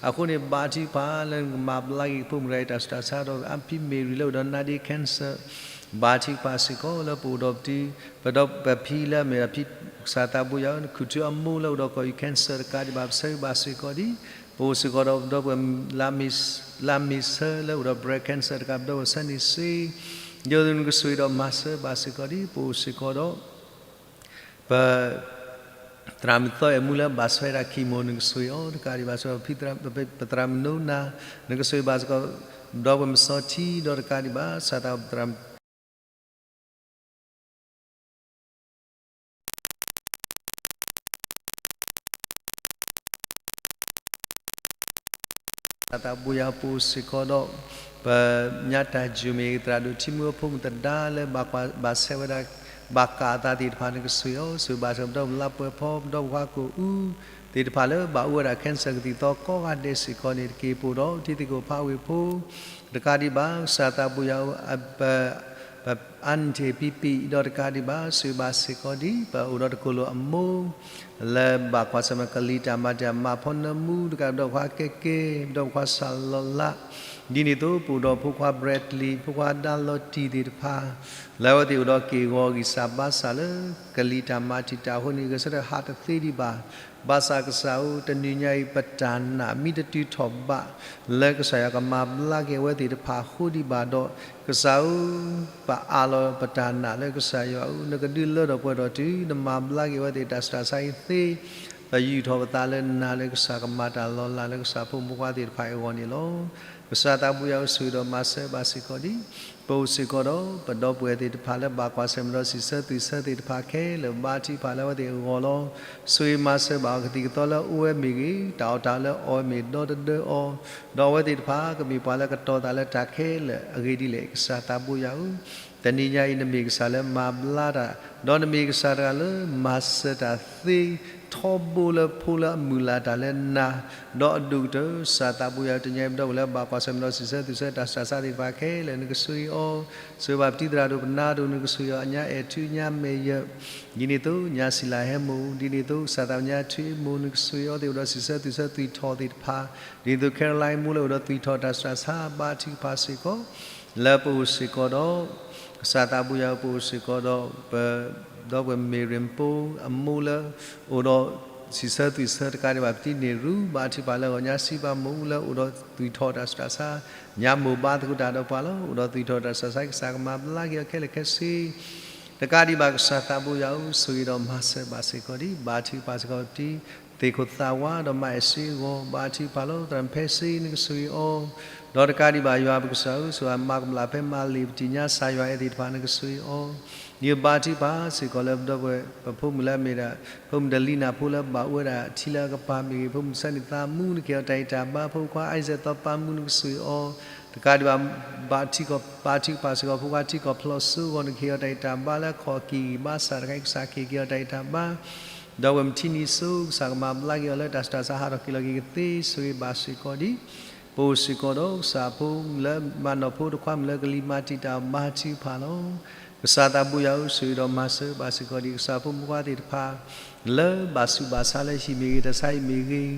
အဃိန့ၣ် ဘါထုကဖၣ်လၢနကမၤဘျါက့ၤဖိမုၣ်တဂၤအံၤ တၢ်ဆူးတၢ်ဆါဒီး အဖံမ့ၢ်ရံလၢအိၣ်ဒီး နာ်ဒ့ cancer ဘါထုကဖၣ်စ့ၢ်ကီးလၢပအိၣ်ဒီးပတံၤ, ပဒီပဖံလၢအမ့ၢ်ဒီးဖံ ကစၢ်သးဘိယွၤဧၢ, နခူၣ်ထူအမိၢ်လၢအိၣ်ဒီးကီၢ်အံၤ cancer တကးဒံးဘၣ် ပဆၢဂ့ၤဘၣ်စ့ၢ်ကီးဒံး, ပအိၣ်စ့ၢ်ကီးဒီးပဒီပုၢ်ဝဲၢ် လါမ့ၤဆၢလၢအိၣ်ဒီး breast cancer တကး ပဒီပုၢ်ဝဲၢ်ဆၢန့ၣ်စ့, ယိၤသုးနကဆိၣ်ဂ့ၤဒီးမၤစၢၤဘၣ်စ့ၢ်ကီးဒံး, ပအိၣ်စ့ၢ်ကီးဒီး ပ သရၣ်မုၣ်သီအဲၣ်မူလၢဘၣ်ဆၢဝဲဒၣ် chemo နကဆိၣ်ဂ့ၤအီၤတကးဒံးဘၣ်, စ့ၢ်ကီး ပသရၣ်မုၣ်နိနၤ နကဆိၣ်ဂ့ၤဘၣ်စ့ၢ်ကီး ဒီပုၢ်ဝဲၢ်မုၣ်စီထံဒီးတကးဒံးဘၣ် စၢ်သးပသရၣ်မုၣ် ကစၢ်သးဘိယွၤပအိၣ်စ့ၢ်ကီးဒီး ပညါတၢ်ယိာ်မ့ၢ်ဂ့ၤ သရၣ်ဒိၣ်ထံမူအဖိမုၣ်သဒါလၢဘၣ်ကွၢ်ဘၣ်ဆၢဝဲဒၣ် ဘၣ်ကးအသးသ့ၣ်တဖၣ် နကဆိၣ်ဂ့ၤအီၤ, ဆိၣ်ဂ့ၤဘၣ်စၢၤပဒီပုၢ်ဝဲၢ်လါပှဲၤဖီ ပဒီပုၢ်ဝဲၢ်ခွါကိၣ်အူ သ့ၣ်တဖၣ်လၢဘၣ်အိၣ်ဝဲဒၣ် cancer ကသံၣ်သီကိးဂၤဒဲးစ့ၢ်ကီးန့ၣ်တက့ၢ်. ပအိၣ်ဒီးတံၤသကိးဖးဝ့ၢ်ဖိ တကးဒံးဘၣ် ကစၢ်သးဘိယွၤဧၢ, ပ aunty ပံပံ ဒီးတကးဒံးဘၣ် ဆိၣ်ဂ့ၤဘၣ်စ့ၢ်ကီးဒံး ပအိၣ်ဒီးတကိၣ်လိာ်အမိၢ် လၢဘၣ်ကွၢ်ဆၢၣ်မဲာ်ကလံၤတၢ်မၤတၢ်မၤဖီနၢမူ တကးဒီးပဒီပုၢ်ဝဲၢ်ခွါကဲကဲ ပဒီပုၢ်ဝဲၢ်ခွါစၢ်လီၤလး ဒ်န့ၣ်အသိး ပအိၣ်ဒီးဖိခွါ Bradley ဖိခွါဒါလီၤတံၢ်သ့ၣ်တဖၣ် လၢအဝဲသ့ၣ်အိၣ်ဒီးက့ၢ်ဂီၤဂံၢ်စၢ်ဘါစၢ်လၢ ကလံၤတၢ်မၤတံာ်တာ်အဃိန့ၣ် ဂဲၤဆၢထၢၣ်ဟးတသ့ဒံးဘၣ်. ဘၣ်ဆၣ်ကစၢ်ဧၢ တနံၤညါအံၤ ပတၢ်နာ်မ့ၢ်တတုၤထီၣ်ဘး လၢကစၢ်ယွၤကမၤဘျါက့ၤအဝဲသ့ၣ်တဖၣ်အဃိဒံးဘၣ်ဒီး ကစၢ်ဧၢ ပအးလီၤပတၢ်နာ်လၢကစၢ်ယွၤဧၢ, နကဒုးလၢထီၣ်ပှဲၤထီၣ်တုၤ နမၤဘျါက့ၤအဝဲသ့ၣ်တၢ်ဆူးတၢ်ဆါအံၤသ့, ပယူးထီၣ်ပသးလၢနၤလၢကစၢ်ကမၤတၢ်လီၤလးလၢကစၢ်ဖိမုၣ်ဖိခွါသ့ၣ်တဖၣ်အဂီၢ်န့ၣ်လီၤ. ကစၢ်သးဘိယွၤဧၢ ဆိၣ်ဂ့ၤဒီးမၤစၢၤဘၣ်စ့ၢ်ကီးဒံး ပအိၣ်စ့ၢ်ကီးဒီး ပဒီပုၢ်ဝဲၢ်သ့ၣ်တဖၣ်လၢဘၣ်ကွၢ်ဆၢၣ်မဲာ်ဒီးစံးဆၢသွံၣ်ဆၢသ့ၣ်တဖၣ်ခဲလၢာ် ဘါထုကဖၣ်လၢအဝဲသ့ၣ်အဂီၢ်လီၤ. ဆိၣ်ဂ့ၤမၤစၢၤဘၣ်အီၤ ကသံၣ်ကသီလၢအအိၣ်ဝဲမ့ၢ်ဂ့ၤ, တၢ်အီၣ်တၢ်အီလၢအီၣ်ဝဲမ့ၢ်ဂ့ၤ ဒီတဒၢအီၤ, ဒီးအဝဲသ့ၣ်တဖၣ်ကမ့ၢ်ပှၤလၢကတီၤသးလၢတၢ်ခဲလၢာ်အဂ့ၢ်ဒ်လဲၣ်. ကစၢ်သးဘိယွၤဧၢ, တနံၤညါအံၤ နမ့ၢ်ကစၢ်လၢမၤဘျါတၢ်, ဒီးနမ့ၢ်ကစၢ်တဂၤလၢမၤစၢၤတၢ်သ့ ထီဘိလၢဖိလၢအမုၢ်လၢ်တၢ်လၢနၤ, ဒီးအဒိၣ်ကတၢၢ် ကစၢ်သးဘိယွၤဧၢ, တနံၤညါအံၤ ပဒီပုၢ်ဝဲၢ်လၢဘၣ်ကွၢ်ဆၢၣ်မဲာ်ဒီးစံးဆၢသွံၣ်ဆၢတၢ်ဆူးတၢ်ဆါသ့ၣ်တဖၣ်ခဲလၢာ် နကဆိၣ်ဂ့ၤအီၤ, ဆိၣ်ဂ့ၤဘၣ်ပတံၤသရၣ်ဒိၣ်ပနါဒိၣ် နကဆိၣ်ဂ့ၤအီၤ ညါအဲၣ်ထူညါမဲာ်ယၢၢ် ဒ်န့ၣ်အသိး ညါစံလၤဟဲမိၢ် ဒ်န့ၣ်အသိး ကစၢ်သးဘိယွၤ ထွံၣ်အ့မိၢ် နကဆိၣ်ဂ့ၤအီၤသ့ၣ်အိၣ်ဒီးစံးဆၢသွံၣ်ဆၢသွံၣ်ထီၣ်သ့ၣ်တဖၣ်, ဒ်န့ၣ်အသိး Caroline မိၢ်လၢအိၣ်ဒီးသွံၣ်ထီၣ်တၢ်ဆူးတၢ်ဆါ ဘါထုကဖၣ်စ့ၢ်ကီး လၢပအိၣ်စ့ၢ်ကီးဒီး ကစၢ်သးဘိယွၤဧၢ ပအိၣ်စ့ၢ်ကီးဒီး ပဒီပုၢ်ဝဲၢ် မ့ၢ်ရ့ၣ်ပိ အမိၢ်လၢ အိၣ်ဒီးစံးဆၢသွံၣ်ဆၢတကးဒံးဘၣ် ပတံၤန့ၣ်ရူ ဘါထုကဖၣ်လၢအဂီၢ် ညါစံးဘၣ်မိၢ်လၢအိၣ်ဒီးသွံၣ်ထီၣ်တၢ်ဆူးတၢ်ဆါ, ညါမိၢ်ဘါသကိးတၢ်ဒီးပှၤလီၤ. အိၣ်ဒီးသွံၣ်ထီၣ်တၢ်ဆူးတၢ်ဆါ ကစၢ်ကမၤဘျါက့ၤအီၤခဲလၢာ်ခဲဆ့ တကးဒံးဘၣ် ကစၢ်သးဘိယွၤဧၢ ဆိၣ်ဂ့ၤဒီးမၤစၢၤဘၣ်စ့ၢ်ကီးဒံး ဘါထုကဖၣ်စ့ၢ်ကီးပတံၤ သ့ၣ်ခိၣ်သးဝါ ဒီးမါအဲၣ်စ့အဂီၢ် ဘါထုကဖၣ်လီၤ. သရၣ်ဖဲစ့ နကဆိၣ်ဂ့ၤအီၤ, ဒီးတကးဒံးဘၣ် ယွၤပကစၢ်ဧၢ ဆိၣ်ဂ့ၤမၤကမၣ်ဖဲမၤလ့ၣ် ပတံၤညါစၢ်ယွၤအဲၣ်သ့ၣ်တဖၣ် နကဆိၣ်ဂ့ၤအီၤ, ယဘါထုကဖၣ်စ့ၢ်ကီးလၢပဒီပုၢ်ဝဲၢ် ပဖိမုၣ်လၢအမ့ၢ်ဒၣ် ဖိမုၣ်ဒလံနၢ်ဖိလၢဘၣ်အိၣ်ဝဲဒၣ်ထံလၢအကပၤမ့ၢ်ဂ့ၤ, ဖိမုၣ်ဆၢန့ၣ်သးမူ နကဟ့ၣ်အီၤတၢ်ဂံၢ်တၢ်ဘါ, ဖိခွါ Isaac သီပၤမူ နကဆိၣ်ဂ့ၤအီၤ, တကးဒံးဘၣ် ဘါထုကဖၣ်စ့ၢ်ကီး ဖိခွါထံကီၢ်ဖျိးစိအဂီၢ် နကဟ့ၣ်အီၤတၢ်ဂံၢ်တၢ်ဘါလၢအခီၣ်က့ၤဂံၢ်ဘါစၢ်တခါအံၤ ကစၢ်ကဟ့ၣ်က့ၤအီၤတၢ်ဂံၢ်တၢ်ဘါ ဒီးဝဲၢ်မုၢ်ထံနံၤစိ ကစၢ်ကမၤဘျါက့ၤအီၤလၢတၢ်ဆူးတၢ်ဆါဟးထီၣ်က့ၤလီၤက့ၤကသ့ ဆိၣ်ဂ့ၤဘၣ်စ့ၢ်ကီးဒံး ပအိၣ်စ့ၢ်ကီးဒီးကစၢ်ဖိလၢမၤနီၣ်ဖိတခွါမုၣ်လၢကလံၤမၤတံာ်တာ် ဘါထုကဖၣ်လီၤ. ကစၢ်သးဘိယွၤဧၢ ဆိၣ်ဂ့ၤဒီးမၤစၢၤဘၣ်စ့ၢ်ကီးဒံး ကစၢ်ဖိမုၣ်ဖိခွါသ့ၣ်တဖၣ် လၢဘၣ်ဆူးဘၣ်ဆါလၢဟံၣ်မ့ၢ်ဂ့ၤ တၢ်ဆါဟံၣ်မ့ၢ်ဂ့ၤ,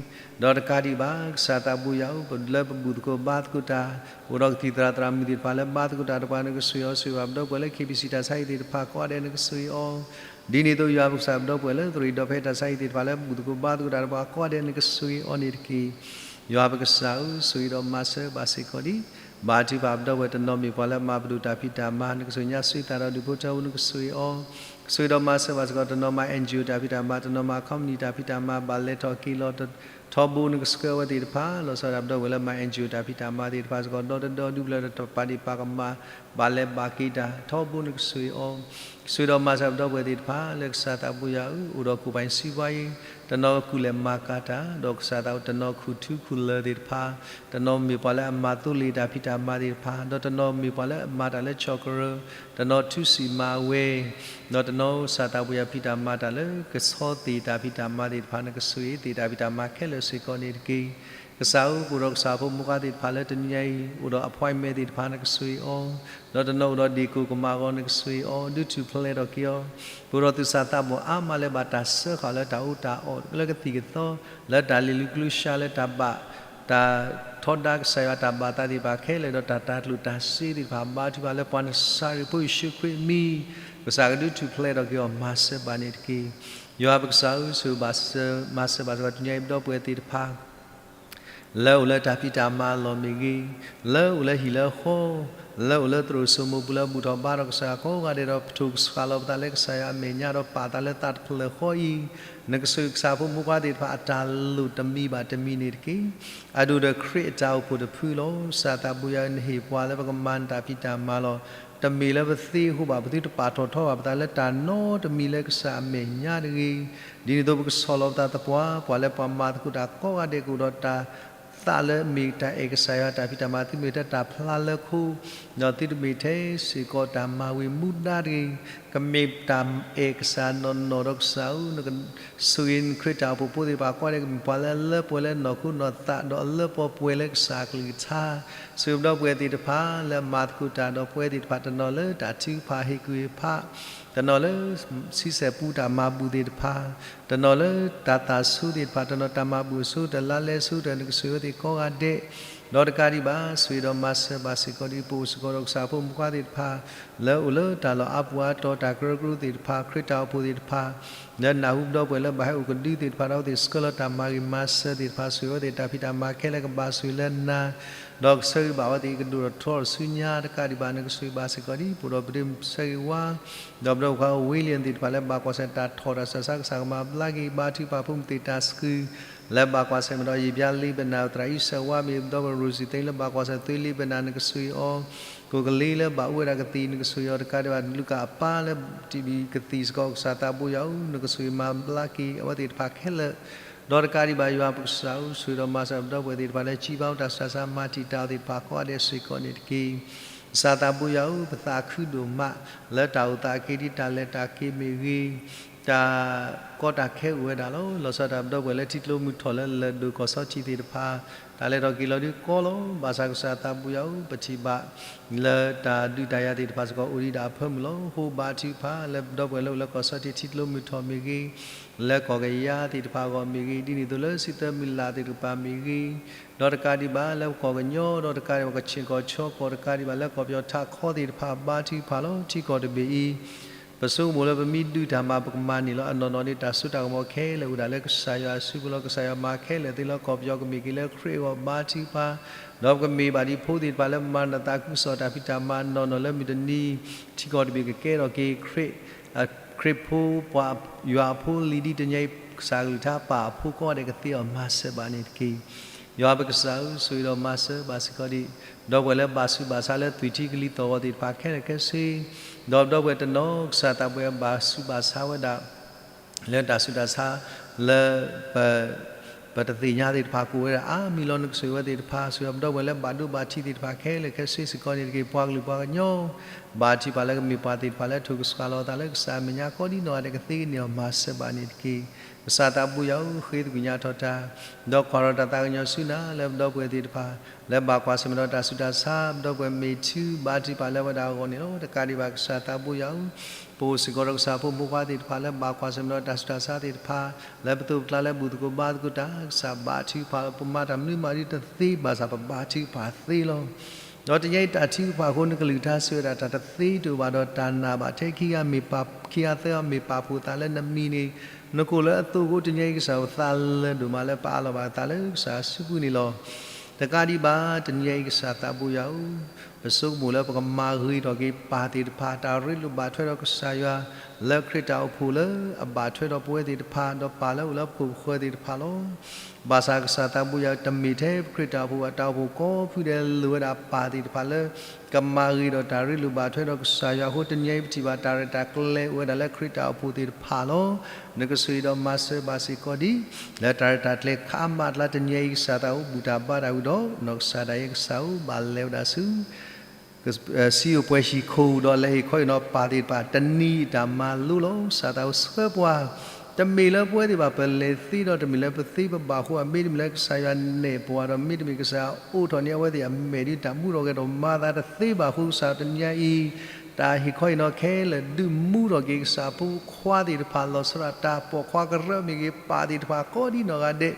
ဒီးတကးဒံးဘၣ် ကစၢ်သးဘိယွၤဧၢ လၢပဘူၣ်သကိးဘါသကိးတၢ် အိၣ်ဒီးကသံၣ်သရၣ်သရၣ်မုၣ်သ့ၣ်တဖၣ်လၢဘါသကိးတၢ်ဒီးပှၤ နကဆိၣ်ဂ့ၤအီၤ, ဆိၣ်ဂ့ၤဘၣ်ပဒီပုၢ်ဝဲၢ်လၢ KBC တၢ်ဆါဟံၣ်သ့ၣ်တဖၣ်ကိးဂၤဒဲး နကဆိၣ်ဂ့ၤအီၤ, ဒ်န့ၣ်အသိး ယွၤပကစၢ်ပဒီပုၢ်ဝဲၢ်လၢ သရံးဒီးဖဲတၢ်ဆါဟံၣ်သ့ၣ်တဖၣ်လၢ ဘူၣ်သကိးဘါသကိးတၢ်ဒီးပှၤကိးဂၤဒဲး နကဆိၣ်ဂ့ၤအီၤန့ၣ်တက့ၢ်. ယွၤပကစၢ်ဧၢ ဆိၣ်ဂ့ၤဒီးမၤစၢၤဘၣ်စ့ၢ်ကီးဒံး ဘါထုကဖၣ်ပဒီပုၢ်ဝဲၢ် တနီၤမ့ၢ်ပှၤလၢမၤပဒိၣ်တၢ်ဖံးတၢ်မၤ နကဆိၣ်ညါဆှံသးဒီးဒူၣ်ဖိထၢဖိ နကဆိၣ်ဂ့ၤအီၤ, ဆိၣ်ဂ့ၤဒီးမၤစၢၤဘၣ်စ့ၢ်ကီး တနီၤမၤ NGO တၢ်ဖံးတၢ်မၤ တနီၤမၤ company တၢ်ဖံးတၢ်မၤ ဘၣ်လဲၤထီၣ်က့ၤလီၤ ထီဘိ နကဆှၢအဝဲသ့ၣ်တဖၣ် လီၤဆီဒၣ်တၢ်ပဒီပုၢ်ဝဲၢ်လၢမၤ NGO တၢ်ဖံးတၢ်မၤသ့ၣ်တဖၣ်စ့ၢ်ကီး ဒီတဒၢဒူပျၢၤဒီးတပာ်ဒ့ၣ်ပာ်ကမၣ် ဘၣ်လဲၤဘၣ်က့ၤတၢ် ထီဘိ နကဆိၣ်ဂ့ၤအီၤ, ဆိၣ်ဂ့ၤဒီးမၤစၢၤပဒီပုၢ်ဝဲၢ်သ့ၣ်တဖၣ်လၢ ကစၢ်သးဘိယွၤဧၢ အိၣ်ဒီးကူၣ်ပၤစံးဘှါအံၤ တနီၤကူၣ်လဲၤမၤကၤတၢ် ဒီးကစၢ်သး တနီၤခူၣ်ထူခူၣ်လၢာ်သ့ၣ်တဖၣ်, တနီၤမ့ၢ်ပှၤလၢအမၤသိလ့ၣ်တၢ်ဖံးတၢ်မၤသ့ၣ်တဖၣ်, ဒီးတနီၤမ့ၢ်ပှၤလၢအမၤတၢ်လၢဆီၣ်ကရၢ, တနီၤထူစံၣ်မၤဝဲ, ဒီးတနီၤ ကစၢ်သးဘိယွၤ ဖံးတၢ်မၤတၢ်လၢ ကဆီသ့ၣ်တၢ်ဖံးတၢ်မၤသ့ၣ်တဖၣ် နကဆိၣ်ဂ့ၤသ့ၣ်တၢ်ဖံးတၢ်မၤခဲလၢာ်စ့ၢ်ကီးန့ၣ်တက့ၢ်. ကစၢ်ဧၢ ပအိၣ်ဒီးကစၢ်ဖိမုၣ်ဖိခွါသ့ၣ်တဖၣ်လၢတနံၤညါအံၤ အိၣ်ဒီး appointment သ့ၣ်တဖၣ် နကဆိၣ်ဂ့ၤအီၤ, ဒီးတနီၤအိၣ်ဒီးဒ့ၣ်ကိၣ်ကမၣ်အဂီၢ် နကဆိၣ်ဂ့ၤအီၤ ဒုးထူၣ်ဖျဲးထီၣ်က့ၤအီၤ, ပအိၣ်ဒီးသုးစၢ်သးဘီၣ်အါမးလၢဘၣ်တၢ်စၢဃာ်လၢတၢ်အီၣ်တၢ်အီ လၢကသံၣ်ကသီ လၢတၢ်လ့ၤလူၤကျူစှၤ လၢတၢ်ဘၣ် တၢ်ထီဒါကစၢ်ယွၤတၢ်ဘၣ်သးသ့ၣ်တဖၣ်ခဲလၢာ် ဒီးတၢ်တၤကျိၣ်တၤစ့သ့ၣ်တဖၣ် ဘါထုကဖၣ်လၢပှၤနစၤရ့းဖိယ့ၣ်ၡူးခရံာ်အမံၤ ကစၢ်ကဒုးထူၣ်ဖျဲးထီၣ်က့ၤအီၤ မၤစၢၤဘၣ်န့ၣ်တက့ၢ်. ယွၤပကစၢ်ဧၢ ဆိၣ်ဂ့ၤဘၣ်စၢၤ မၤစၢၤဘၣ်စ့ၢ်ကီးတနံၤညါအံၤ ပဒီပုၢ်ဝဲၢ်သ့ၣ်တဖၣ် လၢအိၣ်လၢတၢ်ဖံးတၢ်မၤအလီၢ်မ့ၢ်ဂ့ၤ, လၢအိၣ်လၢဟံၣ်လၢဃီ, လၢအိၣ်လၢသရိာ်စိမိၤပူၤလၢဘူၣ်ထီၣ်ဘါထီၣ်ကစၢ်ယွၤကိးဂၤဒဲးဒီး ပထိၣ်ကစှၤလီၤပသးလၢကစၢ်ယွၤအမဲာ်ညါဒီးပာ်သးလၢသးတဖျၢၣ်ဃီအံၤ, နကဆိၣ်ဂ့ၤကစၢ်ဖိမုၣ်ဖိခွါသ့ၣ်တဖၣ်အတၢ်လိၣ်တမံၤဘၣ်တမံၤန့ၣ်တက့ၢ်. အဒိၣ်ဒီးခရံာ်အတၢ်အိၣ်ဖှိၣ်တဖုလီၤ. ကစၢ်သးဘိယွၤဧၢ နဟ့ၣ်ပှၤလၢပကမၤနတၢ်ဖံးတၢ်မၤလီၤ. တမ့ၢ်လၢပသ့အဃိဘၣ်, ပသုတပာ်ထီၣ်ထီဘၣ်ပသးလၢတၢ်နီတမံၤလၢကစၢ်အမဲာ်ညါတဂ့ၤ. ဒ်န့ၣ်အသိး ပကဆီၣ်လီၤပသးသပှၢ်ပှၢ်လၢပှၤမၤသကိးတၢ်ကိးဂၤဒဲးကအိၣ်ဒီးတၢ် သးလၢအမ့ၢ်တၢ်အဲၣ်ကစၢ်ယွၤတၢ်ဖံးတၢ်မၤ သုမ့ၢ်ထဲတၢ်ဖျါလၢခိ, ဒီးသုတမ့ၢ်ထဲစ့ၢ်ကီးတၢ်မၤဝံၤမူဒါတဂ့ၤ, ကမ့ၢ်တၢ်အဲၣ်ကစၢ်နီၢ်နီၢ်ဒီးကစၢ်ဧၢ, နကဆိၣ်ဂ့ၤနခရံာ်တၢ်အိၣ်ဖှိၣ်ဖိသ့ၣ်တဖၣ်ကိးဂၤဒဲး ကမ့ၢ်ပှၤလၢအလၢပှဲၤလၢနီၢ်ခိနီၢ်သး ဒီးအလၢပှဲၤပှဲၤလၢကစၢ်အကလုၢ်ကထါ, ဆိၣ်ဂ့ၤပဒီပုၢ်ဝဲၢ်သ့ၣ်တဖၣ်လၢမၤသကိးတၢ်ဒီးပဝဲသ့ၣ်တဖၣ် တနီၤလၢတၢ်ထုကဖၣ်ဟ့ၣ်ကူၣ်ဟ့ၣ်ဖး, တနီၤလၢဆံဆဲၣ်ပူတၢ်မၤဘူၣ်သ့ၣ်တဖၣ်, တနီၤလၢတၢ်သၣ်ဆိသ့ၣ်တဖၣ်, တနီၤတၢ်မၤဘူၣ်အဆိ တၢ်လါလဲအဆိ တၢ်နကဆိၣ်ဂ့ၤဝဲသ့ၣ်ကိးဂၤဒဲး, ဒီးတကးဒံးဘၣ် ဆိၣ်ဂ့ၤဒီးမၤစၢၤဘၣ်စ့ၢ်ကီးဒ်ပအိၣ်စ့ၢ်ကီးဒီးကစၢ်ဖိမုၣ်ခွါသ့ၣ်တဖၣ် လၢအိၣ်လၢတၢ်လီၢ်အါပူၤအါတီၤ တၢ်ကရၢကရိသ့ၣ်တဖၣ် ခရံာ်တၢ်အိၣ်ဖှိၣ်သ့ၣ်တဖၣ် လၢနၢ်ဟူပဒီပုၢ်ဝဲၢ်လၢဘၣ်ဟဲအိၣ်ကဒုသ့ၣ်တဖၣ် ဒီးအဝဲသ့ၣ်ဆှၢလီၤတၢ်မၤဂ့ၤမၤစၢၤသ့ၣ်တဖၣ် ဆိၣ်ဂ့ၤဝဲသ့ၣ်တၢ်ဖံးတၢ်မၤခဲလၢာ်ကဘၣ်ဆိၣ်ဂ့ၤလၢနၤ, ဒီးကဆၢဂ့ၤဘၣ်ဝဲသ့ၣ်ကဒိၣ်ထီၣ်ထီထီၣ်ဆူညါတကးဒံးဘၣ် နကဆိၣ်ဂ့ၤဘၣ်စ့ၢ်ကီးဒ်ပအိၣ်ဒီးပဒ့ဆၢဂ့ၤဝါ ဒီးပဒီပုၢ်ဝဲၢ်ဝ့လံယၣ်သ့ၣ်တဖၣ်လၢဘၣ်ကွၢ်ဆၢၣ်တၢ်ထီၣ်တၢ်စၢ်ဆါကစၢ်ကမၤဘျါက့ၤ ဘါထုကဖၣ်ဖိမုၣ်သ့ၣ်တၢ်စကု လၢဘၣ်ကွၢ်ဆၢၣ်မဲာ်ဒီး ယံာ်ဘျါလ့ဘနၣ် သရၣ်အံၣ်စၢၣ်ဝါ မ့ၢ်ပဒီပုၢ်ဝဲၢ် ရိစံၣ်သ့ လၢဘၣ်ကွၢ်ဆၢၣ်သွ့လ့ဘနၣ် နကဆိၣ်ဂ့ၤအီၤ, ကိၣ်ကလ့လၢဘၣ်အိၣ်ဝဲဒၣ်ကသံၣ် နကဆိၣ်ဂ့ၤအီၤတကးဒံးဘၣ် လူၤကၣ်အပၢ်လၢတံၢ်ဘံၣ်ကသံၣ်စ့ၢ်ကီး ကစၢ်သးဘိယွၤဧၢ နကဆိၣ်ဂ့ၤမၤဘျါက့ၤအဝဲသ့ၣ်တဖၣ်ခဲလၢာ် ဒီးတကးဒံးဘၣ် ယွၤပကစၢ်ဧၢ ဆိၣ်ဂ့ၤဒီးမၤစၢၤပဒီပုၢ်ဝဲၢ်သ့ၣ်တဖၣ်လၢ ကံဘါတၢ်စၢ်ဆါမၤတံာ်တာ်အီၤသ့ၣ်တဖၣ်ကိးဂၤဒဲးစ့ၢ်ကီးန့ၣ်တက့ၢ်. ကစၢ်သးဘိယွၤဧၢ ပသးခုဒိၣ်မး လၢတၢ်အိၣ်သးအက့ၤဒ်တၢ်လဲၤတၢ်က့ၤမ့ၢ်ဂ့ၤ တၢ်ကီတၢ်ခဲအိၣ်ဝဲဒၣ်လီၤ. လီၤဆီဒၣ်တၢ်ပဒီပုၢ်ဝဲၢ်လၢထံကျိမုၢ်ထီၣ်လၢလၢၢ်ဒိၣ်ကီၢ်ဆီထံးသ့ၣ်တဖၣ် တၢ်လဲၤထီၣ်က့ၤလီၤဒုးကီလီၤ. ဘၣ်ဆၣ်ကစၢ်သးဘိယွၤဧၢ ပထံၣ်ဘၣ် လၢတၢ်ဒုးတၢ်ယၤသ့ၣ်တဖၣ်စ့ၢ်ကီးအိၣ်ဒံးဒၣ်အဖၢမုၢ်လီၤ. အဃိဘါထုကဖၣ်လၢပဒီပုၢ်ဝဲၢ်လၢအိၣ်လၢကီၢ်ဆီထံးထံကျိမုၢ်ထီၣ်မ့ၢ်ဂ့ၤ လၢကီၢ်ကယၤသ့ၣ်တဖၣ်အဂီၢ်မ့ၢ်ဂ့ၤ ဒ်န့ၣ်အသိးလၢစံးသၢမုၢ်လၢ်သ့ၣ်တဖၣ်မ့ၢ်ဂ့ၤ ဒီးတကးဒံးဘၣ်လၢကီၢ်ကညီ ဒီးတကးဒံးဘၣ်ကခ့ၣ်ကီၢ်ဆီကီၢ် တကးဒံးဘၣ်လၢကီၢ်ပယီၤထးခီ သ့ၣ်တဖၣ်ဘါထုကဖၣ်လီၤ. ထံကီၢ်တဘ့ၣ်အံၤ ပဆိကမိၣ်လၢပမ့ၢ်ဒုးတၢ်မၤ ပကမၤန့ၢ်လီၤ. အနီၢ်နီၢ်န့ၣ် တၢ်စိတၢ်ကမီၤခဲလၢာ်အိၣ်ဒၣ်လၢကစၢ်ယွၤအစုပူၤလီၤ. ကစၢ်ယွၤမၤခဲလၢာ်သ့လီၤ. ကီၢ်ပယီၤကမ့ၢ်က့ၤလၢခရံာ်အဂီၢ်ဘါထုကဖၣ် ဒီးပကမ့ၢ်ဘၣ်ဒ်ဖိသ့ၣ်တဖၣ်လၢမၤနၢၤသးခုကစီၣ်တၢ်ဖံးတၢ်မၤ နီၢ်နီၢ်လၢမုၢ်တနံၤ ထံကီၢ်တဘ့ၣ်ကကဲထီၣ်က့ၤ ခရံာ်ဖိ ပှၤယွၤအဖိလံၤဒ်တနံၤအံၤ ကစၢ်ကလုၢ်ကထါပာ်အဖိကိးဂၤဒဲးကသ့အီၤ မၤစၢၤဘၣ်န့ၣ်တက့ၢ်. ယွၤပကစၢ်ဧၢ ဆိၣ်ဂ့ၤဒီးမၤစၢၤဘၣ်စ့ၢ်ကီးဒံး ဒီပုၢ်ဝဲၢ်လၢဘၣ်ဆူးဘၣ်ဆါလၢသွံၣ်ထံကလံၤသီၣ်ဂီၤသ့ၣ်တဖၣ်ခဲလၢာ်ခဲဆ့ ဒီးဒီပုၢ်ဝဲၢ်တနီၤ ကစၢ်သးဘိယွၤဘၣ်ဆူးဘၣ်ဆါဝဲဒၣ် လၢတၢ်ဆူးတၢ်ဆါ လၢ ပတသ့ၣ်ညါသ့ၣ်တဖၣ် ကအိၣ်ဝဲဒၣ်အါမံၤလီၤ. နကဆိၣ်ဂ့ၤဝဲသ့ၣ်တဖၣ် ဆိၣ်ဂ့ၤပဒီပုၢ်ဝဲၢ်လၢဘၣ်ဒိဘၣ်ထံးသ့ၣ်တဖၣ်ခဲလၢာ်ခဲဆ့စ့ၢ်ကီးန့ၣ်တက့ၢ်. ပှၤကလုာ်ပှၤကညီ ဘါထုကဖၣ်လၢကမ့ၢ်ပှၤသ့ၣ်တဖၣ်လၢထိၣ်ကဆှီလီၤအသးလၢကစၢ်အမဲာ်ညါ ကိးဒ်နီၢ်ဂၤဒဲးကသ့န့ၢ်အီၤ မၤစၢၤဘၣ်န့ၣ်တက့ၢ်. ကစၢ်သးဘိယွၤဧၢ ဃ့သကွံၢ်ညါထီၣ်တၢ် ဒီးကွၢ်ထီၣ်တၢ်သးကညီၤဆူနၤလၢပဒီပုၢ်ဝဲၢ်သ့ၣ်တဖၣ် လၢဘၣ်ကွၢ်ဆၢၣ်မဲာ်ဒီးတၢ်ဆူးတၢ်ဆါ ပဒီပုၢ်ဝဲၢ်မ့ၢ်ထူ ဘါထုကဖၣ်လၢဝဲဒၣ်အဂီၢ်န့ၣ်လီၤ. တကးဒံးဘၣ် ကစၢ်သးဘိယွၤဧၢ ပအိၣ်စ့ၢ်ကီးဒီးကစၢ်ဖိမုၣ်ခွါသ့ၣ်တဖၣ်လၢဘၣ်ကွၢ်ဆၢၣ်မဲာ်ဒီးတၢ်ဆူးတၢ်ဆါသ့ၣ်တဖၣ် လၢပသိးပကျါလၢဘူၣ်သကိးဘါသကိးတၢ် ကစၢ်ဘါထုကဖၣ် ပမၤတၢ်မနုၤမးဒ်တသ့ဘၣ်ဆၣ် ပဘါထုကဖၣ်သ့လီၤ. ဒီးတနံၤအံၤတၢ်ထုကဖၣ်အဃိ နကလုၢ်ကထါစံးဝဲဒၣ် တၢ်တသ့တအိၣ်ဘၣ်ဒီးတၢ်နာ်ဘၣ် ထဲခံဂၤမ့ၢ်ပာ် ခံဂၤသၢဂၤမ့ၢ်ပာ်ဖှိၣ်သးလၢနမံၤန့ၣ် နကိၣ်လၢအသိးအဃိ တနံၤအံၤကစၢ်ဧၢ သးလၢဒိၣ်မးလၢပအးလီၤဘၣ်အသးလၢကစၢ်အစုပူၤန့ၣ်လီၤ. တကးဒံးဘၣ် တနံၤအံၤကစၢ်သးဘိယွၤဧၢ ပဆိကမိၣ်လၢပကမၤဂ့ၤထီၣ်က့ၤပၢ်သ့ၣ်တဖၣ် တၢ်ရ့လိာ်ဘၣ်ထွဲဒီးကစၢ်ယွၤ လၢခရံာ်တၢ်အိၣ်ဖှိၣ်လၢအဘၣ်ထွဲဒီးပဝဲသ့ၣ်တဖၣ် ဒီးပၢ်လၢအိၣ်လၢပခိၣ်ပဃၢၤသ့ၣ်တဖၣ်လီၤ. ဘၣ်ဆၣ်ကစၢ်သးဘိယွၤ တမ့ၢ်ထဲပခရံာ်တၢ်အိၣ်ဖှိၣ်ဘၣ် တၢ်အိၣ်ဖှိၣ်ကိးဖုဒဲးလိၣ်ဝဲဒၣ်ပၢ်သ့ၣ်တဖၣ်လၢ ကမၤဂ့ၤဒီးတၢ်ရ့လိာ်ဘၣ်ထွဲဒီးကစၢ်ယွၤအဃိ တနံၤအံၤပထံၣ်ဘၣ်တၢ်ရဲၣ်တၢ်ကျဲၤအိၣ်ဝဲဒၣ်လၢခရံာ်တၢ်အိၣ်ဖှိၣ်သ့ၣ်တဖၣ်လီၤ. နကဆိၣ်ဂ့ၤဒီးမၤစၢၤဘၣ်စ့ၢ်ကီးဒ် လၢတၢ်ရဲၣ်တၢ်ကျဲၤခးမးအကျါ တနံၤအံၤကစၢ်သးအိၣ်ဘူၣ်တၢ်ဘါတၢ်ဝံၤဒီး နီၢ်ကစၢ်ဒၣ်ယဲကစၢ်ဧၢ ဘၣ်လဲၤဝဲဒၣ်ဆူ စံယိၣ်ပှဲၤဟံၣ်ခိၣ်ဒီးလဲၤဟ့ၣ်ခီဟ့ၣ်နီၤပၢ်သ့ၣ်တဖၣ် တနံၤအံၤတၢ်မၤလိလီၤ. ကစၢ်သးအိၣ်ဆှၢပှၤ တမ့ၢ်လၢပဝဲသ့ၣ်ဘၣ်ပလဲၤသ့ဒီး တမ့ၢ်လၢပသ့ပဘၣ်အဃိ မ့တမ့ၢ်လၢကစၢ်ယွၤနဲၣ်ပှၤဒီး မ့တမ့ၢ်ကစၢ်ယွၤအိးထီၣ်န့ၢ်အဝဲသ့ၣ်အမဲာ်ဒ်တၢ်မူထီၣ်ဂဲၤထီၣ်မၤသးတသ့ဘၣ်အဃိ ကစၢ်တနံၤအံၤ တၢ်ဟ့ၣ်ခီဟ့ၣ်နီၤခဲလၢာ်ဒုးမူထီၣ်က့ၤကစၢ်ဖိခွါသ့ၣ်တဖၣ် လီၤဆီဒၣ်တၢ်ပိာ်ခွါကရၢမ့ၢ်ဂ့ၤ ပၢ်သ့ၣ်တဖၣ်ကိးဒ်နီၢ်ဂၤဒဲး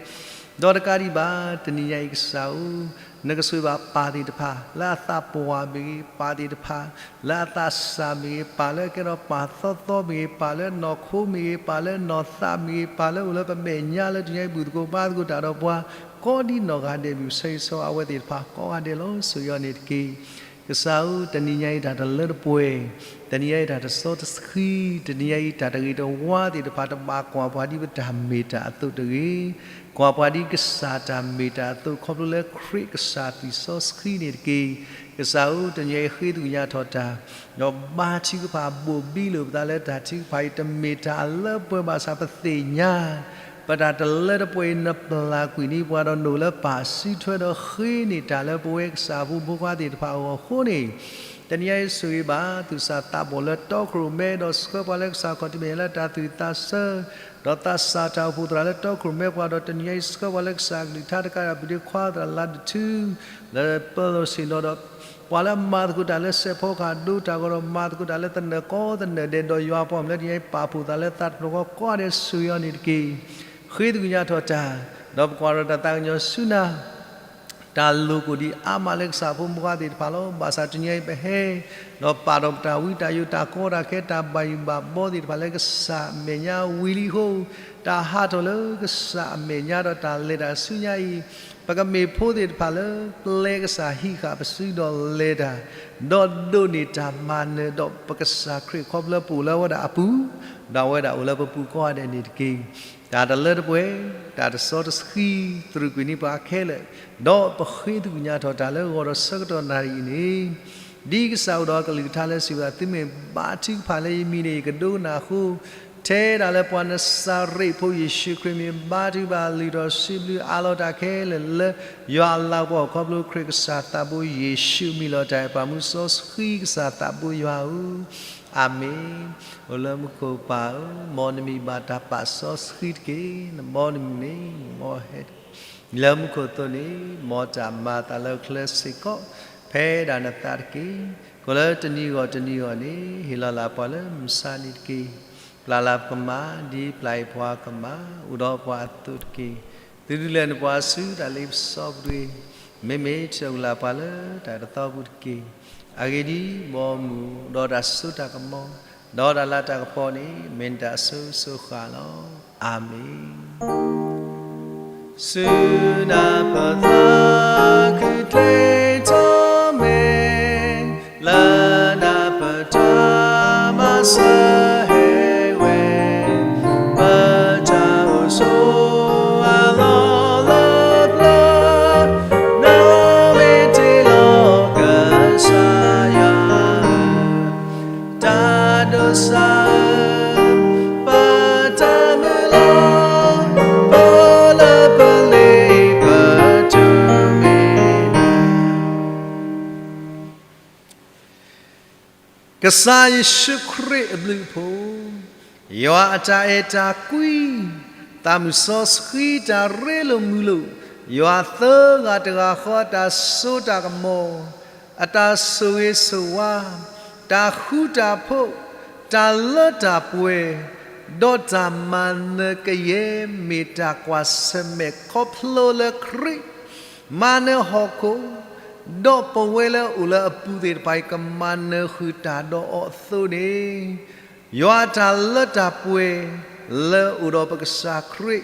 ဒီးတကးဒံးဘၣ် တနံၤညါအံၤကစၢ်ဧၢ နကဆိၣ်ဂ့ၤဘၣ်ပၢ်သ့ၣ်တဖၣ် လၢအသးပှၢ်မ့ၢ်ဂ့ၤ ပၢ်သ့ၣ်တဖၣ် လၢအသးစၢ်မ့ၢ်ဂ့ၤ ပၢ်လၢအကဲထီၣ်ပၢ်သီသီမ့ၢ်ဂ့ၤ ပၢ်လၢနီၢ်ခိမ့ၢ်ဂ့ၤ ပၢ်လၢနီၢ်သးမ့ၢ်ဂ့ၤ ပၢ်လၢအိၣ်လၢပမဲာ်ညါလၢတနံၤညါအံၤဘူၣ်သကိးဘါသကိးတၢ်ဒီးပှၤ ကိးဒ်နီၢ်ဂၤဒဲး မ့ၢ်ဆၢဂ့ၤဆၢဝါအဝဲသ့ၣ်တဖၣ်ကိးဂၤဒဲးလီၤ. ဆိၣ်ဂ့ၤအီၤန့ၣ်တက့ၢ်. ကစၢ်ဧၢ တနံၤညါအံၤတၢ်တလၢတပှဲၤ, တနံၤညါအံၤတၢ်တစီတဆှံ, တနံၤညါအံၤတၢ်တဂ့ၤတဝါသ့ၣ်တဖၣ် တဘၣ်ကွၢ်ပှၤဒ်ပတၢ်မ့ၢ်တၢ်အသိးတဂ့ၤ, ကွၢ်ပှၤဒ်ကစၢ်တၢ်မ့ၢ်တၢ်အသိး ခီဖျိလၢခရံာ်ကစၢ်သွံၣ်စီဆှံန့ၣ်တက့ၢ်. ကစၢ်ဧၢ တနံၤညါအံၤဃ့သကွံၢ်ညါထီၣ်တၢ်, ဒီးဘါထုကဖၣ်ဘိၣ်ဘံလိာ်ပသးလၢတၢ်ထုကဖၣ်အံၤ တမ့ၢ်တၢ်အလၢပှဲၤဘၣ်ဆၣ်ပသ့ၣ်ညါ ပတၢ်တလၢတပှဲၤအံၤ နပျၢ်ကွံာ်န့ၢ်ပှၤဒီး နအိၣ်လၢပၢ်စုထွဲဒီး ဃ့န့ၢ်တၢ်လၢပဝဲကစၢ်အဖိမုၣ်ဖိခွါသ့ၣ်တဖၣ်အဂီၢ်အဃိန့ၣ်, တနံၤအံၤဆိၣ်ဂ့ၤဘၣ် သူၣ်စၢ်သးဘီၣ်လၢတီခိၣ်ရိၣ်မဲ ဒီးဆှၢပှၤလၢကစၢ်ခီၣ်ထံးမဲာ်ညါလၢတၢ်သူၣ်တၢ်ဆၢ, ဒီးသးစၢ်တၢ်အိၣ်ဖှိၣ်သရၣ်လၢတီခိၣ်ရိၣ်မဲပှၤဒီး တနံၤအံၤဆှၢပှၤလၢကစၢ်အကလုၢ်ကထါတကးဒံး ပုၢ်ဒ့ခွါသရၣ်လါဒိၣ်ထူ လၢပၢလီၢ်ဆ့ၣ်နီၤဒီး ပှၤလၢအမၤသကိးတၢ်လၢစဲးဖီကဟၣ်ဒိတၢ်ဂီၤဒီး မၤသကိးတၢ်လၢသနၢၣ်ကီသနၢၣ်ဒဲး ဒီးယွၤပှၤမုၣ်လၢတနံၤအံၤ ပာ်ဖှိၣ်သးလၢသးတဖျၢၣ်ဃီကိးဂၤဒဲး ဆိၣ်ဂ့ၤအီၤန့ၣ်တက့ၢ်. ဃ့သကွံာ်ညါထီၣ်တၢ်, ဒီးပကွၢ်ထီၣ်တၢ်သးကညီၤဆူနၤ တၢ်လိာ်ကွီၢ်ဒံးအါမးလၢကစၢ်ဖိမုၣ်ဖိခွါသ့ၣ်တဖၣ်လီၤ. ဘၣ်ဆၣ်တနံၤအံၤပဟဲ ဒီးပာ်ထီၣ်ပတၢ်ဝံတၢ်ယိးတၢ်ကီတၢ်ခဲ တၢ်ဘၣ်ယိၣ်ဘၣ်ဘီသ့ၣ်တဖၣ်လၢကစၢ်အမဲာ်ညါဝံၤလံအဃိ, တၢ်ဟးထီၣ်လၢကစၢ်အမဲာ်ညါဒီးတၢ်လဲၤတၢ်ဆူညါအံၤ, ပကမ့ၢ်ဖိသ့ၣ်တဖၣ်လၢပျဲကစၢ်ဟံးဃာ်ပစုဒီးလဲၤတၢ်, ဒီးဒိးန့ၢ်တၢ်မၤနၢၤဒီးပကစၢ်ခရံာ်ခီဖျိလၢပအိၣ်လၢအဝဲဒၣ်အပူၤ, ဒီးအဝဲဒၣ်အိၣ်လၢပပူၤကိးဂၤဒဲးန့ၣ်တက့ၢ်. တၢ်တလၢတပှဲၤ, တၢ်တစီတဆှံ တြူာ်ကွံာ်န့ၢ်ပှၤခဲလၢာ်, ဒီးပဃ့သကွံာ်ညါထီၣ်တၢ်လၢဂီၤဒီးဆၢကတီၢ်နၣ်ရံၣ်အံၤန့ၣ်, ဒ်ကစၢ်အိၣ်ဒီးအကလုၢ်ကထါလၢစံးဝဲဒၣ် သုမ့ၢ်ဘါထုကဖၣ်လၢယမံၤန့ၣ် ယကဒိကနၣ်အဃိ, ထဲဒၣ်လၢပှၤနစၤရ့းဖိယ့ၣ်ၡူးခရံာ်မ့ၢ်ဘါထုကဖၣ် လုၢ်ထီၣ်စံးဘျုးအးလီၤတၢ်ခဲလၢာ်လၢ ယွၤအလၤကပီၤခီဖျိခရံာ်ကစၢ်သးဘိယ့ၣ်ၡူးအမံၤလီၤတၢ်အဲၣ်ပှၤမူစီဆှံကစၢ်သးဘိယွၤဧၢ, အၤမ့ၣ်. အိၣ်လၢမူခိၣ်ပၢ်ဧၢ, မ်နမံၤဘၣ်တၢ်ပာ်စီဆှံတက့ၢ်. နဘီနမုၢ်န့ၣ် မ်ဟဲ လၢမူခိၣ်အသိးန့ၣ် မ်တၢ်မၤအသးလၢကျဲစ့ၢ်ကီး ဖဲဒၣ်နသးတက့ၢ်. ကိးလၢတနံၤဂီၢ်တနံၤဂီၢ်န့ၣ် ဟ့ၣ်လီၤလၢ်ပှၤလၢမုၢ်ဆါနံၤတက့ၢ်. ပျၢ်လၢ်ပကမၣ် ဒ်ပျၢ်အံၤပှၤကမၣ် အိၣ်ဒီးပှၤအသိးတက့ၢ်. သုဒုးလဲၤနပှၤဆူတၢ်လ့ပစီပူၤတဂ့ၤ. မ့မ့ၢ်တၢ်အိၣ်လၢ်ပှၤလၢတၢ်တသီပူၤတက့ၢ်. အဂ့ၢ်ဒ်အံၤ, ဘီမုၢ်ဒီးတၢ်စိတၢ်ကမီၤ ဒီးတၢ်လၤတၢ်ကပီၤန့ၣ် မ့ၢ်နတၢ်အစိၤစိၤဃၣ်လီၤ. အၤမ့ၣ်. ဆူနၢ်ပၢၢ်သးခုကျ့ထီၣ်မဲာ်, လၢနၢ်ပၢၢ်တၢ်မၤစၢၤဟဲဝဲ, ပတၢ်အိၣ်ဆိးအလီၢ်လၢပျၢၤ, နမ့ၢ်တ့လီၤကစၢ်ယွၤ တၢ်ဒိးစၢ်ဧၢ, ပတၢ်မုၢ်လၢ်, ပလၢပလ့ပတုၤမ့ၢ်နၤ. ကစၢ်ယ့ၣ်ၡူးခရံာ်အဘျုးအဖှိၣ်, ယွၤအတၢ်အဲၣ်တၢ်ကွံ, သးမုၢ်စီဆှံတၢ်ရ့လိာ်မုာ်လိာ်, ယွၤသၢဂၤတဂၤဃီအတၢ်စိတၢ်ကမီၤ, အတၢ်ဆိၣ်ဂ့ၤဆိၣ်ဝါ, တၢ်ဃူတၢ်ဖိး, တၢ်လၢတၢ်ပှဲၤ, ဒီးတၢ်မၤနၢၤကယဲၢ် မ့ၢ်တၢ်ကွၢ်ဆၢၣ်မဲာ်ခီဖျိလၢခရံာ် မၤနၢၤဟီၣ်ခိၣ်, ဒီးပဝဲလၢအိၣ်လၢအပူၤသ့ၣ်တဖၣ်အံၤ ကမၤနၢၤဃုာ်တၢ်ဒီးအီၤအသိးန့ၣ်, ယွၤအတၢ်လၢတၢ်ပှဲၤ လၢအိၣ်ဒီးပကစၢ်ခရံာ်,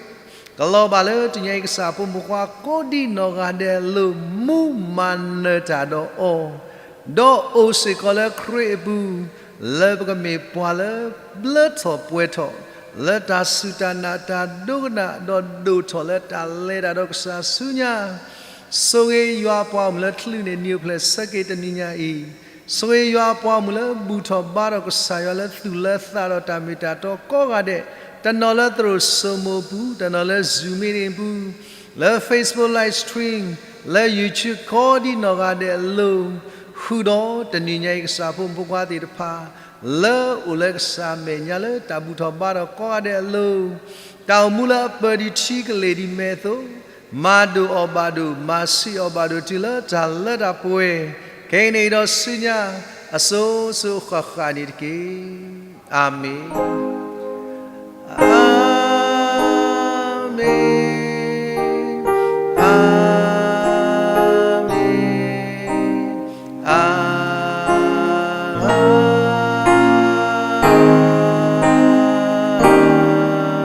ကလီၤဘၣ်လၢတနံၤအံၤကစၢ်ဖိမုၣ်ဖိခွါကိးဒံးနီၢ်ဂၤဒဲးအလိၤ မူမၤနၢၤတၢ်ဒီးအီၤ, ဒီးအိၣ်စ့ၢ်ကီးလၢခရံာ်အပူၤ, လၢပကမ့ၢ်ပှၤလၢဘျၢထီၣ်ပှဲၤထီၣ် လၢတၢ်စူၢ်တၢ်နာ်တၢ်ဒိကနၣ် ဒီးဒိၣ်ထီၣ်လၢတၢ်လဲၤတၢ်ဒီးကစၢ်ဆူညါ, ဆိၣ်ဂ့ၤယွၤအပှၤဂီၢ်မုၢ်လၢချုးန့ၣ် နံၣ်အိၣ်ဖျဲၣ်ဆၢက့ၤတနံၤညါအံၤ, ဆိၣ်ဂ့ၤယွၤအပှၤဂီၢ်မုၢ်လၢဘူၣ်ထီၣ်ဘါထီၣ်ကစၢ်ယွၤလၢသူၣ်လၢသးဒီးတၢ်မ့ၢ်တၢ်တီကိးဂၤဒဲး, တနီၤလၢသရိာ်စိမိၤအပူၤ, တနီၤလၢ Zoom meeting အပူၤ, လၢ Facebook live stream, လၢ YouTube ကိးဒံးနီၢ်ဂၤဒဲးအလိၤ, ဃုာ်ဒီးတနံၤညါအံၤကစၢ်ဖိမုၣ်ဖိခွါသ့ၣ်တဖၣ် လၢအိၣ်လၢကစၢ်မဲာ်ညါလၢတၢ်ဘူၣ်ထီၣ်ဘါထီၣ်ကိးဂၤဒဲးအလိၤ, တၢ်အိၣ်မူလၢအပၢၢ်ဒံးထံကလ့ၢ်ဒံးမဲာ်အသိး, မၤဒိၣ်အီၤဘၣ်ဒိၣ်, မၤဆံးအီၤဘၣ်ဒိၣ်တုၤလၢတၢ်လၢတၢ်ပှဲၤ, ခဲအံၤန့ၣ်ဒီးဆူညါ အစိၤစိၤဃၣ်ဃၣ်န့ၣ်တက့ၢ်. အၤမ့ၣ်.